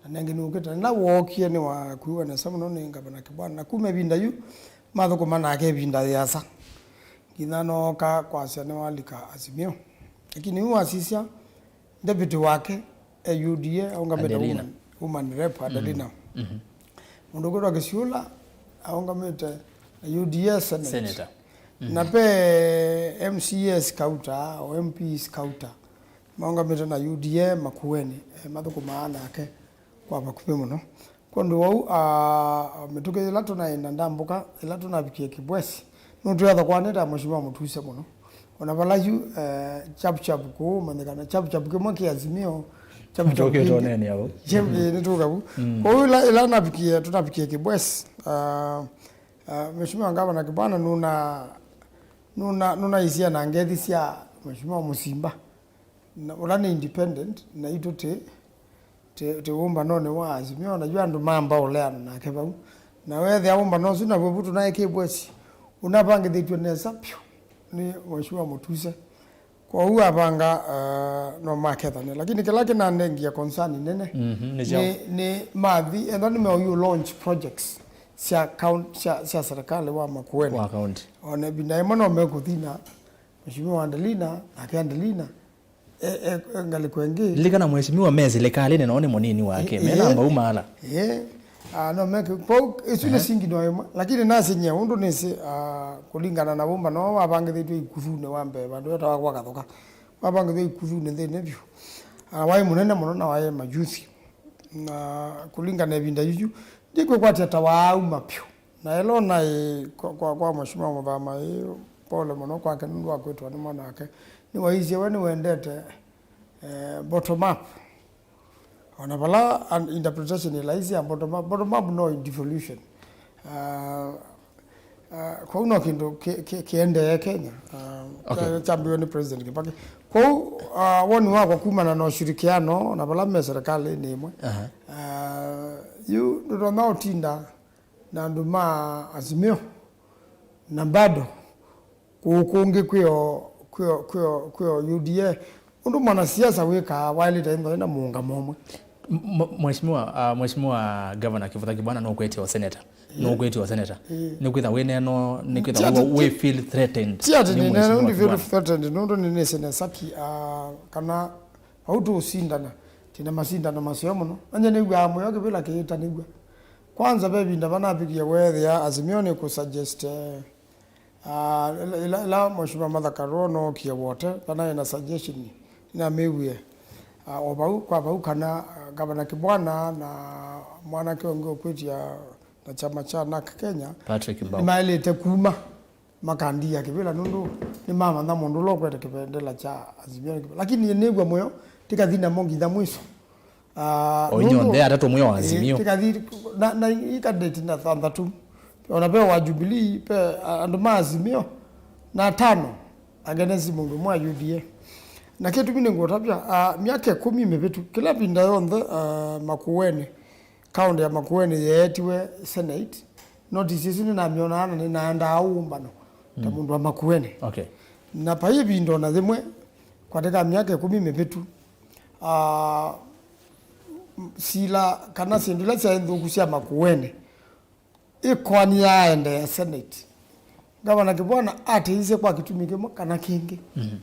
na nengĩ nĩũkĩte. Na wookie nĩwakuiwe nesa mũno nĩ Ngavana Kibwana, na kuma ĩvinda yu mathũkũma nake ĩvinda yĩasa, nginya nooka kwasya nĩwalika Azimio. Lakini yu wasisya, deputy wake e U D A aũngamĩte Adelina. Woman, woman rep Adelina. Mhm. Mũndũ ũkwĩtwa Kĩsiũla aũngamĩte na U D A Senate. Senator. Mhm. Na ve M C As kauta, o M Ps kauta, maũngamĩte na U D A Makueni, eh, mathũkũmaa nake kwa vakuvĩ mũno. Kwondũ wau, ah, mĩtũkĩ ĩla tũnaĩ na ndambũka, ĩla tũnavikie Kibwesi, nũtwĩatha kwanĩte Mheshimiwa Mutuse mũno. Ona vala yu, eh, chap chap kũu, manyĩkana chap chap kĩmwe kĩ Azimio, chap chap Tũkĩte kĩngĩ. Ũnene avo. Chap, eh, nĩtũka vu. Mm. Kwoou ĩla, ĩla navikie, tũnavikie Kibwesi, ah, ah, Mheshimiwa Ngavana Kibwana nũna, nũna, nũnaisye na ngethi sya Mheshimiwa Musimba. Na ũla nĩ independent, naitũ tĩ, tĩ, tĩ wũmbanonĩ wa Azimio, na yu andũ mamba ũleana nake vau. Na weethĩa wũmbano ũsu naw'o vu tũnaĩ Kibwesi, ũnavangĩthĩtw'e nesa vyũ nĩ Mheshimiwa Mutuse. Kwoou avanga, uh, no makethane. Lakini kĩla kĩnanengie concern nene Mhm, nĩ nĩ, nĩ mathi, enda nĩmeũyu launch projects sya coun-, sya, sya serikali wa Makueni. Wa county. Ona ĩvinda ĩmwe no mekũthi na Mheshimiwa Adelina, nake Adelina, e, e, e, ngalĩko ĩngĩ. Lilikana mheshimiwa me silikalĩnĩ, nao nĩ mũnini wake. Ĩ, me ĩ. Namba umaala. Ĩ. Ah, no meke. Kwou, ĩsu nĩ Ehe. Singi no ĩmwe. Lakini nasinyie ũndũ nĩsĩ, ah, kũlingana na wũmba no wavangĩthĩtwe Ikuthunĩ wa mbee, vandũ vetawa kwa Kathoka. Wavangĩthĩtwe Ikuthunĩ nthĩnĩ vyũ. Ah, waĩ mũnene mũno na waĩ mayuthi. Na kũlingana na ĩvinda yuyu, ndikwĩkwatya ta waauma vyũ. Na ĩla ũnaĩ kwa, kwa, kwa Mheshimiwa Muthama, ĩ pole mũno kwake nũndũ wa kwĩtwa nĩ mwana wake. Nĩwaisye we nĩwendete, eh, bottom up. Ona vala an-, interpretation ĩlaisye ya bottom up, bottom up no devolution. Ah, ah, kwoou no kĩndũ kĩ-, kĩ-, kĩendee Kenya. Ah, Okay. kya-, kyambĩwe nĩ President Kibaki. Kwoou, ah, woni wakwa kumana na ushirikiano na vala me serikalĩnĩ ĩmwe. Aha. Ah, yu ndũtonya ũtinda na andũ ma Azimio, na bado kũũ kũngĩ kwĩo, kwĩo, kwĩo, kwĩo U D A. Ũndũ mwanasiasa wĩkaa waĩlĩte ĩthwa ĩna mũũngamo ũmwe. M-, m-, Mheshimiwa, ah, Mheshimiwa Governor Kivutha Kibwana nũkwĩtĩwa senator. Yeah. Nũkwĩtĩwa senator. Yeah. Nĩkwĩtha wĩneno, nĩkwĩtha Ti ati, wĩ, wĩ ti, feel threatened ti ati nĩ nĩ Mheshimiwa neno ndi feel Kibwana. Threatened, nũndũ nĩ, nĩ sene saki, ah, kana vau tũũsindana, twĩna masindano maseo mũno. Nanye nĩw'aa mũyo kĩvĩla kĩĩtanĩw'a. Kwanza, ve ĩvinda vanavikie weethĩa Azimio nĩ kũsuggest, eh, ah, ĩla, ĩla, ĩla Mheshimiwa Martha Karua nookie Wote, kana ena suggestion, nĩnamĩw'ie, ah, o vau, kwa vau, kana, ah, Gavana Kibwana na mwanake ũngĩ ũkwĩtya na kyama kya NARC Kenya, Patrick Mbau. Nĩmaĩlĩte kuma makandia kĩvĩla nũndũ nĩmamanya mũndũ ũla ũkwete kĩvendela kya Azimio nĩ kĩvĩla. Lakini nĩw'a mũyo, tĩkathi namo nginya mwiso. Ah, O inyonthe nũndũ, atatũ mwĩ wa eh, Azimio. Tĩkathi na, na ikandidate na thanthatũ. Ona ve wa Jubilee, ve, ah, andũ ma Azimio na atano against mũndũ ũmwe wa U D A. Na kĩtumi nĩngũtavya, ah, myaka ĩkũmi mĩvĩtu, kĩla vinda yonthe, ah, Makueni, kaũntĩ ya Makueni yeetiwe Senate, notice ĩsu nĩnamyonaa na nĩnaendaa ũũmbano ta Mm. mũndũ wa Makueni. Okay. Na vai ĩvinda ona yĩmwe, kwatĩka myaka ĩkũmi mĩvĩtu, ah, sila kana syĩndũ ila syaĩ nthũku sya Makueni, ĩkoani yaaendeea Senate. Gavana Kibwana atĩĩisye kwa kĩtumi kĩmwe kana kĩngĩ. Mhm.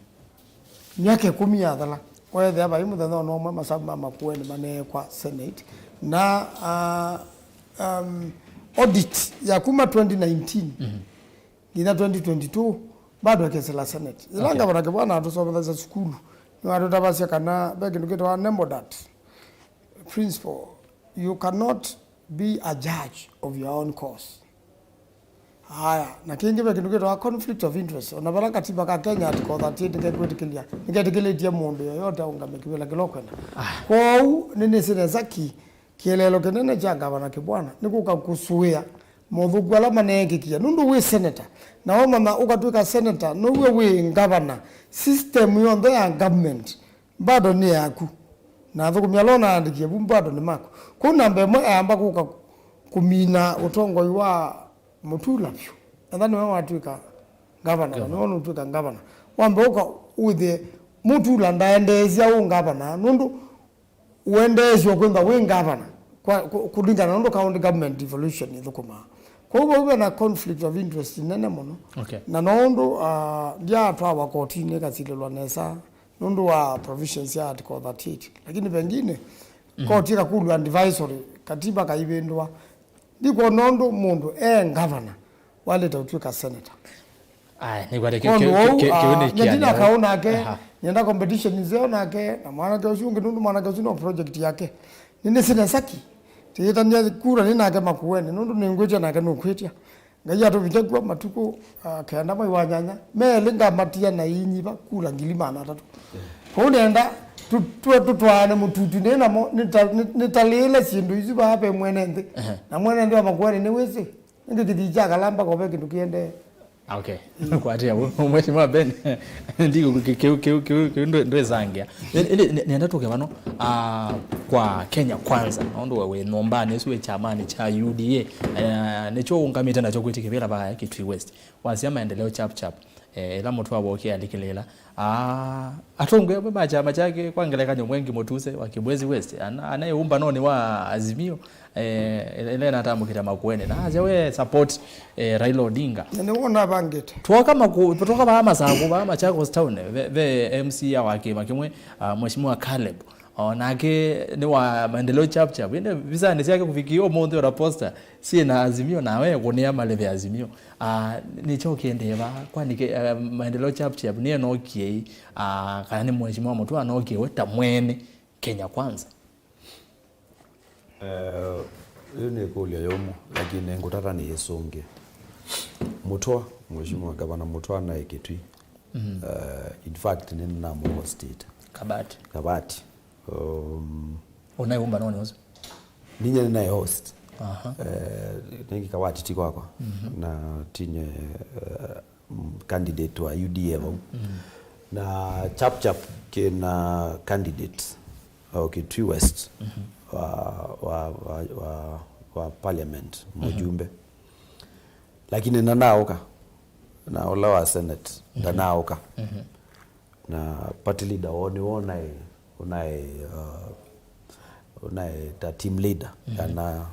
Myaka ĩkũmi yathela, weethĩa vai mũthenya ona ũmwe masavu ma Makueni maneekwa Senate. Na, ah, um, audit ya kuma twenty nineteen nginya twenty twenty-two, bado akesela Senate. Yĩla Okay. Ngavana Kĩbwana atũsomethasya sukulu, nĩwatũtavasya kana ve kĩndũ kĩtawa NEMODAT principle, you cannot be a judge of your own cause. Aya, na kĩngĩ ve kĩndũ kĩtawa conflict of interest. Ona vala katiba ka Kenya article thirty-eight nĩkekwĩtĩkĩlya, nĩketĩkĩlĩtye mũndũ yoyote aũngame kĩvĩla kĩla ũkwenda. Kwoou, nĩnĩsĩ nesa ki, kĩeleelo kĩnene kya Ngavana Kĩbwana nĩ kũka kũsũĩa mothũku ala maneekĩkie. Nũndũ wĩ senator, na wamanya ũkatw'ĩka senator, now'o wĩ ngavana. System yonthe ya government bado nĩ yaku. Na athũkũmi ala ũnaandĩkie vu bado nĩ maku. Kwoou namba ĩmwe ayamba kũka kũmina ũtongoi wa Mutula vyũ. Etha nĩwe watw'ĩka ngavana, na nĩwe ũnũtw'ĩka ngavana. Wambe ũka wĩthĩe Mutula ndaendeesya ũ ngavana, nũndũ ũendeesyo kwĩntha wĩ ngavana kwa, kũ-, kũlingana na ũndũ county government devolution ĩthũkũmaa. Kwoou vau ve na conflict of interest nene mũno. Okay. Na no ũndũ, ah, ndyaatwawa kotinĩ ĩkasilĩlwa nesa nũndũ wa provisions ya article thirty-eight. Lakini pengine koti ĩkakũlw'a advisory, katiba kaivĩndũa. Ndikwona ũndũ mũndũ e ngavana walĩte ũtw'ĩka senator. Aya, nĩkwate kĩ-, kĩu, kĩu, kĩu, kĩu nĩ ah, Nyatina kĩanĩu. Kau nake, aha, nĩenda competition nzeo nake, na mwanake ũsu ũngĩ, nũndũ mwanake ũsu no project yake. Nĩnĩsĩ nesa ki, tĩyĩtanĩa kura nĩ nake Makueni, nũndũ nĩngwĩtya nake nũkwĩtya. Ngai atũvike kw'o matukũ, ah, kenda mwei wa nyanya, me elĩ ngamatia na inyiva kura ngili maana atatũ. Kwoou nĩenda tũ-, tũ-, tũtwaane mũtutu nĩ namo, nĩta-, nĩ-, nĩtalĩĩle syĩndũ isu vaa ve mwene nthĩ. Ehe. Na mwene nthĩ wa Makueni nĩwĩsĩ. Nĩngĩ kĩthii kya kalamba kove kĩndũ kĩendee. Okay. Kwatia mheshimiwa Ben. Ndiko kĩu, kĩu, kĩu, kĩu ndwĩsangĩa. Nenda tũke vano, ah, kwa Kenya Kwanza. Nũndũ we wĩ nyũmbanĩ ĩsu wĩ kyamanĩ kya U D A. Eh, nĩkyo ũngamĩte nakyo kwĩtĩkĩvĩla vaya Kitui West. Wasya maendeleo chap chap. Eh, ĩla mũtũa wokie alikĩlĩla. Ah, atongoi amwe ma kyama kyake, kwa ngelekany'o, Mwengi Mutuse wa Kibwezi West, ana-, anaĩ ũmbanonĩ wa Azimio, eh, ĩla ĩnatamũkĩte Makueni. Na asya we support, eh, Raila Odinga. Na nĩw'o navangĩte. Twoka maku-, twoka vaa Masaku, vaa Machakos Town, ve, ve M C A wa kĩama kĩmwe, ah, Mheshimiwa Caleb. O nake nĩ wa maendeleo chap chap. Ĩndĩ visanĩ syake kũvikia ũmũnthĩ ona poster syĩ na Azimio, nawe kũnĩa maleve Azimio. Ah, nĩkyo kĩendee vaa. Kwani ke-, ah, maendeleo chap chap nĩenokie, ah, kana nĩ Mheshimiwa Mutua anokie we ta mwene Kenya Kwanza? Eh, ĩyo nĩ ĩkũlyo yũmũ, lakini ngũtata nĩyĩsũngĩe. Mutua, Mheshimiwa Gavana Mutua naĩ Kitui. Mhm. Eh, in fact, nĩnamũhostĩte. Kabati. Kabati. Um, Ũnaĩ ũmbanonĩ ũsu? Ninyie nĩnaĩ host. Aha. Eh, nĩngĩ Kabati ti kwakwa. Mhm. Na tinye, eh, mm, candidate wa U D A vau. Mhm. Na chap chap kĩna candidate o Kitui West, mhm, wa, wa, wa, wa, wa parliament, mhm, mũjumbe. Lakini nanaũka, na ũla wa senate, mhm, ndanaũka. Mhm. Na party leader woo nĩwe ũnaĩ, ũnaĩ, uh, ũnaĩ ta team leader, mhm, kana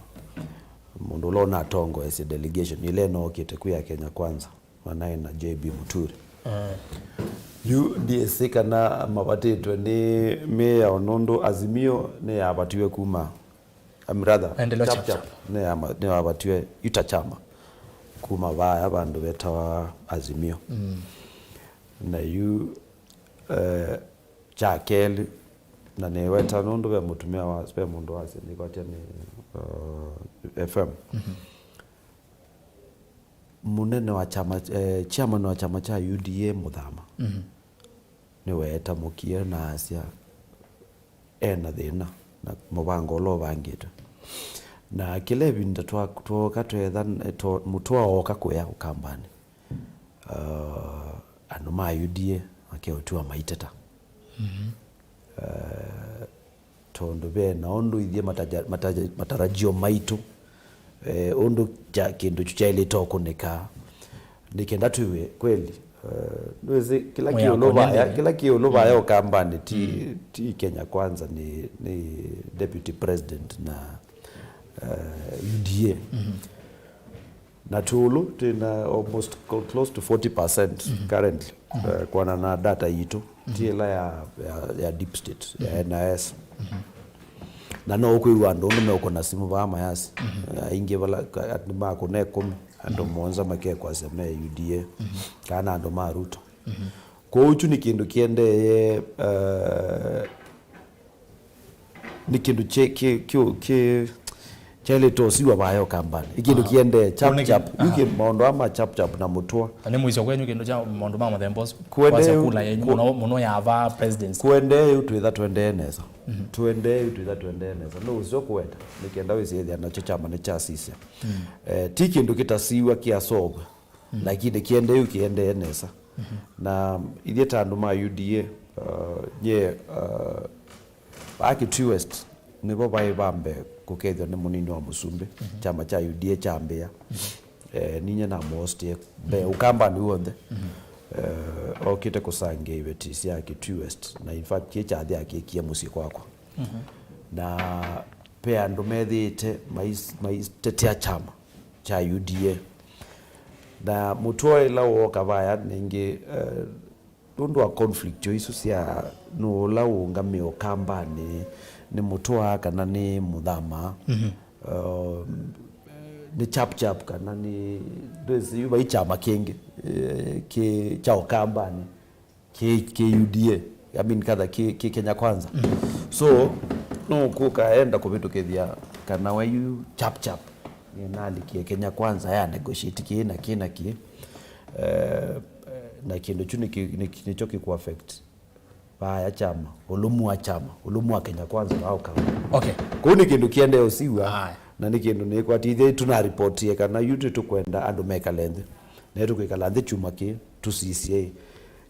mũndũ ũla ũnatongoesya delegation ĩla ĩnookĩte kwĩ ya Kenya Kwanza, manaĩ na J B Muturi. Eh. Yu ndiĩsĩ kana mavatĩtwe nĩ mĩao, nũndũ Azimio nĩyavatiwe kuma, I'm rather, Maendeleo chap chap chap. Nĩyama-, nĩyavatiwe yu ta kyama kuma vaya vandũ vetawa Azimio. Mm. Na yu, eh, kya kelĩ, na nĩweta nũndũ ve mũtumĩa wa, ve mũndũ wasya nĩkwatya nĩ, uh, F M. Mhm. Mũnene wa kyama, eh, chairman wa kyama kya U D A Mũthama, mhm, nĩweetamũkie na asya ena thĩna na mũvango ũla ũvangĩtwe. Na kĩla ĩvinda twa-, twooka tweetha, eh, to-, Mũtua ooka kũya Ũkambanĩ, uh, andũ ma U D A makeũtiwa maiteta. Mhm. Eh, tondũ ve na ũndũ ithyĩ mataja-, mataja-, matarajio maitũ, eh, ũndũ kya-, kĩndũ kyu kyaĩlĩte ũkũnĩka, nĩ kenda twĩw'e kweli, eh, nĩwĩsĩ kĩla kĩ Mwĩao ũlũ vaya, kũnengewe. Kĩla kĩ ũlũ vaya, mm, Ũkambanĩ ti, mm, ti Kenya Kwanza, nĩ, nĩ deputy president na, eh, U D A. Mhm. Na tũlũ twĩna almost cl-, close to forty percent, mhm, currently, mhm, eh, kwana na data yitũ, mhm, ti ĩla ya, ya, ya deep state, ya, mhm, N I S. Mhm. Na no ũkwĩw'a andũ ũndũ meũkũna simũ vaa mayasi. Mhm. Aingĩ vala ka- andũ makũna ĩkũmi, andũ mũonza makekwasya me U D A, mhm, kana andũ ma Ruto. Mhm. Kwoou kyu nĩ kĩndũ kĩendee, eh, nĩ kĩndũ kĩ- kĩ- kĩ- kĩ- kyaĩlĩte ũsiwa vayo kambanĩ. Nĩ kĩndũ, ah, kĩendee chap chap. Yu kĩ- maũndũ aa ma chap chap na mũtũa. Na nĩ mũisyo kwenyu kĩndũ kya maũndũ ma mũthemba ũsu. Kwendee kwasya yu- kula yenyu kũ- mũno, mũno ya va presidents. Kwendee yu twĩtha twendee nesa. Mhm. Twendee yu twĩtha twendee nesa. No ũsyo kũweta, nĩ kenda wĩsĩthĩa nakyo kyama nĩ kyasisya. Mm. Eh, ti kĩndũ kĩtasiwa kĩasovwa. Mm. Lakini kĩendee yu kĩendee nesa. Mhm. Na ithyĩ ta andũ ma U D A, uh, nye, uh, Vaa Kitui West, nĩvo vaĩ va mbee kũkethw'a nĩ mũnini wa mũsumbĩ, mhm, kyama kya U D A kyambĩĩa. Mhm. Eh, ninyie namũhostie mbee, mhm, Ũkambanĩ w'onthe. Mhm. Eh, okĩte kũsangĩa iveti sya Kitui West, na in fact, kĩ kyathĩ akĩkie mũsyĩ kwakwa. Mhm. Na ve andũ methĩĩte mais- maitetea kyama kya U D A. Na mũtũo ĩla wooka vaya nĩngĩ, eh, nũndũ wa conflict o isu sya nũũ ũla ũũngamĩe Ũkambanĩ, nĩ mũtũa kana nĩ mũthama, mhm, um, nĩ chap chap kana nĩ ndwĩsĩ yu vai kyama kĩngĩ, eh, kĩ kya Ũkambanĩ, kĩ, kĩ U D A, I mean, katha kĩ, kĩ Kenya Kwanza. Mhm. So, no kũka enda kũvĩtũkĩthya kana we yu chap chap nĩnalikie Kenya Kwanza ya negotiate kĩĩ na kĩĩ na kĩĩ. Eh, na kĩndũ kyu nĩ kĩ- nĩ- nĩkyo kĩkũ affect vaya kyama, ũlũmu wa kyama, ũlũmu wa Kenya Kwanza wa Ũkambanĩ. Okay. Kũu nĩ kĩndũ kĩendee ũsiw'a. Aye. Na nĩ kĩndũ nĩkwatĩthya tũnaripotie kana yu tũkwenda andũ mekale nthĩ. Na tũkwĩkala nthĩ kyumwa kĩĩ, tũsisye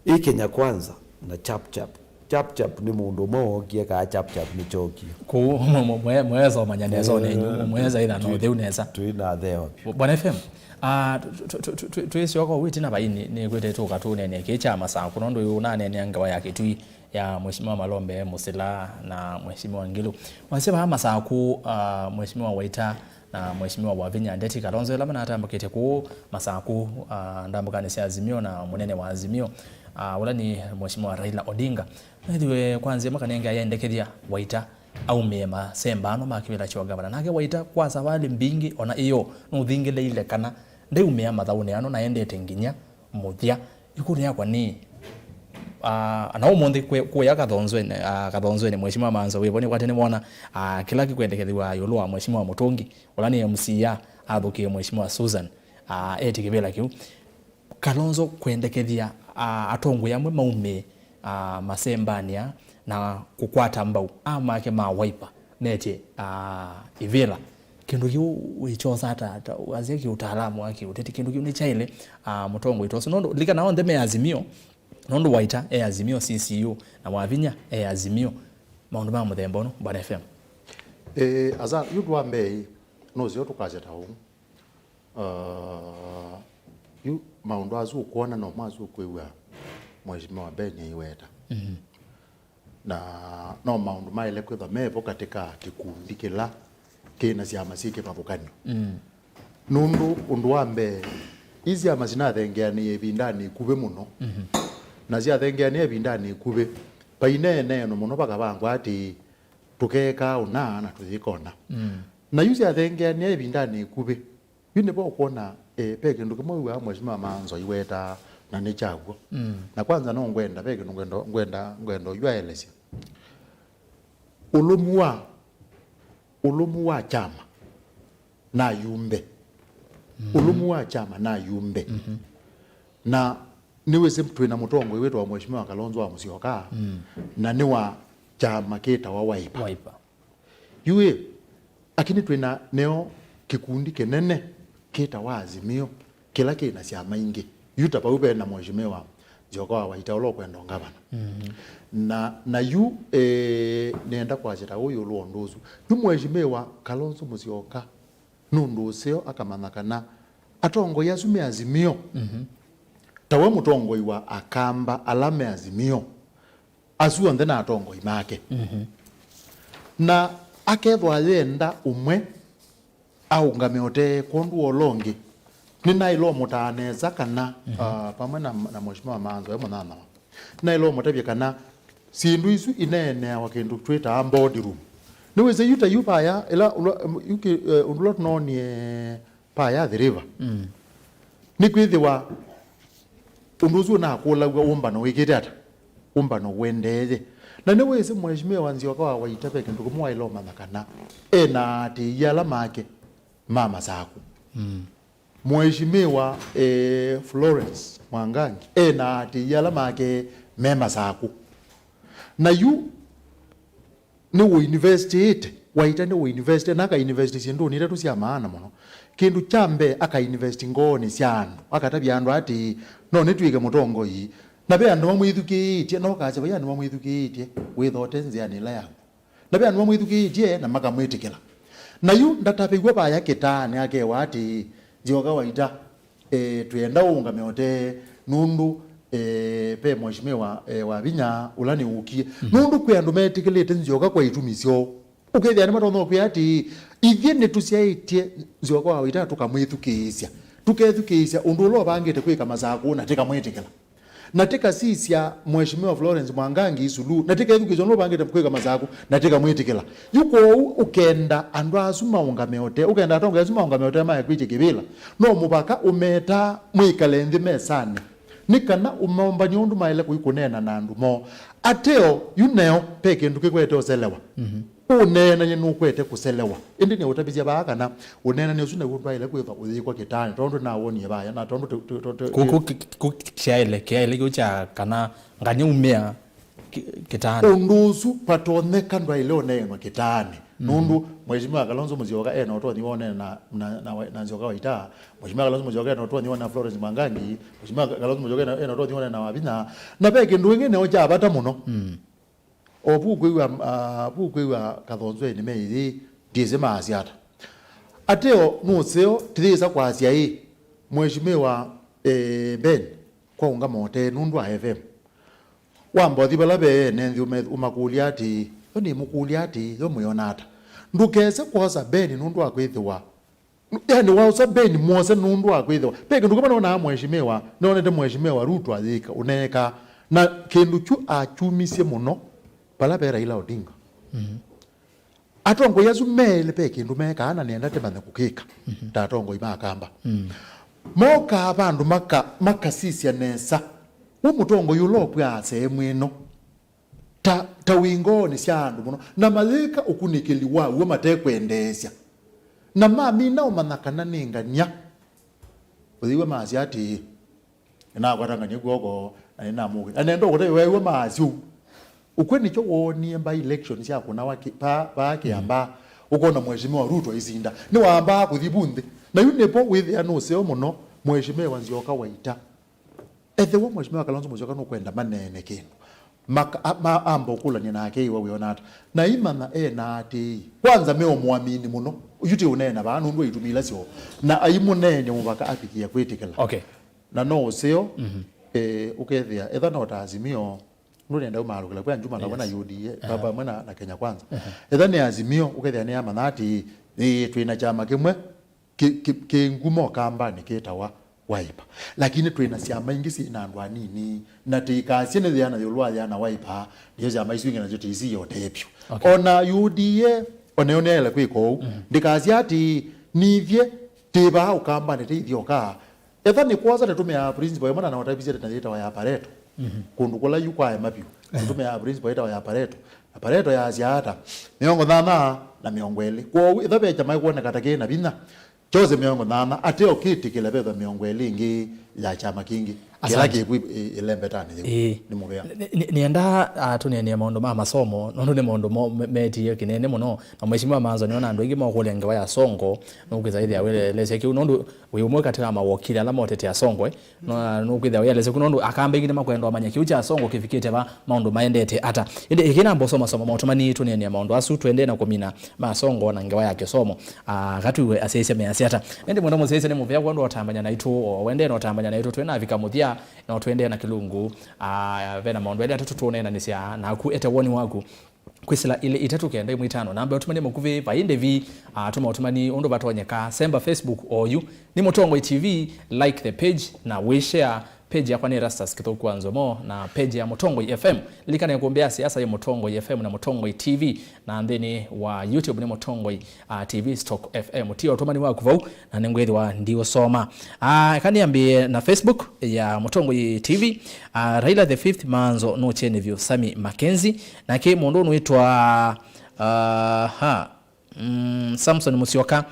ĩ Kenya Kwanza na chap chap. Chap chap nĩ mũndũ ũmwe wookie, kaa chap chap nĩkyookie? Kũu mwe- mwe- mwesomanya nesa, eh, onenyu mwesa ĩtha na ũtheu nesa. Twĩ na theo. Bwana F M, ah, tũ- tũ- tũ- tũ- tũ- twĩsyoka ũu ĩtina vai nĩ- nĩkwĩte tũka tũneenea kĩĩ kya Masakũ, nũndũ yu ũnaneenea ngewa ya Kĩtui ya Mheshimiwa Malombe Mũsila na Mheshimiwa Ngilu. Wasya vaa Masakũ, ah, Mheshimiwa Waita na Mheshimiwa Wavinya, Ndeti, Kalonzo ĩla manatambũkĩte kũu Masakũ, ah, ndambũkanĩ sya Azimio na mũnene wa Azimio, ah, ũla nĩ Mheshimiwa Raila Odinga, methĩwe kwa nzĩa makanenge ayendekethya Waita aumĩe masembano ma kĩvĩla kya ũngavana. Nake Waita kwa savalĩ mbingĩ ona ĩyo nũthingĩlĩile kana ndeumĩa mathaũnĩ ano na endete nginya mũthya. Ĩkũlyo yakwa nĩ, ah, na ũmũnthĩ kwĩ- kũya Kathonzweni, ah, Kathonzweni, Mheshimiwa Manzo wĩvo nĩkwate nĩwona, ah, kĩla kĩkwendekethĩwa ĩũlũ wa Mheshimiwa Mũtũngi, ũla nĩ M C A athũkĩe Mheshimiwa Susan, ah, eti kĩvĩla kĩu. Kalonzo kwendekethya, ah, atongoi amwe maumĩe, ah, masembanĩa na kũkwata mbau aa make ma Wiper metye, ah, ivĩla. Kĩndũ kĩu wĩkyosa ata, ata, wasya kĩũtaalamu wa kĩũteti, kĩndũ kĩu nĩkyaĩle, ah, mũtongoi ta ũsu? Nũndũ lilikana onthe me Azimio, nũndũ Waita e Azimio, C C U, na Wavinya e Azimio. Maũndũ ma mũthemba ũno, Bwana F M? Eh, asa, yu ũndũ wa mbee, nũseo tũkasya ta ũu. Ah, yu maũndũ asu ũkwona no masu ũkwĩw'a Mheshimiwa Ben aiweta. Mhm. Na no maũndũ maĩle kwĩthwa mevo katĩ ka kĩkundi kĩla kĩ na syama syĩ kĩvathũkany'o. Mm. Nũndũ ũndũ wa mbee, ii syama sinathengeanĩie ĩvindanĩ ĩkuvĩ mũno. Mhm. Na syathengeanĩa ĩvindanĩ ĩkuvĩ, vaineeneenwa mũno vakavangwa atĩ tũkeekaa ũna na tũyĩka ũna. Mm. Na yu syathengeanĩa ĩvindanĩ ĩkuvĩ, yu nĩvo ũkwona, eh, ve kĩndũ kĩmwe wĩw'aa Mheshimiwa Manzo aiwetaa, na nĩ kyaw'o. Mm. Na kwanza no ngwenda, ve kĩndũ ngwenda, ngwenda, ngwenda ũyu aelesya. Ũlũmu wa, ũlũmu wa kyama na ayumbe. Mm. Ũlũmu wa kyama na ayumbe. Mhm. Na nĩwĩsĩ twĩ na mũtongoi wĩtawa Mheshimiwa Kalonzo wa Musyoka, mm, na nĩ wa kyama kĩtawa Wiper. Wiper. Yu ĩ, lakini twĩ na neo kĩkundi kĩnene kĩtawa Azimio, kĩla kĩ na syama ingĩ. Yu ta vau ve na Mheshimiwa Nzioka wa Waita ũla ũkwenda ũngavana. Mhm. Na, na yu, eh, nĩenda kwasya ta ũũ ĩũlũ wa ũndũ ũsu. Yu Mheshimiwa Kalonzo Musyoka nũndũ ũseo akamanya kana atongoi asu me Azimio, mhm, ta we mũtongoi wa Akamba ala me Azimio, asu onthe na atongoi make. Mhm. Na akethwa ayenda ũmwe aũngame ũtee kwondũ wa ũla ũngĩ, nĩnaĩle ũmũtaa nesa kana, mhm, ah, vamwe na, na Mheshimiwa Manzo e mũnyanyawa, naĩle ũmũtavya kana syĩndũ isu ineeneawa kĩndũ twĩtaa boardroom, Nĩwĩsĩ yu ta yu vaya, ĩla ũla, yu kĩ, eh, ũndũ ũla tũnoonie vaya Athi River. Mm. Nĩkwĩthĩwa ũndũ ũsu ũnakũlaw'a ũmbano wĩkĩte ata? Ũmbano ũendeeye. Na nĩwĩsĩ Mheshimiwa Nzioka wa Waita ve kĩndũ kĩmwe waĩle ũmanya kana ena aatĩĩi ala make ma Masaku. Mm. Mheshimiwa, eh, Florence Mwangangi ena aatĩĩi ala make me Masaku. Na yu nĩũinvestĩte, Waita nĩũinvestĩte, na akainvest syĩndũnĩ itatũ sya maana mũno. Kĩndũ kya mbee, akainvest ngoonĩ sya andũ, akatavya andũ atĩĩ, no nĩtw'ĩke mũtongoi, na ve andũ mamwĩthukĩĩtye, na ũkasya vai andũ mamwĩthukĩĩtye, wĩthote nzĩanĩ ĩla yaku. Na ve andũ mamwĩthukĩĩtye na makamwĩtĩkĩla. Na yu ndatavĩw'a vaya kĩtaanĩ akewa atĩĩ, Nzioka Waita, eh, twĩenda ũũngame ũtee, nũndũ, eh, ve Mheshimiwa, eh, Wavinya ũla nĩwũkie. Mhm. Nũndũ kwĩ andũ metĩkĩlĩte Nzioka kwa itumi syoo. Ũkethĩa nĩmatonya kwĩa atĩĩ, ithyĩ nĩtũsyaĩtye Nzioka wa Waita tũkamwĩthukĩĩsya. Tũkethukĩĩsya ũndũ ũla ũvangĩte kwĩka Masakũ na tĩkamwĩtĩkĩla. Na tĩkasisya Mheshimiwa Florence Mwangangi Suluhu, na tĩkethukĩĩsya ũndũ ũvangĩte kwĩka Masakũ, na tĩkamwĩtĩkĩla. Yu kwoou ũkenda andũ asu maũngame ũtee, ũkenda atongoi asu maũngame ũtee makwĩtye kĩvĩla, no mũvaka ũmetaa mwĩkale nthĩ mesanĩ, nĩ kana ũmaũmbany'e ũndũ maĩle kũi kũneena na andũ moo. Ateo, yu neo, ve kĩndũ kĩkwete ũselewa. Mhm. Ũneenany'a nũkwete kũselewa. Ĩndĩ nĩũtavisye vaa kana ũneenany'a ũsu naw'o ndwaĩle kwĩthwa ũyĩkwa kĩtaanĩ, tondũ nĩnawonie vaya, na tondũ tũ-, tũ-, tũ-, tũ-, kũ, kũ, kĩ-, kũ, kyaĩle, kyaĩle kĩu kya kana ngany'a umĩa kĩ-, kĩtaanĩ. Ũndũ ũsu vatonyeka ndwaĩle ũneenwa kĩtaanĩ. Mm. Nũndũ Mheshimiwa Kalonzo Musyoka ena ũtonyi wa ũneena na, na, na, na Nzioka Waita. Mheshimiwa Kalonzo Musyoka ena ũtonyi wa ũneena Florence Mwangangi. Mheshimiwa Kalonzo Musyoka ena, ena ũtonyi wa ũneena Wavinya. Na ve kĩndũ kĩngĩ neo kya vata mũno. Mm. O vu ũkwĩw'a, ah, vu ũkwĩw'a Kathonzweni me ĩyĩ, ndyĩsĩ maasya ata. Ateo nũseo, tĩyĩsa kwasya ĩ, Mheshimiwa, eh, Ben, kwa ũngama ũtee nũndũ wa F M. Wamba ũthi vala ve ene nthĩ ũme-, ũmakũlya atĩĩ, yo nĩmũkũlya atĩĩ, yo mwĩona ata? Ndũkese kwosa Ben nũndũ wa kwĩthĩwa Yani, waũsa Ben mwose nũndũ wa kwĩthĩwa ve kĩndũ kĩmwe nonaa Mheshimiwa, nonete Mheshimiwa Ruto ayĩka, ũneeka, na kĩndũ kyu akyumisye mũno vala ve Raila Odinga. Mhm. Atongoi asu me elĩ ve kĩndũ mekaa na nĩenda tĩmanye kũkĩka, mhm, ta atongoi ma Kamba. Mm. Mokaa vandũ maka-, makasisya nesa. Wĩ mũtongoi ũla ũkw'aa sehemu ĩno. Ta, ta wĩ ngoonĩ sya andũ mũno, na mayĩka ũkunĩkĩli wa w'o matekwendeesya, na mamina ũmanya kana nĩ ngany'a. Ũyĩw'a maasya atĩĩ, "Nĩnakwata ngany'a kw'oko, na nĩnamũkĩlya." Na nenda ũkũte weew'a maasya ũu. Ũkw'e nĩkyo woonie by election sya kũnawa kĩ-, pa, paa Kĩambaa, ũkona Mheshimiwa Ruto aisinda. Nĩwambaa kũthi vu nthĩ. Na yu nĩvo wĩthĩa nũseo mũno, Mheshimiwa Nzioka Waita. Ethĩwa Mheshimiwa Kalonzo Musyoka nũkwenda maneene kĩndũ, maka-, a-, ma-, amba ũkũlany'a nake ĩwa wĩona ata? Na imanya e na aatĩĩi. Kwanza me o mũamini mũno. Yu ti ũneena vaa nũndũ wa itumi ila syoo. Na aimũneeny'a mũvaka avikĩĩa kwĩtĩkĩla. Okay. Na no ũseo, mhm, eh, ũkethĩa, etha no ta Azimio, nũndũ nenda ũmaalũkĩla, kwĩ Anjuma na, yes, vamwe na U D A, aha, vamwe na, na Kenya Kwanza. Aha. Etha nĩ Azimio, ũkethĩa nĩyamanya atĩ, ĩĩ, twĩ na kyama kĩmwe, kĩ, kĩ, kĩ ngumo Kambanĩ kĩtawa Wiper. Lakini twĩ na syama ingĩ syĩ na andũ anini, na tĩikasye nĩ yĩana ĩũlũ wa yĩana Wiper, nĩyo syama isu ingĩ nasyo tĩisiĩote vyũ. Okay. O na U D A, o nayo nĩyaĩle kwĩka ũu. Mhm. Ndĩkasye atĩ, nithyĩ, twĩ vaa Ũkambanĩ, tũithyoka. Etha nĩ kwosa, tũtũmĩaa principle ĩmwe na naũtavisye tene yĩtawa ya Pareto. Mhm. Kũndũ kũla yu kwaema vyũ. Ehe. Tũtũmĩaa principle yĩtawa ya Pareto. Na Pareto yaasya ata? Mĩongo thantha na mĩongo ĩlĩ. Kwoou, ĩtha ve kyama ĩkwoneka ta kĩ na vinya, kyose mĩongo thantha, ateo kĩtĩkĩle vethwa mĩongo ĩlĩ ĩngĩ ya kyama kĩngĩ. Kĩla, asante, kĩkwĩ ĩ-, ĩlembetanĩ yĩu. Ĩĩ. Nĩ mũvea. Nĩ-, nĩ-, nĩenda, ah, tũneenea maũndũ ma masomo, nũndũ nĩ maũndũ mo-, me-, metie kĩnene mũno. Na Mheshimiwa Manzo, nĩona andũ aingĩ makũlya ngewa ya Songo, nũkwĩsa ĩthĩa wĩlelesya kĩu, nũndũ wĩ ũmwe katĩ wa mawokili ala motetea Songo, eh. No, nũkwĩthĩa wĩelesya ku nũndũ Akamba aingĩ nĩmakwenda ũmanya kĩu kya Songo kĩvikĩte va, maũndũ maendete ata. Ĩndĩ ĩkĩnamba ũsomasoma maũtũmani tũneenea maũndũ asu, tũendee na kũmina ma Songo na ngewa ya kĩsomo. Ah, katwĩwe asyaĩĩsya measya ata. Ĩndĩ mwenda mũsyaĩĩsya nĩ mũvea kwondũ ũtambany'a naitũ, o wendee na ũtambany'a naitũ, twĩnavika mũthya, no tũendee na kĩlungu. Ah, ve na maũndũ elĩ atatũ tũũneenanĩsya naku, ete woni waku. Kwĩsĩla ilĩ itatũ kenda ĩmwe itano. Namba ya ũtũmani makuvĩ, vai ndĩvi, ah, tũma ũtũmani ũndũ vatonyeka. Semba Facebook oyu. Nĩ Mũtongoi T V, like the page na wĩshare Page yakwa nĩ Erastus Kĩthũku wa Nzomo, na page ya Mũtongoi F M. Lilikana ĩkũmbĩ ya siasa yĩ Mũtongoi F M na Mũtongoi T V, na nthĩnĩ wa YouTube nĩ Mũtongoi, uh, T V stroke F M. Tia ũtũmani waku vau, na nĩngwĩthĩwa ndiũsoma. Ah, eka nĩambĩe na Facebook ya Mũtongoi T V. Ah, Raila the fifth, Maanzo nũkyeni vyũ, Sami Mackenzie. Nake mũndũ ũnũĩtwa, ah, ha, mm, Samson Musyoka.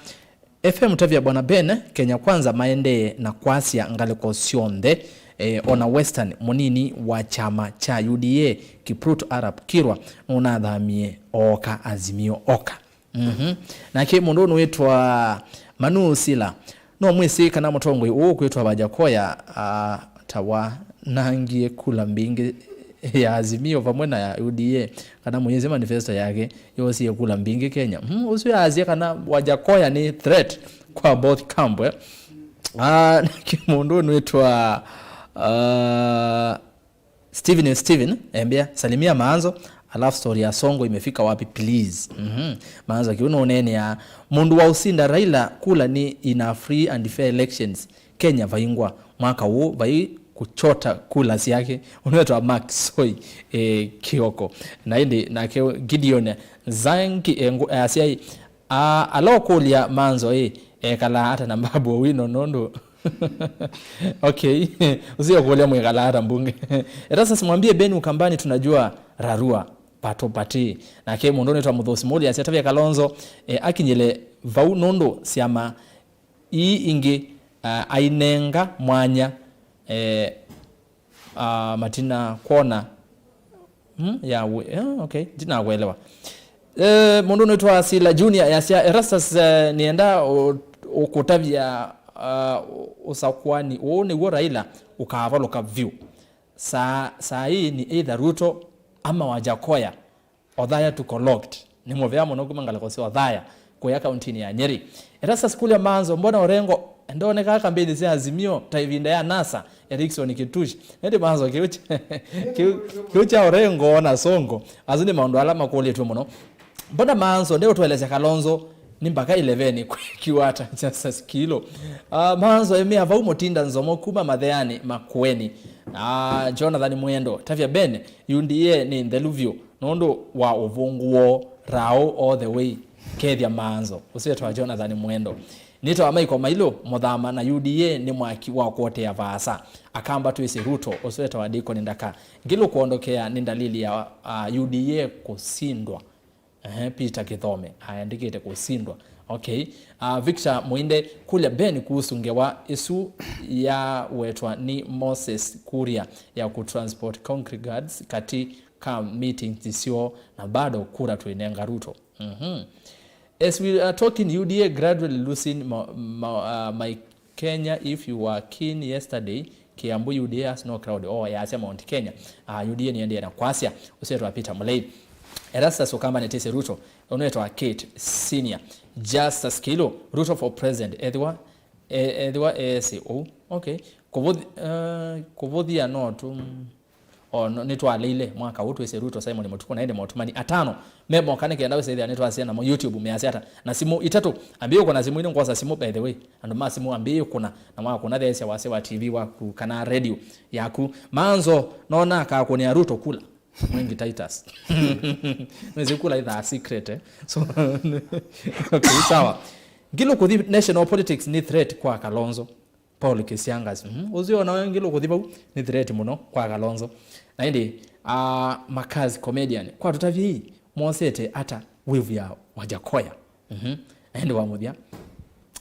F M tavya Bwana Ben, Kenya Kwanza maendee na kwasya ngalĩko syonthe, eh, ona Western, mũnini wa kyama kya U D A, Kipruto Arap Kirwa, nũnathamie ooka Azimio oka. Mhm. Nake mũndũ ũnũĩtwa Manu Sila, no mwĩsĩ kana mũtongoi ũũ ũkwĩtwa Wajakoya, ah, ta wanangie kula mbingĩ ya Azimio vamwe na ya U D A, kana mũyĩsĩ manifesto yake yoosie kula mbingĩ Kenya. Mhm, ũsu yaasya kana Wajakoya nĩ threat kwa both camp, eh? Ah, nake mũndũ ũnũĩtwa, ah, Steven, Steven, embea, salimia Maanzo, alafu story ya Songo imefika wapi, please? Mhm. Maanzo kiu nũneenea, mũndũ wa ũsinda Raila kula nĩ in a free and fair elections. Kenya vaingwa mwaka ũũ vai kuchota kula syake. Ũnũĩtwa Mark Soi, eh, Kioko. Na ĩndĩ nake Gideon Zangi, eh, ngu-, eh, asyai, ah, ala ũkũlya Maanzo, eh, ekalaa ata na Babu Owino nũndũ Okay. Ũsio kũlya mwĩkalaa ata mbunge. Erastus, mwambie Ben Ukambani tunajua rarua pato pati. Nake mũndũ ũnĩtwa Mũthũsi Mũli asya tavya Kalonzo, eh, akinyĩle vau nũndũ syama ii ingĩ, ah, ainenga mwanya, eh, ah, matina kwona. Hmm? Ya we-, yeah, okay. Ndinakuelewa. Eh, mũndũ ũnĩtwa Sila Junior yasya, Erastus, eh, nĩenda ũ-, ũkũtavya, ah, ũ-, ũsakwani ũũ nĩw'o Raila ũkavalũka vyũ. Saa, saa hii ni either Ruto ama Wajakoya. Othaya tuko locked. Nĩ mũvea mũno kuma ngalĩko sya Othaya kũya kauntinĩ ya Nyeri. Erastus kũlya Maanzo, mbona Orengo ndonekaa kambĩnĩ sya Azimio ta ĩvinda ya NASA, Erickson Kitush? Nĩndĩ Maanzo kĩu kya, kĩu, kĩu kya Orengo na Songo, asu nĩ maũndũ ala makũlĩtw'e mũno. Mbona Maanzo ndeũtũelesya Kalonzo nĩ mbaka ileveni kwĩkiwa ata? Justus Kilo. Ah, Maanzo emea vau mũtinda Nzomo kuma Matheanĩ Makueni. Ah, Jonathan Mwendo, tavya Ben, U D A nĩ nthelu vyũ. Nũndũ wa ũvũngũ woo, Raũ all the way, kethya Maanzo, ũsĩ wĩtawa Jonathan Mwendo. Nĩtawa Michael Mailũ, Mũthama na U D A nĩ mwaki wa kũotea vaasa. Akamba twĩsĩ Ruto, ũsĩ wĩtawa Deacon Ndaka. Ngilũ kwondokea nĩ ndalili ya, ah, U D A kũsindwa. Ehe, Peter Kĩthome aandĩkĩte kũsindwa. Okay. Ah, Victor Mũinde kũlya Ben kuhusu ngewa ĩsu yawetwa nĩ Moses Kuria ya kũtransport congregants katĩ ka meetings syoo na bado kura tũinenga Ruto. Mhm. As we are talking, U D A gradually losing ma, ma, uh, my Kenya, if you were keen yesterday, Kiambu U D A has no crowd. Oh, yasya Mount Kenya. Uh, U D A niendee na kwasya. Ũsĩ wĩtawa Peter Mulei. Erastus Ukamba nĩtĩsĩ Ruto. Ũnũ wĩtawa Kate Senior. Justus Kilo, Ruto for president. Ethĩwa, e-, ethĩwa eesĩ ũu. Okay. Kũvũthi-, uh, kũvũthia no tu. O, no, nĩtwaleile mwaka ũũ twĩsĩ Ruto, Simon Mũtuku, na ĩndĩ motumani atano me moka nĩ kenda wĩsĩthĩa nĩtwasya namo YouTube measya ata. Na simũ itatũ, ambĩĩe ũkũna simũ ino, ngwosa simũ, by the way. Andũ ma simũ, ambĩĩe ũkũna, na wakũna theesya wasya wa T V waku kana radio yaku. Maanzo, nona akakũnĩa Ruto kula. Mwengi Titus. Nĩsĩ kula ithaa secret, eh? So, okay, sawa. Ngilũ kũthi national politics nĩ threat kwa Kalonzo. Paul Kisiangas. Mhm. Ũsu ona wengĩ lũkũthi vau nĩ threat mũno kwa Kalonzo. Na ĩndĩ, ah, Makazi Comedian, kwa tũtavye ii, mosete ata wĩvu ya Wajakoya? Mhm. Na ĩndĩ wa mũthya,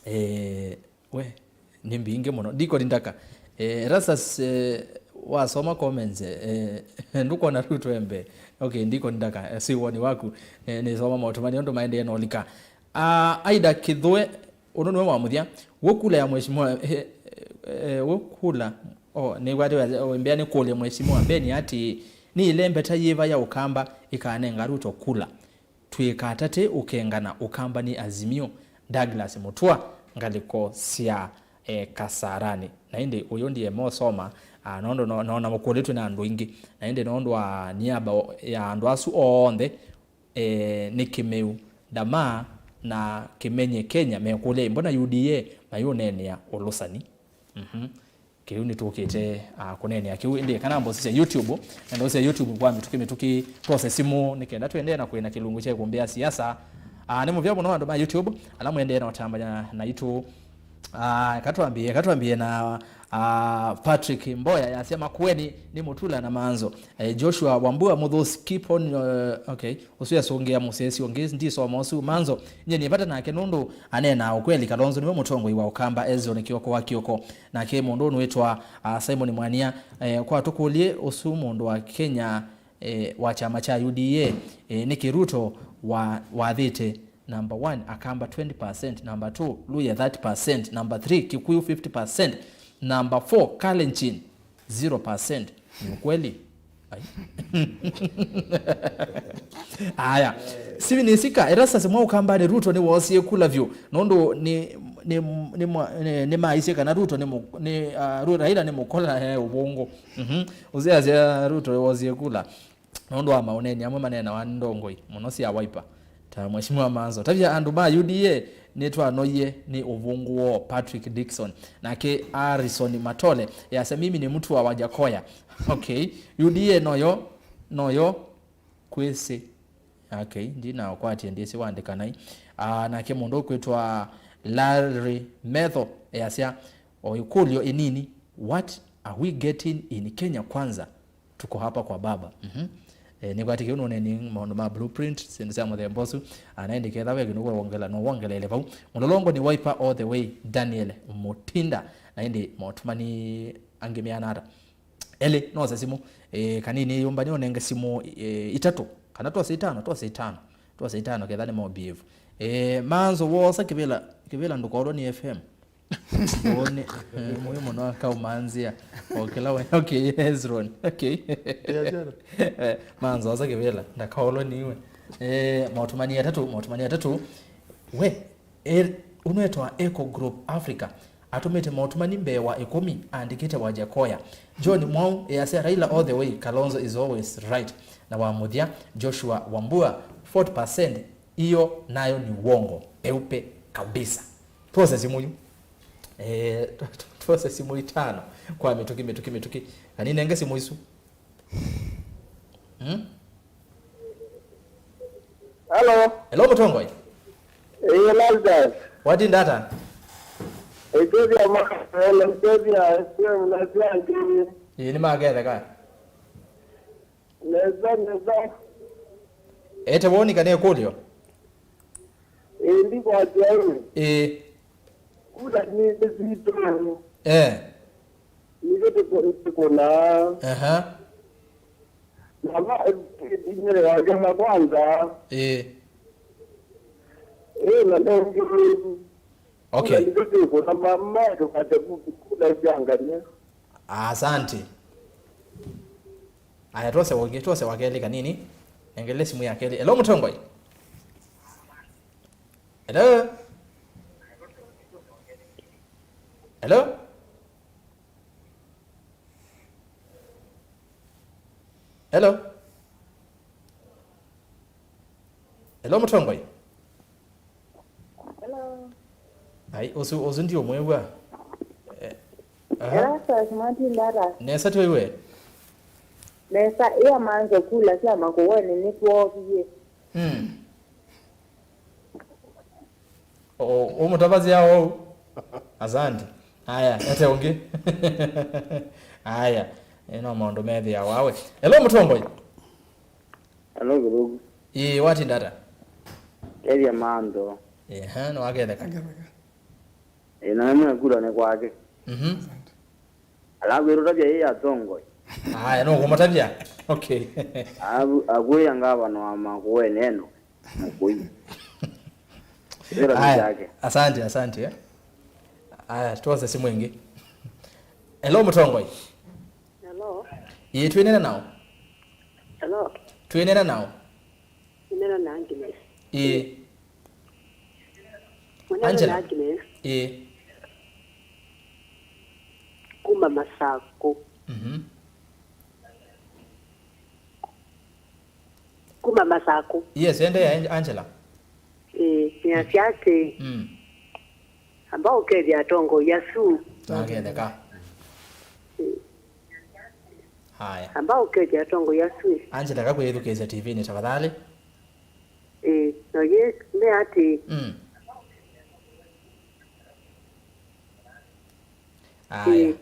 eh, we, nĩ mbingĩ mũno. Deacon Ndaka, eh, Erastus, eh, wasoma comments, eh, ndũkona Ruto embe. Okay, Deacon Ndaka, eh, si woni waku, eh, nĩsoma maũtũmani ũndũ maendee na ũlika. Ah, Aida Kĩthũe, ũndũ nĩwe wa mũthya. W'o kula ya mheshimiwa, eh, eh, w'o kula, oh, nĩwatĩwa, oh, mbea nĩkũlye mheshimiwa Ben atĩ, nĩ ĩlembeta yĩva ya Ũkamba ĩkanenga Ruto kula? Twĩkatate ũkengana Ũkamba nĩ Azimio. Douglas Mũtua, ngalĩko sya, eh, Kasarani. Na ĩndĩ ũyũ ndiema ũsoma, ah, nũndũ no-, nona mũkũlĩtwe na andũ aingĩ. Na ĩndĩ nũndũ wa niaba o-, ya andũ asu onthe, eh, nĩ kĩmeu, ndamaa na kĩmenye Kenya mekũlya, mbona U D A mayũneenea ũlũsani? Mhm. Kĩu nĩtũkĩte, ah, kũneenea kĩu, ĩndĩ kana mbosi sya YouTube, na ndosi sya YouTube kwa mĩtũkĩ mĩtũkĩ, twose simũ, nĩ kenda tũendee na kwĩna kĩlungu kya ĩkũmbĩ ya siasa. Ah, nĩ mũvea mũno andũ ma YouTube, ala mũendee na ũtambanya naitũ. Ah, katwambie, katwambie na, ah, Patrick Mboya yasya Makueni nĩ Mutula na Manzo. Eh, Joshua Wambua Muthusi, keep on, uh, okay. Ũsu yasũngĩa mũsesi ũngĩ, ndisoma ũsu. Manzo, nyie nĩ vata nake nũndũ aneenaa ũkweli. Kalonzo nĩwe mũtongoi wa Ũkamba, Ezra nĩ Kioko wa Kioko. Nake mũndũ ũnwĩtwa, ah, Simon Mwania, eh, kwa tũkũlye ũsu mũndũ wa Kenya, eh, wa kyama kya U D A, eh, nĩkĩ Ruto wa, wathĩte number one, Akamba twenty percent, number two, Luya thirty percent, number three, Kikuyu fifty percent, number four, Kalenjin zero percent. Ni ukweli? Ai. Aya. Steven Isika, Erastus mwa Ũkambanĩ, Ruto nĩwoosie kula vyũ. Nũndũ nĩ, nĩ, nĩ mwa-, nĩ, nĩmaisye kana Ruto nĩ mũ-, nĩ, ah, Ru-, Raila nĩ mũkola, eh, ũvũngũ. Mhm. Ũsyaasya Ruto woosie kula. Nũndũ wa maũneenĩ amwe maneenawa nĩ ndongoi mũno sya Wiper, ta Mheshimiwa Manzo. Tavya andũ ma U D A nĩtwanoie nĩ ũvũngũ woo, Patrick Dickson. Nake Harrison Matole yasya, "Mimi ni mtu wa Wajakoya." Okay. U D A noyo, noyo kwĩsĩ. Okay, ndinaũkwatie, ndĩsĩ wandĩka nai. Ah, nake mũndũ ũkwĩtwa Larry Metho yasya, o ĩkũlyo ĩnini, what are we getting in Kenya kwanza? Tuko hapa kwa baba. Mhm. Eh, nĩkwatĩkĩu nũneni maũndũ ma blueprint, syĩndũ sya mũthemba ũsu. Anaendĩ ketha we kĩndũ wongela, no wongelele vau. Mũlolongo nĩ Wiper all the way, Daniel Mutinda. Na ĩndĩ maũtũmani angĩ meana ata? Elĩ, nose simũ. Eh, kanini yũmba nĩ ũnenge simũ, eh, itatũ. Kana twose itano, twose itano. Twose itano ketha nĩ mobievu. Eh, Manzo wosa kĩvĩla, kĩvĩla ndũkolwe nĩ F M. Wone, eh, mũĩ mũno akaumanzĩa. O kĩla we, okay, Hezron, okay. Eh, Manzo, osa kĩvĩla, ndakaolwe niwe. Eh, maũtũmani atatũ, maũtũmani atatũ. We, eh, ũnwetwa Eco Group Africa, atũmĩte maũtũmani mbee wa ĩkũmi, andĩkĩte Wajakoya. John Mwau, easya Raila all the way, Kalonzo is always right. Na wa mũthya, Joshua Wambua, forty percent, iyo nayo ni uongo, peupe kabisa. Twose simũ yu. Eh, tu-, tu-, twose simũ itano kwa mĩtũkĩ, mĩtũkĩ, mĩtũkĩ. Na ninenge simũ isu. Hmm? Hello. Hello, mũtongoi. Eh, Lazarus. Watinda ata? Etethia ma, etethia, etethia, na siangi. Ĩĩ, nĩmaketheka. Nesa, nesa. Ete woni kana ĩkũlyo? Ĩĩ, ndikwatya ĩ. Ĩĩ. Kula nĩ, nĩ sitũ. Eh. Nĩkyo tũkũna. Aha. Na ma, inyere wake na kwanza. Ĩĩ. Ĩĩ, na nengĩ. Okay. Kula nĩkyo tũkũna, mama, tũkate kula siangania. Asante. Aya, twose wa ũngĩ, twose wa kelĩ kanini. Nengele simũ ya kelĩ. Hello, mũtongoi. Hello? Hello? Hello? Hello, mũtongoi. Hello. Ai, ũsu, ũsu ndiũmwĩw'a. Eh, aha. Erastus, mwatinda ata? Nesa twĩw'e. Nesa, ĩa Manzo kula sya Makueni nĩtwoovie. Hmm. O, ũmũtavasya ou. Asante. Aya, ete ũngĩ. Aya, ĩno maũndũ methĩawa we. Hello, mũtongoi. Hello, Kĩthũku. Ĩĩ, watinda ata? Kethia Manzo. Ehe, nĩwaketheka. Ĩĩ, na nĩmwekula nĩ kwake. Mhm. Alafu ĩrũtavya ĩ atongoi. Aya, no kũmũtavya. Okay. Alafu akwĩa ngavana wa Makueni eno. Mũkũi. Ĩra nĩ Aya, yake. Asante, asante, eh. Aya, twose simũ ĩngĩ. Hello, mũtongoi. Hello. Ĩĩ, twĩnena nao. Hello. Twĩnena nao. Nena na Agnes. Ĩĩ. Nena Angela. Na Agnes. Ĩĩ. Kuma Masakũ. Mhm. Kuma Masakũ. Yes, endeea, Ang-, Angela. Ĩĩ, nĩasya atĩ, mm, amba ũkethya atongoi asu. Naketheka. Aya. Amba ũkethya atongoi asu. Angela, kakwĩthukĩĩsya T V-nĩ tafadhali. Ĩĩ, no yĩ nĩ atĩ. Mm. Aya. Ĩĩ.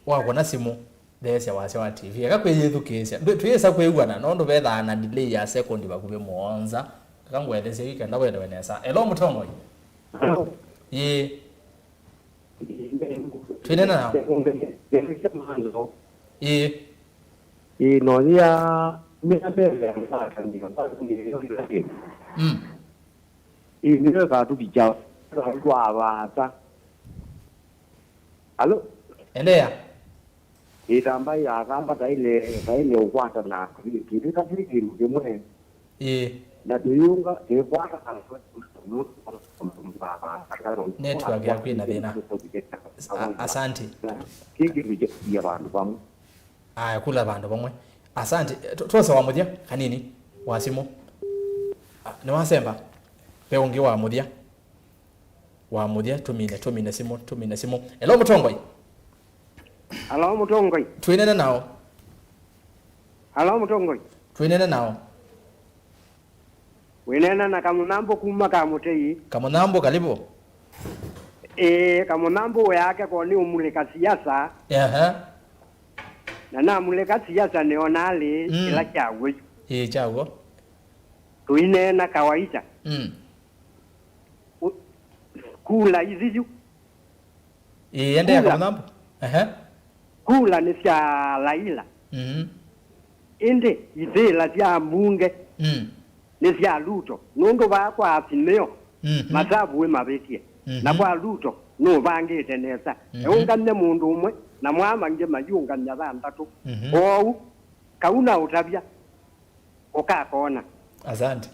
Wakũna simũ, theesya wasya wa T V. Eka kwĩyĩthukĩĩsya. Ndwĩ-, twĩsa kwĩw'ana, nũndũ vethaa na delay ya sekondi vakuvĩ mũonza. Eka ngwetheesye yu kenda welewe nesa. Hello, mũtongoi. Hello. Yĩ. Twĩnena nao. Ĩĩ. Ĩĩ, no yĩa, mĩambele ya mbatanio, mbatanio. Mm. Ĩĩ, nĩyo ĩkatũvikya, twavata. Alo? Endeea. Ĩtamba yakamba taile, taile ũkwata na kĩndũ kĩndũ kĩmwe. Ĩĩ. Na tũyĩunga, tũyĩkwata na network yaku ĩna thĩna. A-, asante. Kĩkĩmĩkĩia vandũ vamwe. Aya, kula vandũ vamwe. Asante. Tu-, tuosa wa mũthya kanini wa simũ. Ah, nĩwasemba. Ve ũngĩ wa mũthya. Wa mũthya, tũmine, tũmine simũ, tũmine simũ. Hello, mũtongoi. Hello, mũtongoi. Twĩnene nao. Hello, mũtongoi. Twĩnene nao. Wĩneena na Kamũnambũ kuma Kamũtei. Kamũnambũ, karibu. Ĩĩ, Kamũnambũ wĩake ko nĩ ũmulĩka siasa. Aha. Na namulĩka siasa nĩona alĩ. Mm. Kĩla kyaw'o yu. Ĩĩ, kyaw'o. Tũineena kawaita. Mm. U-, kula ithi yu. Ĩĩ, endeea. Kula. Kamũnambũ. Ehe. Kula nĩ sya Raila. Mhm. Ĩndĩ ivĩla sya mbunge. Mm. Nĩ sya Ruto. Nũndũ vaa kwa Azimio, mhm, masavu ĩ mavĩtye. Mhm. Na kwa Ruto, nũvangĩte nesa. Mhm. Eũngamya mũndũ ũmwe, na mwamange mayũngamya thanthatũ. Mhm. Kwoou, kau na ũtavya. Ũkakona. Asante.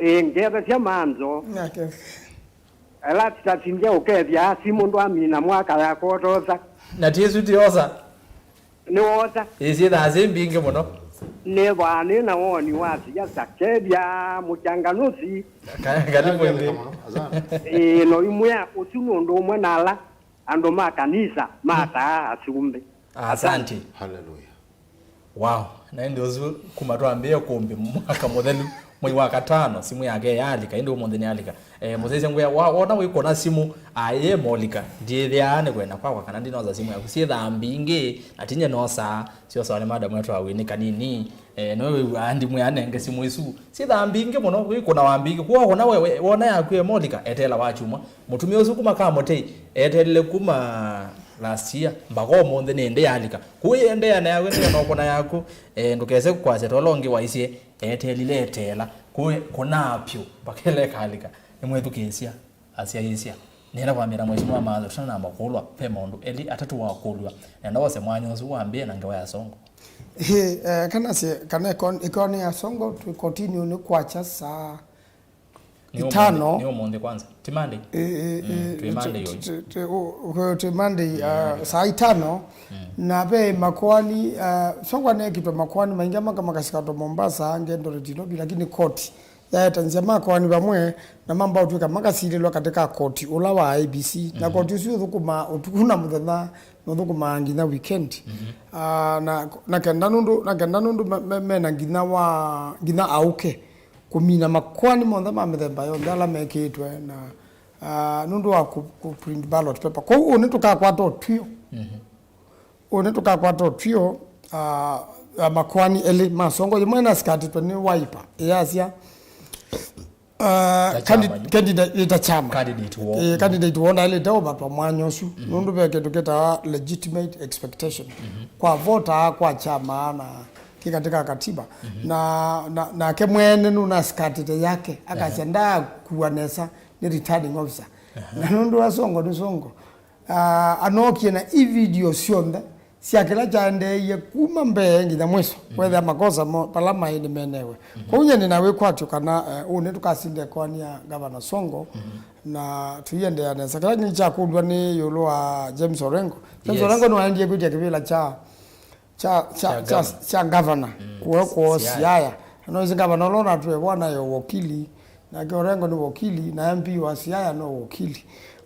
Ĩĩ, ngethasya manzo. Nake. Ela titasinge ũkethya asi mũndũ amina mwaka ya kwotosa. Na ti ĩsu ti osa. Nĩ wosa. Ĩĩ, syĩthaa syĩ mbingĩ mũno. Nĩvaa nĩ na woni wa siasa kethya mũchanganusi. Ka-, karibu ĩndĩ. Asante. Ĩĩ, no imwĩa ũsu nĩ ũndũ ũmwe na ala andũ ma kanisa mataa asumbĩ. Asante. Hallelujah. Wow. Na ĩndĩ ũsu kuma twambĩĩe kũmbi mwaka mũthelu, mwei wa katano, simũ yake yaalika, ĩndĩ ũmũnthĩ nĩyalika. Eh, mũsyaĩĩsya ngwĩa, wa-, wona wĩkũna simũ, aye molika, ndyĩthĩaa nĩ kwenda kwakwa kana ndinosa simũ yaku. Syĩthaa mbingĩ, na tinye nosaa, syosawa nĩ madam wetu Awini kanini. Eh, nĩwe wĩw'aa ndimwĩa anenge simũ isu. Syĩthaa mbingĩ mũno, wĩkũna wa mbingĩ. Kuwa wona we, we, wona yaku emolika, eteela wa kyumwa. Mũtumĩa ũsu kuma Kamũtei, eteelile kuma last year, mpaka ũmũnthĩ nĩ ĩndĩ yalika. Kũu ĩendeea na yaku, ĩndĩ ona ũkũna yaku, eh, ndũkese kwasya tola ũngĩ waisye, eteelile eteela. Kũu kũnaa pyũ, mpaka ĩla ĩkalika. Nĩmwĩthukĩĩsya. Asyaĩĩsya. Nĩenda kwambĩĩa na Mheshimiwa Maatha, tũtanamba kũlwa, ve maũndũ elĩ atatũ wakũlw'a. Nenda wose mwanya ũsu wambĩĩe na ngewa ya Songo. Ĩĩ, eh, kana sye, kana ĩkon-, ĩkoni ya Songo, twĩ kotini nĩ kwakya saa itano. Nĩ ũmũnthĩ kwanza. Ti Monday? Ĩĩ, ĩĩ, mm, ĩĩ, twĩ Monday ũyũ. Twĩ, twĩ, twĩ, ũ-, ũ-, twĩ Monday, ah, saa itano. Mm. Na ve makoani, ah, Songo anekĩtwe makoani maingĩ maka makasikatwa Mombasa, angĩ Eldoret, Nairobi, lakini koti yaetanisya makoani vamwe na mamba ũtw'ĩka makasilĩlwa katĩ ka koti ũla wa I E B C, na, mhm, koti ũsu ũthũkũmaa ũtukũ na mũthenya, na ũthũkũmaa nginya weekend. Mhm. Ah, na, na kenda nũndũ, na kenda nũndũ me, me, mena nginya wa, nginya aũke kũmina makoani monthe ma mĩthemba yonthe ala mekĩĩtwe na, ah, nũndũ wa kũ, kũ print ballot paper. Kwoou ũnĩ tũkakwata ũtw'ĩo. Mhm. Ũnĩ tũkakwata ũtw'ĩo, ah, ya makoani elĩ ma Songo. Yĩmwe nasikatĩtwe nĩ Wiper, ĩyasya, ah, ta chama, candid-, yu, candidate, ĩta chama. Candidate woo. Eh, candidate woo ndaĩlĩte ũvatwa mwanya ũsu. Mhm. Nũndũ ve kĩndũ kĩtawa legitimate expectation. Mhm. Kwa vota, kwa chama, na kĩ katĩ ka katiba. Mhm. Na, na, nake mwene nũnasikatĩte yake, akasya, aha, ndakua nesa nĩ returning officer. Aha. Na nũndũ wa Songo nĩ Songo. Ah, anookie na i video syonthe sya kĩla kyaendeeie kuma mbee nginya mwiso, mhm, kwethĩa makosa mo, pala maĩ nĩmenewe. Mhm. Kwoou nyie nĩ na wĩkwatyo kana, eh, ũnĩ tũkasinde ĩkoani ya Gavana Songo, mhm, na tũiendeea nesa. Kĩla kĩngĩ kyakũlw'a nĩ ĩũlũ wa James Orengo. James, yes, Orengo nĩwaendie kwĩtya kĩvĩla kya kya, kya, kya, kya gavana. Kya gavana. Mm. Kuo, kuo Siaya. Siaya. No isi gavana ũla ũnatwĩe vwa nayo wokili, nake Orengo nĩ wokili, na M P wa Siaya no wokili.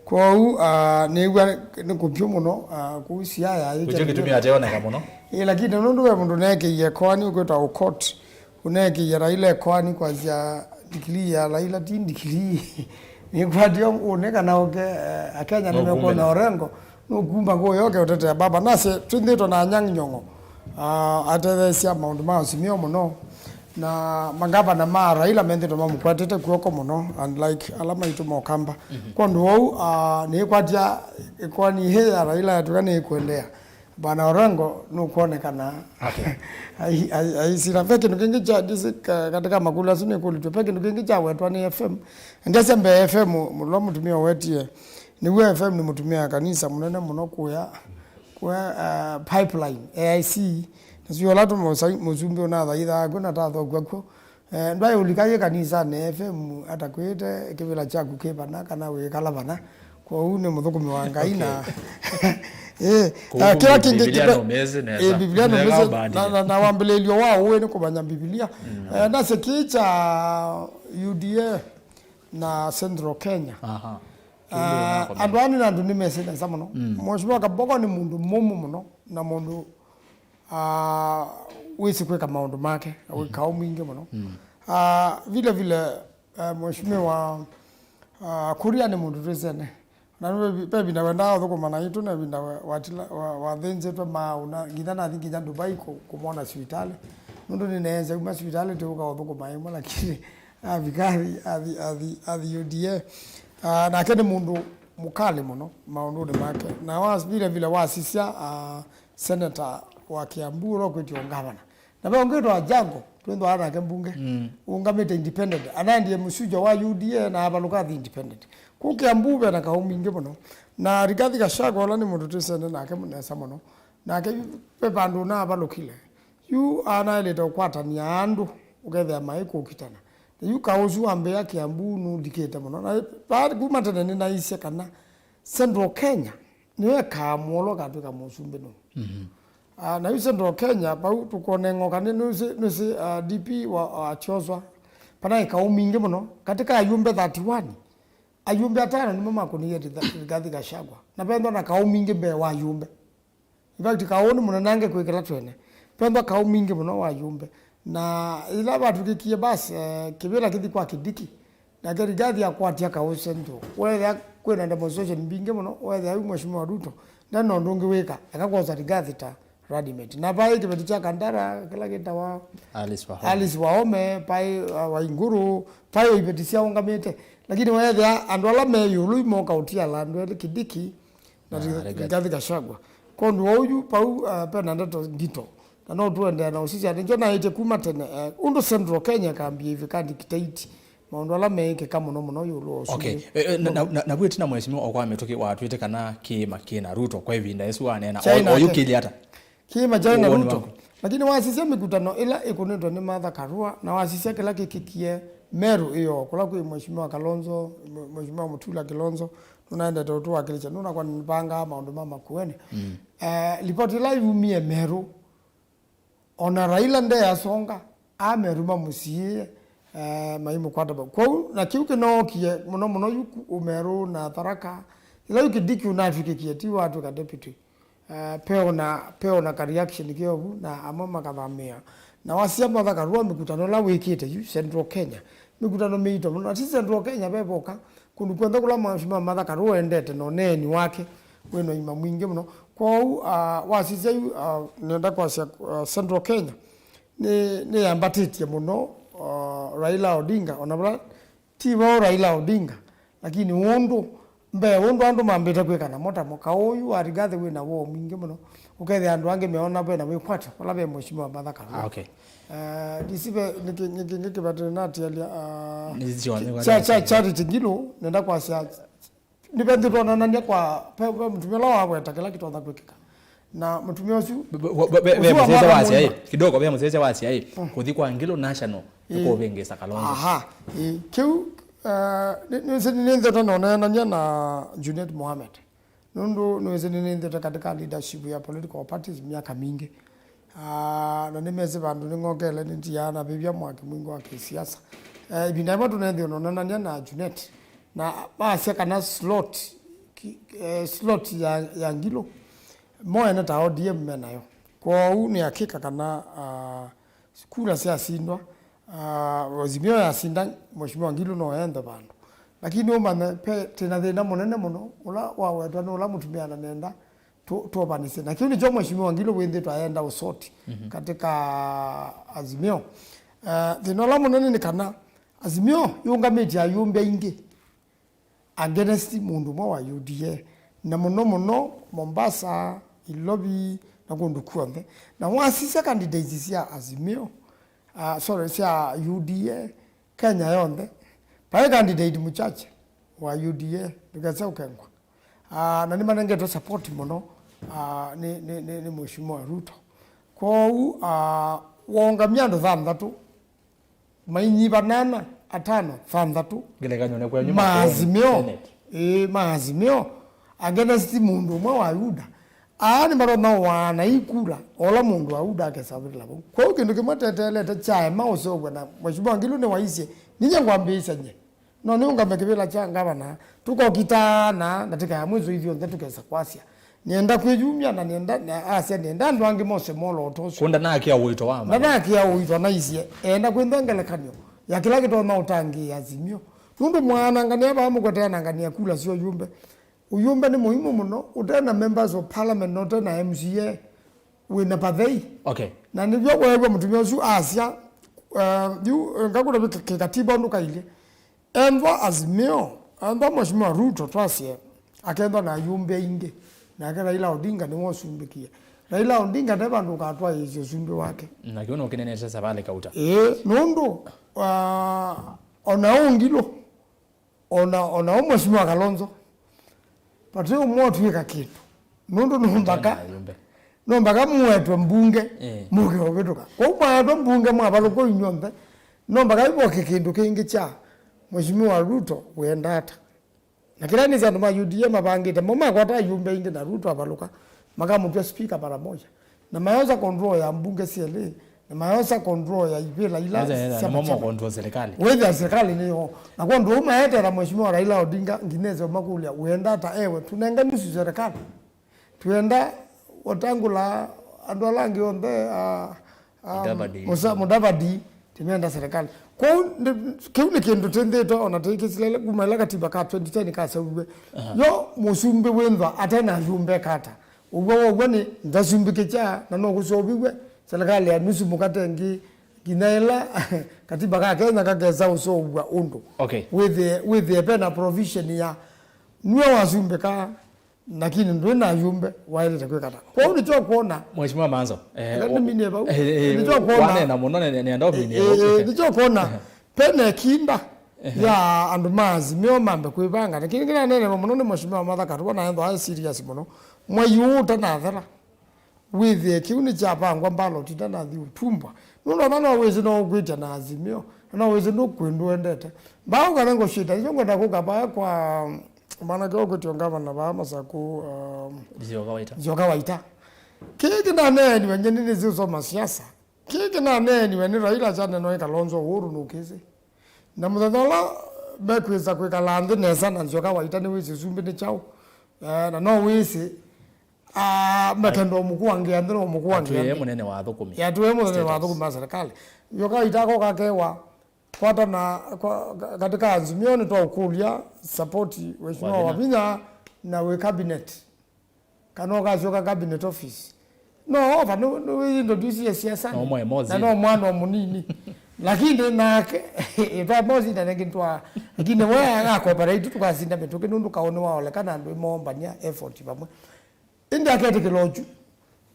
Kwoou, ah, nĩw'a nĩ kũvyũ mũno, ah, kũu Siaya. Kĩu kĩtumi ateoneka mũno. Ĩ, lakini nũndũ ve mũndũ neekĩie koani ũkwĩtwa Okot, ũneekĩie Raila koani kwasya ndikilii ya Raila ti ndikilii. Nĩkwatie ũnĩ kana ũke, eh, Akenya nĩmekwona Orengo nũkumba kũũ yoke ũtetea baba. Nase twĩthĩtwe na Anyang' Nyong'o, ah, atetheesya maũndũ ma Azimio mũno. Na mangavana ma Raila methĩtwe mamũkwatĩte kw'oko mũno, unlike ala maitũ ma Ũkamba. Kwondũ wou, ah, nĩĩkwatya ĩkoani ĩĩ ya Raila yatw'ĩka nĩĩkũendeea, Bwana Orengo nũkwonekana ai- ai- aisila. Ve kĩndũ kĩngĩ kya ndisi ka- katika makũlyo asu nĩkũlĩtw'e, ve kĩndũ kĩngĩ kyawetwa nĩ F M. Ndyasya mbee F M, mũla mũtumĩa ũwetie, nĩw'o F M nĩ mũtumĩa kanisa mũnene mũno kũya kũya, ah, Pipeline, A I C. Nasyo ũla tũ mũsai- mũsumbĩ ũnathaithaa kw'o na tathokw'a kw'o. Eh, ndwaĩ ũlika yĩ kanisanĩ F M atakwĩte kĩvĩla kyaku kĩ vana kana wĩkala vana. Kwoou nĩ mũthũkũmi wa Ngai na ĩ, kũu eh, kĩla kĩngĩ Biblia kĩpe- nũmĩsĩ nesa. Ĩ, Biblia nũmĩsĩ na, na, na wambĩlĩlyo wa ũĩ nĩ kũmanya Biblia. Eh, nasyo kĩĩ kya U D A na Central Kenya. Aha. Ah, andũ aa nĩ andũ nĩmesĩ nesa mũno. Mheshimiwa Kaboko nĩ mũndũ mũmũ mũno na mũndũ, ah, wĩsĩ kwĩka maũndũ make, wĩ kaũ mwingĩ mũno. Ah, vile vile, eh, Mheshimiwa, ah, Kuria nĩ mũndũ twĩsene. Na nĩ ve, ve vinda wendaa ũthũkũma naitũ, na vinda wa- watila- wa- wathĩnzĩtwe maaũ, na nginya nathi nginya Dubai kũ- kũmwona sivitalĩ. Nũndũ nĩneesya uma sivitalĩ tĩũka ũthũkũma ĩmwe, lakini avika athi, athi, athi, athi U D A. Ah, nake nĩ mũndũ mũkalĩ mũno maũndũnĩ make. Na wa- vile vile wasisya, ah, senator wa Kiambu ũla ũkwĩtwa ngavana. Na ve ũngĩ wĩtwa Ajango, twĩthwaa nake mbunge, ũngamĩte independent. Anaendie mũsujo wa U D A na avalũka athi independent. Kũu Kiambu ve na kaũ mwingĩ mũno. Na Rigathi Gachagua ũla nĩ mũndũ twĩsene nake nesa mũno. Nake yu ve vandũ ũnaavalũkile. Yu anaĩlĩte ũkwatany'a andũ, ũkethĩa maĩ kũkitana. Na yu kaũ ũsu wambĩĩa Kiambu nũlikĩte mũno. Na vaa kuma tene nĩnaisye kana Central Kenya nĩyo ĩkaa mũolo ĩkatw'ĩka mũsumbĩ nũũ. Ah, na yu Central Kenya, vau tũkwona ng'oka nĩ nũsĩ, nũsĩ, ah, D P wa, wa Kyozwa, pana ĩkaũ mingĩ mũno. Katika ayumbe thirty-one, ayumbe atano nĩmo makũnĩie Ritha- Rigathi Gachagua. Na venthwa na kaũ mingĩ mbee wa ayumbe. In fact, kaũ nĩ mũnenange kwĩ kĩla twene. Venthwa kaũ mingĩ mũno wa ayumbe. Na ĩla vatw'ĩkĩkie basi, eh, kĩvĩla kĩthi kwa Kindiki, nake Rigathi akwatya kaũ Central. Weethĩa kwĩna demonstration mbingĩ mũno, weethĩa yu Mheshimiwa Ruto ndarĩ na ũndũ ũngĩ wĩka, eka kwosa Rigathi ta running mate. Na vaĩ kĩveti kya Kandara, kĩla kĩtawa Alice Wahome. Alice Wahome, vaĩ, uh, Wainguru, vaĩ o iveti syaũngamĩte. Lakini weethĩa andũ ala me ĩũlũ yu moka ũtiala andũ elĩ, Kindiki na Rigathi Gachagua. Kwondũ wa ũyu, vau, uh, vena ndeto ngito. Na no tũendeea na ũsisya. Nĩkyo naĩtye kuma tene, eh, ũndũ Central Kenya ĩkambie ĩvika dictate maũndũ ala meĩkĩka mũno mũno ĩũlũ wa ũsumbĩ. Okay. Eh, eh, na, na, na, na vwĩtina mheshimiwa o kwa mĩtũkĩ watwĩte kana kĩĩma kĩna Ruto kwa ĩvinda ĩsu waneena. Kyaĩ nake. Oyũkĩlye ata? Kĩĩma kyaĩ na Ruto. Lakini wasisya mĩkutano ĩla ĩkũnĩtwe nĩ Martha Karua, na wasisya kĩla kĩkĩkie Meru ĩyo, kũla kwĩ Mheshimiwa Kalonzo, Mheshimiwa Mutula Kilonzo, nũnaendete ũtũwakĩlĩsya, nũnakwa nĩvangaa maũndũ ma Makueni. Eh, ripoti ĩla yumie Meru, ona Raila ndeasonga, Ameru mamũsiĩĩe, eh, maimũkwata vau. Kwoou, na kĩu kĩnookie mũno mũno yu ku- Ũmeru na Tharaka, ĩla yu Kindiki ũnatw'ĩkĩkie, ti watw'ĩka deputy. Eh, peona, peona ka reaction keovu, na amwe makathamĩa. Na wasisya Martha Karua mĩkutano ĩla wĩkĩte yu Central Kenya, mĩkutano mĩito mũno. Na ti Central Kenya ve voka, kũndũ kw'onthe kũla mheshimiwa Martha Karua endete na ũneeni wake wĩ na ũima mwingĩ mũno. Kwoou, ah, wasisya yu, ah, nĩenda kwasya, ah, Central Kenya nĩ- nĩyambatĩtye mũno, ah, Raila Odinga, ona vala ti vau Raila Odinga, lakini ũndũ mbee, ũndũ andũ mambĩte kwĩka namo tamo, kaũ ũyu wa Rigathi wĩ na woo mwingĩ mũno, ũkethĩa andũ angĩ meona ve na wĩkwatyo vala ve mheshimiwa Martha Karua. Ah, okay. Eh, ndisive nĩkĩ- nĩkĩ- nĩkĩ kĩvatĩle natialya, ah, Nĩ sure, nĩ kya- kya- Charity Ngilu, nenda kwasya, nĩvendĩtwe onanany'a kwa, ve- ve mũtumĩa ũla waweta kĩla kĩtonya kwĩkĩka. Na mũtumĩa ũsu, be- be- be- be- ũsu ve mũsyaĩĩsya wa wasya ĩ, kidogo, ve mũsyaĩĩsya wasya ĩ, kũthi kwa Ngilu National nĩkũvĩngĩĩsa Kalonzo. Aha, ĩ, kĩu, eh, nĩ- nĩwĩsĩ nĩ- nĩnthete noneenany'a na Junet Mohamed. Nũndũ nĩwĩsĩ nĩnĩnthĩte katika leadership ya political parties myaka mingĩ. Ah, na nĩmesĩ vandũ nĩng'okele nĩtiaa na vĩvya mwaki mwingĩ wa kĩsiasa. Eh, ĩvinda yĩmwe tũneethĩwa nonanany'a na Junet. Na masya kana slot ki-, eh, slot ya, ya Ngilu, mo ene ta O D M menayo. Kwoou nĩ hakika kana, ah, kura syasindwa, ah, Azimio yasinda, Mheshimiwa Ngilu no ende vandũ. Lakini ũmanye, pe, twĩna thĩna mũnene mũno, ũla wawetwa nĩ ũla mũtumĩa na nenda tũ-, tũvanĩsye. Na kĩu nĩkyo Mheshimiwa Ngilu wĩthĩtwe ayenda ũsoti katika Azimio. Ah, thĩna ũla mũnene nĩ kana Azimio yũngamĩtye ayumbe aingĩ against mũndũ ũmwe wa U D A, na mũno mũno Mombasa, Nairobi, na kũndũ kw'onthe. Na wasisya candidates sya Azimio, ah, sorry, sya U D A, Kenya yonthe, vai candidate mũchache wa U D A, ndũkese ũkengwa. Ah, na nĩmanengetwe support mũno, ah, nĩ, nĩ, nĩ, nĩ Mheshimiwa Ruto. Kwoou, ah, waũngamya andũ thanthatũ, mainyiva nana, atano, thanthatũ. Ngelekany'o nĩ kwenyu ma Azimio. Senate. Ĩĩ, ma Azimio. Against mũndũ ũmwe wa UDA. Aa nĩmatonya ũaana ikula, ola mũndũ wa UDA akesavĩla vau. Kwoou kĩndũ kĩmwe teteelete kyaema ũseũvw'a na Mheshimiwa Ngilu nĩwaisye, ninyie ngwambĩĩsya nye. No nĩũngame kĩvĩla kya ngavana, tũkokita na ndatĩka ya mwĩso ithyonthe tũkesa kwasya. Nĩenda kwĩyumya na nĩenda, na asya nĩenda andũ angĩ mose mwolooto ũsu. Kũnda nakĩa ũito wa ma. Ndanakĩa ũito naisye, eenda kwĩnthwa ngelekany'o ya kĩla kĩtonya ũtangĩĩa Azimio. Nũndũ mwaanangania vaa mũkwete anangania kula sya ũyumbe. Ũyumbe nĩ mũimũ mũno, ũte na members of parliament na ũte na M C A, wĩ na pathei. Okay. Na nĩw'o weew'a mũtumĩa ũsu asya, uh, yu, ngakũna kĩkatiba ũndũ kailye. Enthwa Azimio, enthwa Mheshimiwa Ruto twasye, akethwa na ayumbe aingĩ, nake Raila Odinga nĩwe ũsumbĩkie. Raila Odinga nde vandũ ũkatwaĩĩsya ũsumbĩ wake. Na kĩu nũkĩnenete Savali Kauta. Ĩĩ, nũndũ, uh, ona ũngilũ, ona, ona ũ Mheshimiwa Kalonzo, vate ũmwe ũtw'ĩka kĩndũ. Nũndũ no mbaka, no mbaka mũetwe mbunge, eh, mũke ũvĩtũka. Kwoou mwaetwa mbunge mwavalũka inyw'onthe, no mbaka ĩvoke kĩndũ kĩngĩ kya Mheshimiwa Ruto wĩenda ata. Na kĩla nĩsĩ andũ ma U D A mavangĩte, mo makwata ayumbe aingĩ na Ruto avalũka, makamũtw'a speaker mara moja. Na mayosa control ya mbunge syelĩ, na mayosa control ya ivĩla ila sya nĩmo chama. Control serikali. Wĩthĩa serikali nĩyo. Na kwondũ ũu maeteela Mheshimiwa Raila Odinga, nginya ese ũmakũlya, wĩenda ata ewe, tũnenge nusu serikali. Twĩenda Wetangula, andũ ala angĩ onthe, ah, ah, Mudavadi. Musa-, Mudavadi, tĩmenda serikali. Kwoou, nĩ, kĩu nĩ kĩndũ tĩnthĩtwe ona tĩkĩsilele kuma ĩla katiba ka twenty ten kaseuiwe. Aha. Yo mũsumbĩ wĩnthwa ate na ayumbe kata. Ũw'o wa ũw'o nĩ ndasumbĩkĩkya na no kũseũvĩw'e serikali ya nusu mũkate ĩngĩ nginya ĩla katiba ka Kenya kakesa ũseũvw'a ũndũ. Okay. Wĩthĩe, wĩthĩe ve na provision ya nue wasumbĩka, lakini ndwĩ na ayumbe waĩlĩte kwĩka ta. Kwoou nĩkyo kwona. Mheshimiwa Manzo, eh, ĩla nĩminie vau. Eh, eh, nĩkyo kwona. Wanena mũno, nĩ, nĩ, nĩenda ũminie vau. Eh, eh, nĩkyo kwona. Pena ĩkinda ya andũ ma Azimio mambe kwĩvanga. Lakini kĩla nĩnaneenewa mũno nĩ Mheshimiwa Martha Karua, na ethwa aĩ serious mũno. Mwei ũũ ũtanathela, wĩthĩe kĩu nĩkyavangwa, ballot itanathi ũtumbwa. Nũndũ ona no wĩsĩ no ũkwĩtya na Azimio, na no wĩsĩ ndũkwĩ ndũendete. Mbau kana ngũshita, nĩkyo ngwenda kũka vaa kwa mwanake ũkwĩtwa ngavana vaa Masaku, um, Nzioka Waita. Nzioka Waita. Kĩĩ kĩnaneeniwe, nye nĩnĩsĩ ũsoma siasa. Kĩĩ kĩnaneeniwe nĩ Raila kyanenwa nĩ Kalonzo Uhuru nũkĩsĩ. Na mũthenya ũla mekwĩsa kwĩkala nthĩ nesa na Nzioka Waita nĩwĩsĩ ũsumbĩ nĩ kyaũ. Eh, na no wĩsĩ, ah, mekenda ũmũkuangĩa nthĩ na ũmũkuangĩa nthĩ. Atwĩe mũnene wa athũkũmi. Atwĩe mũnene wa athũkũmi ma serikali. Nzioka Waita akoka akewa, kwata na, kwa, ka-, katika Azimio nĩtwaũkũlya support Mheshimiwa Wavinya. Wavinya na wĩ cabinet. Kana ũkasyoka cabinet office. No ova nĩ, nĩ wĩ introduce siasa. No mwe mozi. Na no mwana o mũnini. Lakini nake, ĩtwa mozi na nengĩ ntwa. Lakini we agakoparate tũkasinda mĩtũkĩ nũndũ kaũ nĩwaolekana andũ ĩmombania effort vamwe. Ĩndĩ aketĩkĩla ũchu.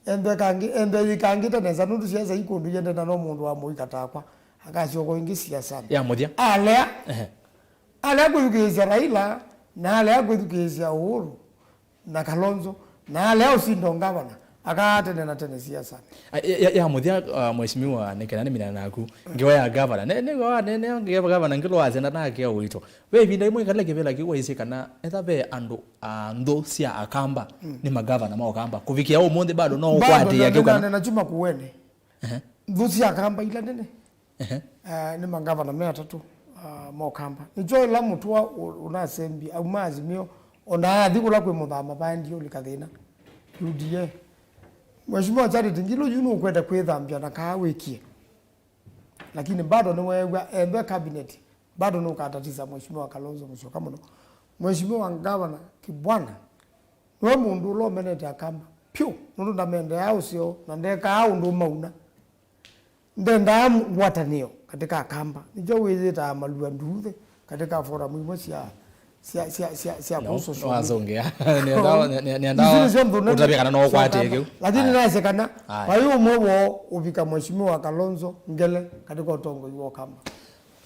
Ende kangi, ende ikangĩte nesa nũndũ siasa ikũndũ yende na no mũndũ wa mũika takwa. Akasyoka ĩngĩ siasanĩ. Ya mũthya. Alea. Ehe. Alea kwĩthukĩĩsya Raila, na alea kwĩthukĩĩsya Uhuru, na Kalonzo, na alea ũsinda ũngavana, akaa tene na tene siasanĩ. A, ya, ya, ya mũthya, uh, Mheshimiwa, nĩ kana nĩmina naku, ngewa ya gavana, ne, ne, ne, ne, ngewa gavana Ngilu wasya na nake ũito. Ve ĩvinda ĩmwe ĩkale kĩvĩla kĩu waisye kana etha ve andũ, ah, nthũ sya Akamba, mm, nĩ magavana ma Ũkamba. Kũvikĩa ũmũnthĩ bado no ũkwatĩĩa kĩu kana? Bado nĩnanena kyu Makueni. Ehe. Nthũ sya Akamba ila nene. Ehe. Ah, nĩ mangavana me atatũ, ah, ma Ũkamba. Nĩkyo ĩla mũtũa ũ-, ũnasembie, auma Azimio, O na athi kũla kwĩ Mũthama vaendie ũlika thĩna. U D A. Mheshimiwa Charity Ngilu yu nũkwete kwĩthambya na kaa wĩkie. Lakini bado nĩweew'a embwe cabinet, bado nũkatatisa Mheshimiwa Kalonzo Musyoka mũno. Mheshimiwa Ngavana Kibwana, nĩwe mũndũ ũla ũmenete Akamba. Pyũ, nũndũ ndamendeaa ũseo, na ndekaa ũndũ mauna. Ndendaa ngwatanĩo katika Akamba. Nĩkyo wĩyĩtaa malua nduuthĩ katika forum imwe sya, sya, sya, sya, sya No, kũ social media. Wasongea. Nĩenda, nĩ- nĩ- nĩenda Isu nĩsyo nthũne ũtavya kana no sya ũkwate Akamba. Kĩu. Lakini Aya. Nase kana Aya. Vai ũmwe woo ũvika Mheshimiwa Kalonzo Ngele katika ũtongoi wa Akamba.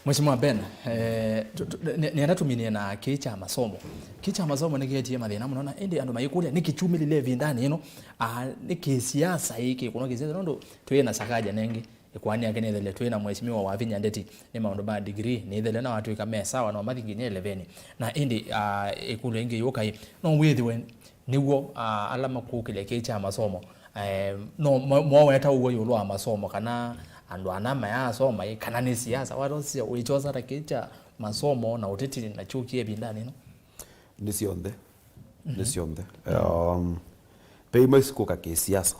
Mheshimiwa Ben, eh, tu- tu- nĩ- nĩenda tũminie na kĩĩ kya masomo. Kĩĩ kya masomo nĩkĩetie mathĩna mũno, na ĩndĩ andũ mayĩkũlya nĩ kĩkyumĩlile ĩvindanĩ ĩno, ah, nĩ kĩsiasa ĩkĩ kũno kĩsiasa, nũndũ twĩ na Sakaja nengĩ, ĩkoani yake nĩthele, twĩ na Mheshimiwa Wavinya Ndeti, nĩ maũndũ ma degree nĩthele na watwĩka me sawa, no mathi nginya eleveni. Na ĩndĩ, ah, ĩkũlyo ĩngĩ yũkai, no wĩthĩwe nĩw'o, ah, ala makũkĩlya kĩĩ kya masomo, eh, no mo- moweta ũw'o ĩũlũ wa masomo, kana andũ ana mayasoma ĩ, kana nĩ siasa, watosya wĩchosa ta kĩĩ kya masomo na ũteti na kyũkie ĩvindanĩ ĩno? Nĩ syonthe. Nĩ syonthe. Um, ve imwe sikũka kĩsiasa.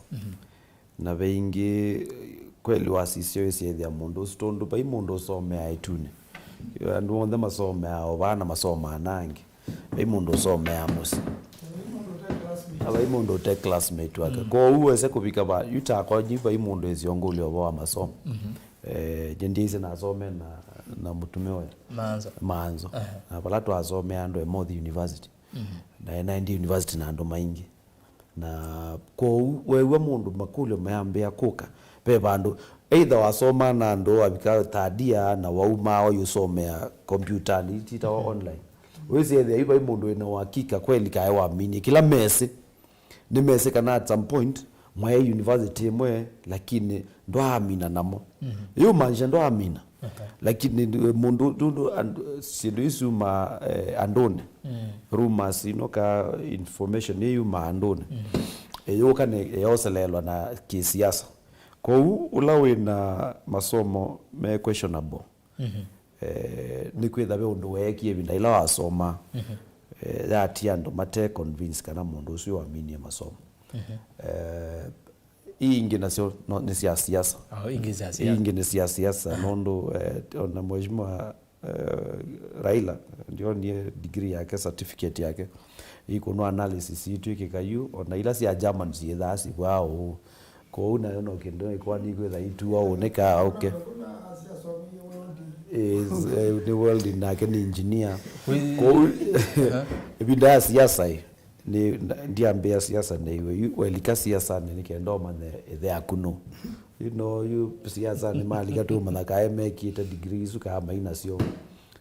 Na ve ingĩ, kweli wasisya wĩsyĩthĩa mũndũ ũsu, tondũ vai mũndũ ũsomeaa ĩtunĩ. Andũ onthe masomeaa o vaa na masomaa na angĩ. Vai mũndũ ũsomeaa mũsyĩ. Na vai mũndũ ũte classmate wake. Kwoou wese kũvika va, yu takwa nyi vai mũndũ ĩsĩ ongũlya ũvoo wa masomo. Eh, nje ndiĩsĩ nasome na, na mũtumĩa ũya. Maanzo. Maanzo. Aha. Na vala twasomea andũ Emothi University. Na naendie university na andũ maingĩ. Na kwoou weew'a mũndũ makũlyo mayambĩĩa kũka, ve vandũ either wasoma na andũ wavika third year na wauma oyũsomea kombyũtanĩ ititawa online. Wĩsĩ ethĩa yu vai mũndũ wĩna ũhakika kweli kaĩ waminie kĩla mesĩ. Nĩmesĩ kana at some point mwaĩ university ĩmwe, lakini ndwaamina namo. Yũmaanisha ndwaamina. Lakini, eh, mũndũ, nũndũ and- syĩndũ isu syumaa, eh, andũnĩ. Rumors ino ka information ĩyumaa andũnĩ. Ĩyũka nĩ ĩyoseleelwa na kĩsiasa. Kwoou ũla wĩna masomo me questionable, eh, nĩkwĩtha ve ũndũ weekie ĩvinda ĩla wasoma, eh, yatia andũ mate convince kana mũndũ ũsu waminie masomo. Eh, ii ingĩ nasyo no, nĩ sya siasa. Oh, ingĩ sya Ii siasa. Ingĩ nĩ sya siasa, nũndũ, eh, ona Mheshimiwa, eh, Raila, ndionie degree yake, certificate yake. Ii kũnwa analysis itwĩkĩka yu, ona ila sya German syĩthaa sivwaa ũu. Kwoou nayo no kĩndũ ĩkwani kwĩtha itua ũnĩkaa ũke. Is, eh, nĩ welding nake nĩ engineer. Kwoou ĩvinda ya siasa ĩ, nĩ, ndiambĩa siasa nĩ iwe. Yu welika siasanĩ nĩ kenda ũmanye ĩthe yaku nũ. You know, yu siasanĩ malika tũmanya kaĩ mekĩte degree isu kaa mainasyo.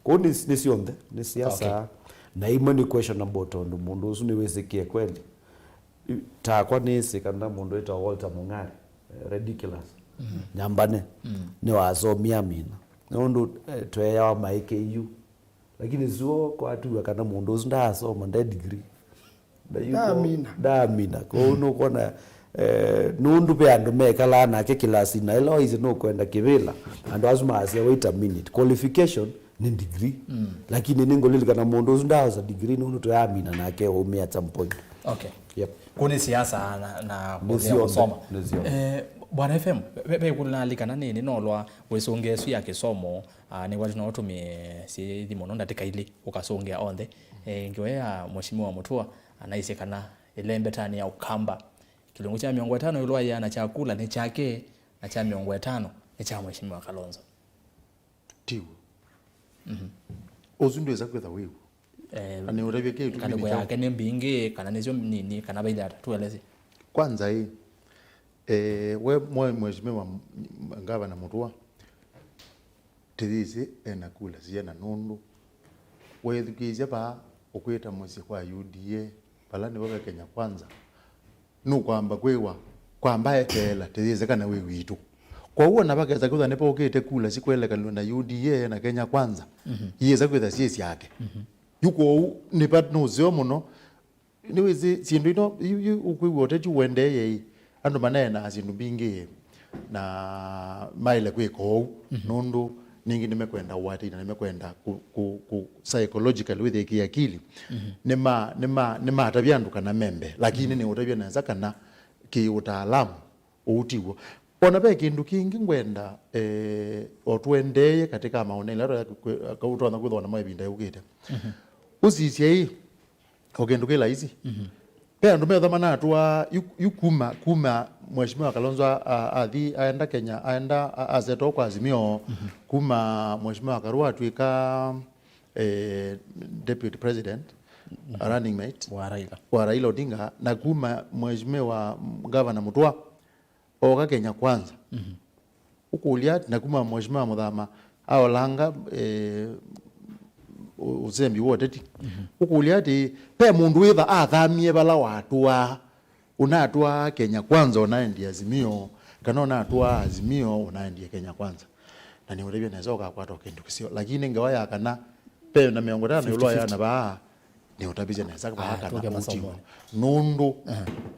Kwoou nĩ, nĩ syonthe, nĩ siasa. Okay. Na imwe nĩ questionable tondũ mũndũ ũsu nĩwĩsĩkĩe kweli. Takwa nĩsĩ kana mũndũ wĩtawa Walter Mung'are, eh, Ridiculous, Nyambane, nĩwasomie amina. Nũndũ, eh, tweeawa maĩ K U. Lakini sio kwatiwa kana mũndũ ũsu ndaasoma, nde degree. Na yu ko- Ndaamina. Ndaamina. Kwoou nũkwona, eh, nũndũ ve andũ mekalaa nake kĩlasi, na ĩla waisye nũkwenda kĩvĩla, andũ asu maasya, "Wait a minute, qualification nĩ degree." Lakini nĩngũlilikana mũndũ ũsu ndaaosa degree nũndũ tũyamina nake waumia at some point. Okay. Yep. Kũu nĩ siasa na, na Nĩ kũlea syonthe, kũsoma. Nĩ syonthe. Eh, Bwana F M, ve, ve kũlalilikana nĩnĩ nolwa wĩsũngĩa ĩsu ya kĩsomo, ah, nĩwatĩ no ũtũmĩe syĩthi mũno ndatĩka ilĩ ũkasũngĩa onthe. Eh, ngewa ya Mheshimiwa Mutua anaisye kana ĩlembetanĩ ya Ũkamba, kĩlungu kya mĩongo ĩtano ĩũlũ wa ĩana kya kula nĩ kyake, na kya mĩongo ĩtano nĩ kya Mheshimiwa Kalonzo. Tiw'o. Ũsu ndwĩsa kwĩtha wĩw'o. Eh, na nĩũtavya kĩtu ngalĩko yake nĩ mbingĩ, kana nĩsyo nini, kana vailata, tuelesye. Kwanza ĩ, eh, we mwe- mheshimiwa m- ngavana Mutua, tĩyĩsĩ ena kula siena nũndũ weethukĩĩsya vaa ũkwĩta mũsyĩ kwa U D A, vala nĩvo ve Kenya Kwanza, nũkwamba kwĩwa, kwamba eteela, tĩyĩsĩ kana wĩ witũ. Kwoou ona vakesa kwĩthwa nĩvaũkĩte kula sikwelekanw'a na U D A na Kenya Kwanza, iyĩsa kwĩtha syĩ syake. Yu kwoou nĩva nũseo mũno, nĩwĩsĩ syĩndũ ino, yu, yu ũkwĩw'a ũteti ũendeeye ĩ, andũ maneenaa syĩndũ mbingĩ ĩ, na maĩle kwĩka ũu, nũndũ Ningĩ nĩmekwenda ũatĩi na nĩmekwenda ku, ku, ku psychologically wĩthĩe kĩakili. Nĩma, nĩma, nĩmatavya andũ kana membe, lakini nĩũtavya nesa kana kĩũtaalamu ũu tiw'o. Ona ve kĩndũ kĩngĩ ngwenda, eh, o tũendeeye katika maũndũ ila tũtonya kwĩthwa namo ĩvinda yũkĩte. Ũsisye ĩ, o kĩndũ kĩ laisi. Ve andũ metha manatũa yu, yu kuma, kuma Mheshimiwa Kalonzo a, a, athi aenda Kenya, aenda a, asetwa kwa Azimio, kuma Mheshimiwa Karua atw'ĩka, eh, deputy president, a running mate Wa Raila. Wa Raila Odinga, na kuma Mheshimiwa Governor Mutua oka Kenya Kwanza. Ũkũlya ati, na kuma Mheshimiwa Muthama aolanga, eh, ũ-, ũsembi wa ũteti. Ũkũlya ati, ve mũndũ wĩva athamie vala watũaa, ũnatũaa Kenya Kwanza ũnaendie Azimio, kana ũnatũaa Azimio ũnaendie Kenya Kwanza? Na nĩũtavya nesa ũkakwata o kĩndũ kĩseo. Lakini ngewa ya kana ve na mĩongo ĩtano ĩũlũ wa fifty fifty. Yana vaa, nĩũtavisye nesa vaa kana kũu tiw'o. Nũndũ,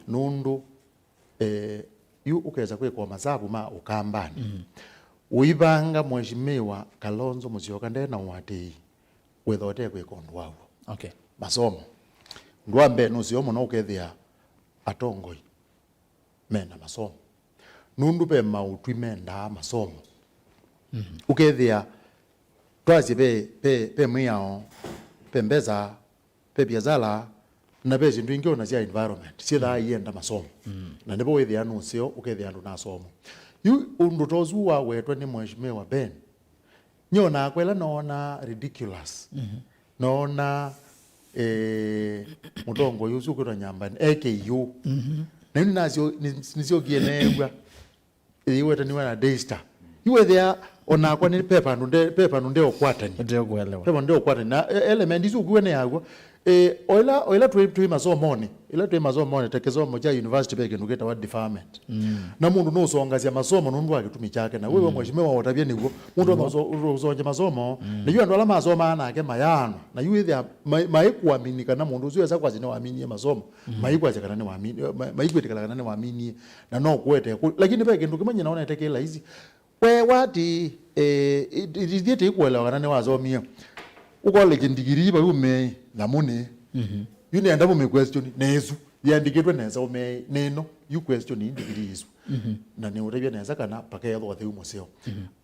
nũndũ Eh, yu ũkesa kwĩkwa masavu ma Ũkambanĩ. Ũivanga Mheshimiwa Kalonzo Musyoka nde na ũatĩĩi, wĩtha ũte kwĩka ũndũ waw'o. Okay. Masomo. Ũndũ wa mbee nũseo mũno ũkethĩa atongoi mena masomo. Nũndũ ve maũtwi mendaa masomo. Ũkethĩa twasye ve, ve, ve mwĩao, ve mbesa, ve biasala, na ve syĩndũ ingĩ ona sya environment syĩthaa ienda masomo. Na nĩvo wĩthĩa nũseo ũkethĩa andũ nasoma. Yu ũndũ ta ũsu wawetwa nĩ Mheshimiwa Ben, nyonaa kwela noona ridiculous. Noona, eh, mũtongoi ũsu ũkwĩtwa Nyambani e kĩiũ. Na yu nĩnasyo-, nĩ-, nĩsyokie neew'a. Ĩĩ, wetaniwa na Daystar. Yu wethĩa onakwa nĩ ve vandũ nde, ve vandũ ndeũkwatani. Ndeũkwelewa. Ve vandũ ndeũkwatani. Na e-, element isu ũkuwe nĩ yaw'o. Eh, o ĩla, o ĩla twĩ, twĩ masomoni, ĩla twĩ masomoni, ta kĩsomo kya university ve kĩndũ kĩtawa deferment. Na mũndũ nũsongasya masomo nũndũ wa kĩtumi kyake. Na wĩwe mheshimiwa ũtavye nĩw'o. Mũndũ ũso-, ũsonje masomo. Na yu andũ ala masomaa nake mayaanwa. Na yu wĩthĩa ma-, maĩkũamini kana mũndũ ũsu esa kwasya nĩwaminie masomo. Maikwasya kana nĩwamini-, ma-, maikwĩtĩkĩla kana nĩwaminie. Na no kũete kũ-, lakini ve kĩndũ kĩmwe nyie naonete kĩ laisi. Weewa atĩ, eh, ithyĩ tĩkũelewa kana nĩwasomie. Ũkoleji ndigiri vau ũmee, nyamũ nĩ. Yu nĩenda mũmĩ question, nĩ ĩsu. Yĩandĩkĩtwe nesa ũmee, nĩ ĩno. Yu question ii ndigiri isu. Na nĩũtavya nesa kana pakeethwa ũtheu mũseo.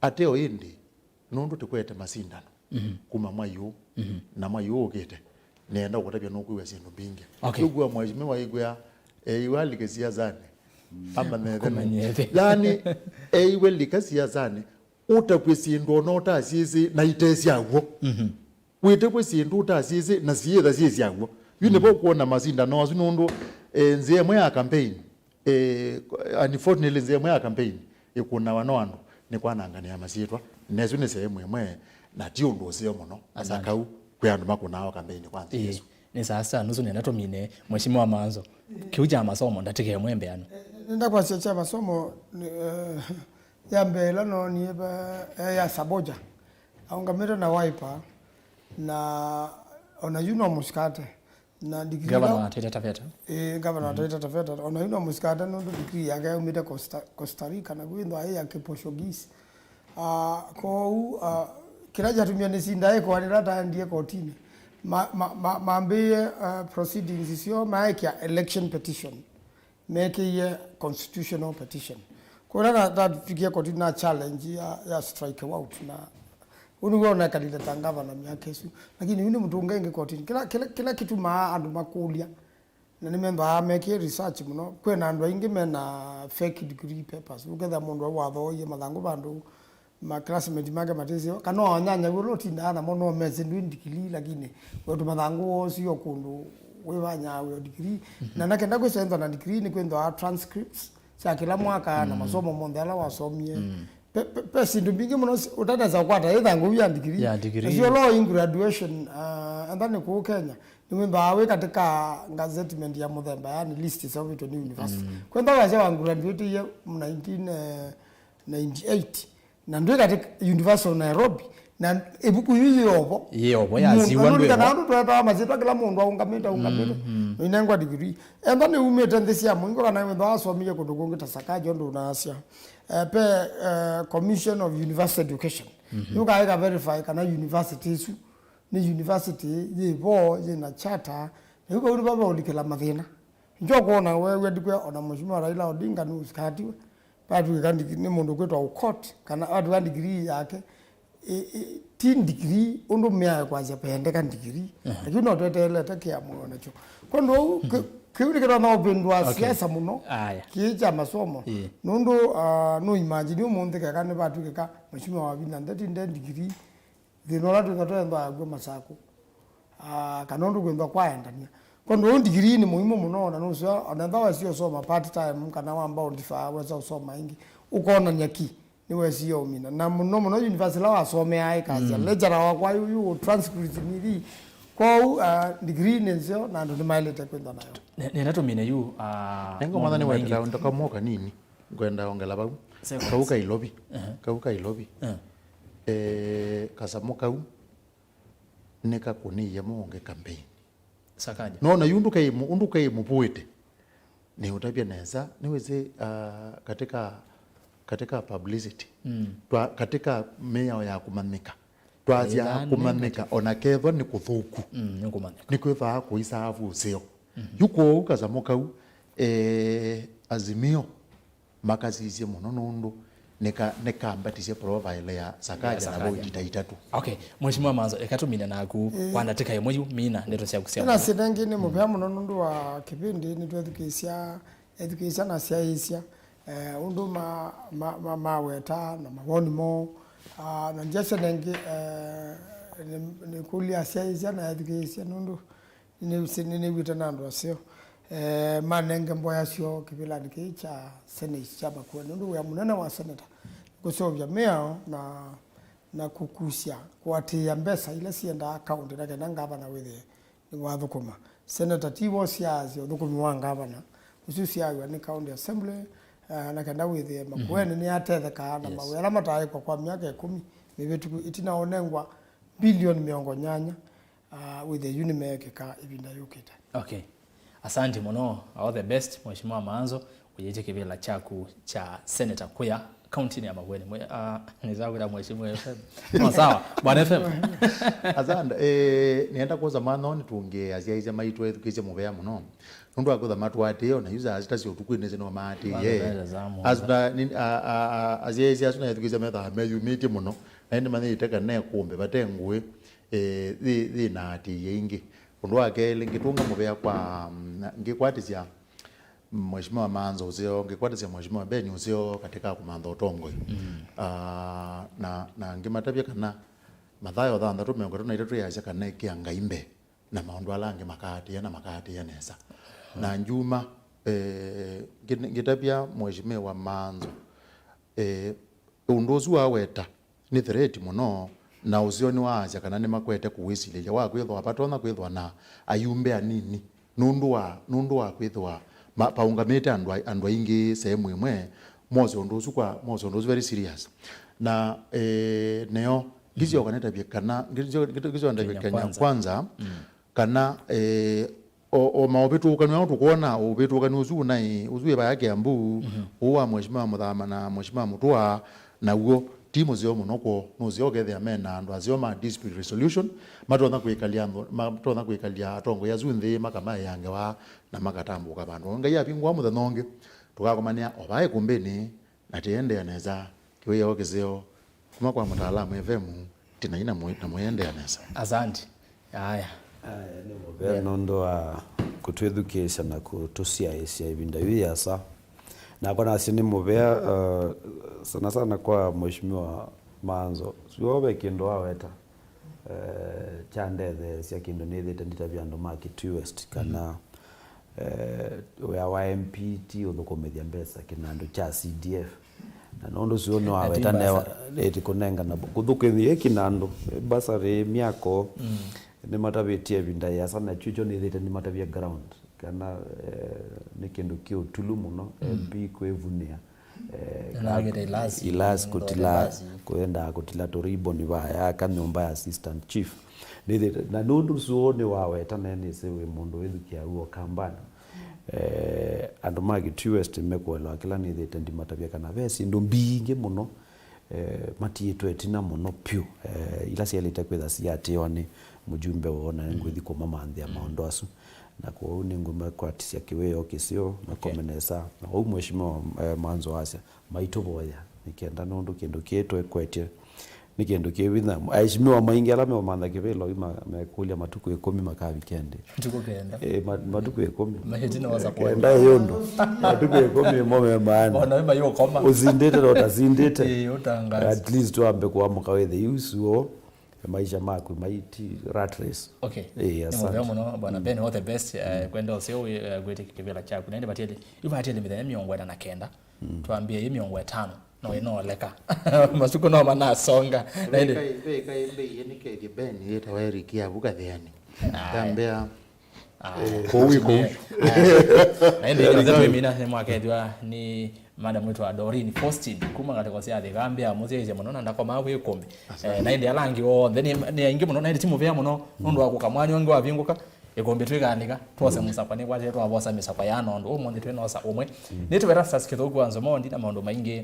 Ateo ĩndĩ, nũndũ tũkwete masindano kuma mwai ũũ, na mwai ũũ ũkĩte, nĩenda ũkũtavya nũkwĩw'a syĩndũ mbingĩ. Okay. Ũkwĩw'a mheshimiwa aikwĩa, eiwe alike siasani, amanyethe nũ. Kũmanyethe. Yani, eiwe lika siasani, ũtavw'e syĩndũ ona ũtasyĩsĩ na ite syaw'o. Wĩtavw'e syĩndũ ũtasyĩsĩ na syĩtha syĩ syaw'o. Yu nĩvo ũkwona masindano asu nũndũ, eh, nzĩa ĩmwe ya campaign, eh, unfortunately, nzĩa ĩmwe ya campaign ĩkũnawa no andũ nĩ kwananganĩa masyĩtwa, na ĩsu nĩ sehemu ĩmwe, na ti ũndũ ũseo mũno, asa kau kwĩ andũ makũnaa o campaign kwa nzĩa ĩsu. Nĩ saa sita nusu nenda tũmine, Mheshimiwa Manzo. Kĩu kya masomo, ndatĩka ĩmwe mbeano. Nenda kwasya kya masomo, nĩ, eh, ya mbee ĩla noonie va, eh, ya Saboja. Aũngamĩte na Wiper, na ona yu no mũsikate. Na degree Gavana ĩla wa Taita Taveta. Ĩĩ, gavana wa Taita Taveta. Ona yu no mũsikate nũndũ degree yake yaumĩte Costa, Costa Rica, na kwĩthwa ĩ ya Kiportuguese. Ah, kwoou, ah, kĩla kyatumie nĩsinda ĩkoa nĩla taendie kotinĩ. Ma, ma, ma, mambĩĩe, ah, proceedings isyo, maekĩa election petition. Mekĩie constitutional petition. Kũla na, natufikie koti na challenge ya, ya strike out na ũu nĩw'o ũnekalile ta ngavana myaka ĩsu. Lakini yu nĩ mũtũnge ĩngĩ kotini. Kĩla, kĩla, kĩla kĩtumaa andũ makũlya, na nĩmethĩawa mekie research mũno, kwĩna andũ aingĩ mena fake degree papers. Ũkethĩa mũndũ au wathooie mathangũ vandũ ma classmate make matĩsĩ, kana o anyanya wĩ ũla ũtindaa namo no mese ndwĩ ndikilii, lakini we tũmathangũ woosie o kũndũ wĩvanyaa wĩ o ndikilii. Na nakenda kwĩsenthwa na ndikilii nĩ kwĩnthwa transcripts sya kĩla mwaka na masomo monthe ala wasomie. Pe, pe, pe syĩndũ mbingĩ mũno si-, ũtanesa kũkwata ĩthangũ ya ndikilii. Ya ndikilii. Nasyo lo in graduation, ah, enda nĩ kũu Kenya, nĩwĩmbaa wĩ katika gazettement ya mũthemba, yani list ĩseũvĩtwe nĩ university. Kwenda wasya wa graduate ye nineteen, eh, ninety-eight. Na ndwĩ katĩ University of Nairobi, na ĩvuku yu yĩovo. Yĩovo, yasiwa ndwĩvo. Kana andũ twetawa masyĩtwa kĩla mũndũ aũngamĩte, aũngamĩte. Ũinengwa degree. Enda nĩumĩte nthĩ sya mũingo kana wĩthwa asomie kũndũ kũngĩ ta Sakaja ũndũ ũnaasya. Eh, pe, eh, Commission of University Education. Mhm. Yũka ĩka verify kana university ĩsu nĩ university yĩ vo, yĩ na charter, na yu vau nĩvo vaũlikĩla mathĩna. Nĩkyo kwona weew'a ndikwĩa ona Mheshimiwa Raila Odinga nũsikatiwe, vatw'ĩka ndigi-, nĩ mũndũ kwĩtwa Aukot, kana vatw'ĩka degree yake, ĩ, ĩ, ti degree ũndũ mĩao ĩkwasya pendeka degree. Aha. Lakini no tweteelete kĩamũo nakyo. Kwondũ ũu, kĩ-, kĩu nĩkĩtonya ũvĩndũa Okay. siasa mũno, Aya. kĩĩ kya masomo. Ĩĩ. Nũndũ, ah, no imagine ũmũnthĩ keka nĩvatw'ĩka Mheshimiwa Wavinya ndetinde degree, thĩna ũla twĩka twenda akw'o Masakũ. Ah, kana ũndũ kwĩthwa kwaendania. Kwondũ ũu degree nĩ mũimũ mũno, na nũseo, ona ethwa wesi ũsoma part time, kana wamba ũndifaa, wesa ũsoma ĩngĩ, ũkonany'a ki nĩwesie ũmina. Na mũno mũno university ĩla wasomeaa ĩkasya, Mm. lecturer wakwa yu, yu transcript nili. Kwoou, ah, degree nĩ nzeo, na andũ nĩmaĩlĩte kwĩthwa nayo. Ne-, nenda tũmine yu, ah, Nengo mwathani maũndũ maingĩ. Wetera ũndũ kamwe kanini, ngwenda ongela vau. Seconds. Kau ka Ilovi. Ehe. Kau ka Ilovi. Eh. Eh, kasamũ kau nĩkakũnĩie mũonge campaign. Sakaja. Nona yu ũndũ kaĩ mũ-, ũndũ kaĩ mũvũĩte. Nĩ ũtavya nesa, nĩwĩsĩ, ah, katika, katika publicity, Mm. twa, katika mĩao ya kũmanyĩka, twasya Ĩla kũmanyĩka, nĩngĩ. Ona kethwa nĩ kũthũku, Mm, nĩ kũmanyĩka. Nĩkwĩthaa kũisavu ũseo. Mhm. Yu kwoou kasamũ kau, eh, Azimio makasisye mũno nũndũ nĩka-, nĩkambatisye profile ya Sakaja. Ya na Sakaja. Voiti ta itatũ. Okay, Mheshimiwa Manzo, eka tũmine naku Eh. kwa ndatĩka ĩmwe yu, mina ndeto syaku sya Ĩna mũthya. Syĩndũ ingĩ nĩ mũvea mũno nũndũ wa kĩvĩndĩ, nĩtwethukĩĩsya ethukĩĩsya na asyaĩĩsya, eh, ũndũ ma-, ma-, ma-, maweta na mawoni moo. Ah, na ndia syĩndũ ingĩ, eh, nĩ-, nĩkũlya asyaĩĩsya na ethukĩĩsya nũndũ Nĩnĩw'ĩte na andũ aseo, eh, manenge mboya syoo kĩvĩlanĩ kĩĩ kya Senate kya Makueni, nũndũ wĩa mũnene wa seneta nĩ kũseũvya mĩao na, na kũkusya, kũatĩĩa mbesa ila siendaa kaũntĩ na kenda ngavana wĩthĩe nĩwathũkũma. Seneta ti vo syaasya ũthũkũmi wa ngavana, ũsu syaaw'a nĩ county assembly, eh, na kenda wĩthĩe Makueni nĩyatethekaa na Yes. mawĩa ala mataaĩkwa kwa myaka ĩkũmi mĩvĩtũku ĩtina wa ũnengwa bilioni mĩongo nyanya. Ah, wĩthĩe yu nĩmeekĩka ĩvinda yũkĩte. Okay. Asante mũno. All the best, Mheshimiwa Maanzo, ũyĩtye kĩvĩla kyaku kya senator kũya kauntinĩ ya Makueni. Mwe-, ah, nĩsakwĩra Mheshimiwa F M. No, sawa. Bwana F M. Asante. Eh, nĩenda kwosa mwana ũũ nĩtũngĩe asyaĩĩsya maitũ ethukĩĩsye mũvea mũno. Nũndũ wa kwĩtha matũatĩĩe, ona yu saa sita sya ũtukũ nĩsĩ no maatĩĩe. Asyaĩĩsya asu na ethukĩĩsya methaa meyumĩtye mũno. Na ĩndĩ manyĩte kana ekũmbe vate ngũĩ. Eh, yĩ, yĩ na atĩĩi aingĩ. Ũndũ wa kelĩ, ngĩtũnga mũvea kwa, mm, ngĩkwatĩsya Mheshimiwa Manzo ũseo, ngĩkwatĩsya Mheshimiwa Ben ũseo katika kũmantha ũtongoi. Mm. Ah, na, na ngĩmatavya kana Mathayo thanthatũ mĩongo ĩtatũ na itatũ yasya kana ĩkĩa Ngai mbee, na maũndũ ala angĩ makaatĩĩa na makaatĩĩa nesa. Mm. Na ngyuma, eh, ngĩ-, ngĩtavya Mheshimiwa Manzo, eh, ũndũ ũsu waweta nĩ threat mũno, na ũseo nĩwaasya kana nĩmakwete kũwĩsilĩlya wa kwĩthwa vatonya kwĩthwa na ayumbe anini, nũndũ wa, nũndũ wa kwĩthĩwa ma-, vaũngamĩte andũ a-, andũ aingĩ sehemu ĩmwe, mose ũndũ ũsu kwa, mose ũndũ ũsu very serious. Na, eh, neo, ngĩsyoka nĩtavye kana, ngĩsyo-, ngĩsyoka nĩtavye Kenya Kenya Kwanza. Kwanza, mm, kana, eh, O, o maũvĩtũkanw'a ao tũkwona, ũvĩtũkanw'a ũsu ũnaĩ, ũsu wĩ vaya Kiambu, mhm, ũũ wa Mheshimiwa Mũthama na Mheshimiwa Mũtũa, naw'o ti mũseo mũno kwoo. Nũseo ũkethĩa me na andũ aseo ma dispute resolution, matonya kwĩkalya andũ, matonya kwĩkalya atongoi asu nthĩ, makamaĩa ngewa, na makatambũka vandũ. Ngai avingũa mũthenya ũngĩ, tũkakomanĩa o vaa ĩkũmbĩnĩ, na tĩendea nesa. Kĩwĩoo kĩseo kuma kwa Mũtaalamu F M, tinaina na mũendea nesa. Asante. Aya. Aya, nĩ mũvea nũndũ wa kũtwĩthukĩĩsya na kũtũsyaĩĩsya ĩvinda yu yĩasa. Nakwa nasye nĩ mũvea, uh, sana sana kwa Mheshimiwa Manzo. Sio ve kĩndũ waweta, uh, kyandetheesya kĩndũ nĩthĩte nditavya andũ ma Kitui West kana, mhm, eh, wĩa wa M P ti ũthũkũmĩthya mbesa kĩnandũ kya C D F. Na nũndũ ũsu nĩwaweta newa, ĩti kũnengana kũthũkĩthya kĩnandũ, eh, bursary, myako, mm, nĩmatavĩtie ĩvinda yĩasa, na kyucho nĩthĩte nĩmatavya ground kana, eh, nĩ kĩndũ kĩ ũtulu mũno, mm, M P kwĩvunĩa. Eh, na nagĩte ilasi, ilasi kũtila, kwendaa kũtila tũriboni vaya, ka nyũmba ya assistant chief. Nĩthĩte, na nũndũ ũsu nĩwaweta nenĩsĩ wĩ mũndũ wĩthukĩa w'o kambani. Eh, andũ ma Kitui West mekũelewa kĩla nĩthĩte ndimatavya kana ve syĩndũ mbingĩ mũno Eh, matiĩtwe ĩtina mũno pyũ, eh, ila syaĩlĩte kwĩtha siatĩĩwa nĩ mũjumbe woo, na nĩngwĩthi kũmamanthĩa maũndũ asu. Na kwoou nĩngũmakwatisya kĩwĩoo kĩseo makome nesa. Na ũu Mheshimiwa, eh, Mwanzo asya, maitũvoya nĩ kenda nũndũ kĩndũ kĩĩ twekwetye nĩ kĩndũ kĩ vinya. Aheshimiwa maingĩ ala meũmantha kĩvĩla ũu ma-, mekũlya matukũ ĩkũmi makavike ndĩ. Matukũ kenda. Eh, ma-, matukũ ĩkũmi. Mahĩti nĩ wasa kenda yũndũ. Matukũ ĩkũmi mo me maana. Ona we mayũkoma. Ũsindĩte na ũtasindĩte. Eh, ũtangaza. At least wambe kũamũka wĩthe yu suo, maisha maku maiti rat race. Okay. Eh, nĩ mũvea asante. Mũno, Bwana Ben, all the best. Eh, kwenda ũseo, eh, gwĩtĩkĩkĩvĩla kyaku. Na ĩndĩ vatĩlĩ, yu vatĩlĩ mĩthenya mĩongo ĩna na kenda. Twambie ĩ mĩongo ĩtano. No ĩnooleka. Matukũ no manasonga. Na ĩndĩ veka ĩmbĩ ĩnĩkethye Ben yĩtawa Eric ya vu Kathĩanĩ. Tambĩa. Kũu ĩ kũu. Na ĩndĩ ĩkĩnza twĩmina nĩ mwakethwa nĩ madam wĩtwa Doreen Faustin kuma ngatĩko sya thĩ kambĩa mũsyaĩĩsya mũno na ndakomaa kwĩ kũmbĩ. Eh, na ĩndĩ ala angĩ onthe nĩ, nĩ aingĩ mũno, na ĩndĩ ti mũvea mũno nũndũ wa kũka mwanya ũngĩ wavingũka. Ĩkũmbĩ twĩkaandĩka, twose mũsakwa, nĩkwatĩte twavosa mĩsakwa ya nondũ ũmũnthĩ twĩ na ũsa ũmwe. Nĩtũveta Stas Kĩthũku wa Nzomondi na maũndũ maingĩ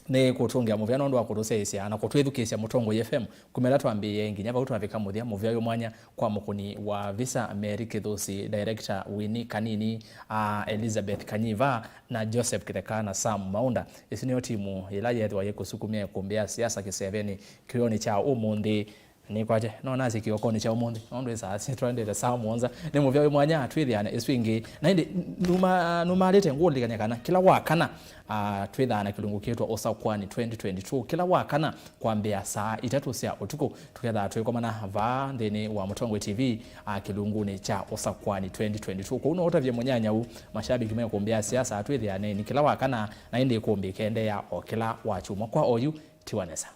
nĩ kũtũngĩa mũvea nũndũ wa kũtũsyaĩĩsya na kũtwĩthukĩĩsya Mũtongoi F M. Kuma ĩla twambĩĩe nginya vau twavika mũthya, mũvea ũyũ mwanya kwa mũkũni wa visa Mary Kĩthũsi, director Winnie Kanini, a, Elizabeth Kanyiva na Joseph Kĩtheka na Sam Maunda. Ĩsu nĩyo timu ĩla yethĩwa yĩkũsukumya ĩkũmbĩ ya siasa kĩsevenĩ kĩw'onĩ kya ũmũnthĩ. Nĩkwatye, no nasye kĩokonĩ kya ũmũnthĩ, nũndũ ĩsaa sitwaendete saa mũonza. Nĩ mũvea wĩ mwanya twĩthĩane ĩsu ĩngĩ. Na ĩndĩ, numa-, numaalĩte ngũlikany'a kana kĩla wa kana, ah, twĩthaa na kĩlungu kĩtwa Ũsakwani twenty twenty-two. Kĩla wa kana kwambĩa saa itatũ sya ũtukũ, tũkethaa twĩkomana vaa nthĩnĩ wa Mũtongoi T V, ah, kĩlungunĩ kya Ũsakwani twenty twenty-two. Kũu no ũtavye mũnyanyau, mashabiki me kũmbĩa siasa twĩthĩaneni kĩla wa kana, na ĩndĩ ĩkũmbĩ ĩkendeea o kĩla wa kyumwa. Kwa oyu, tiwa nesa.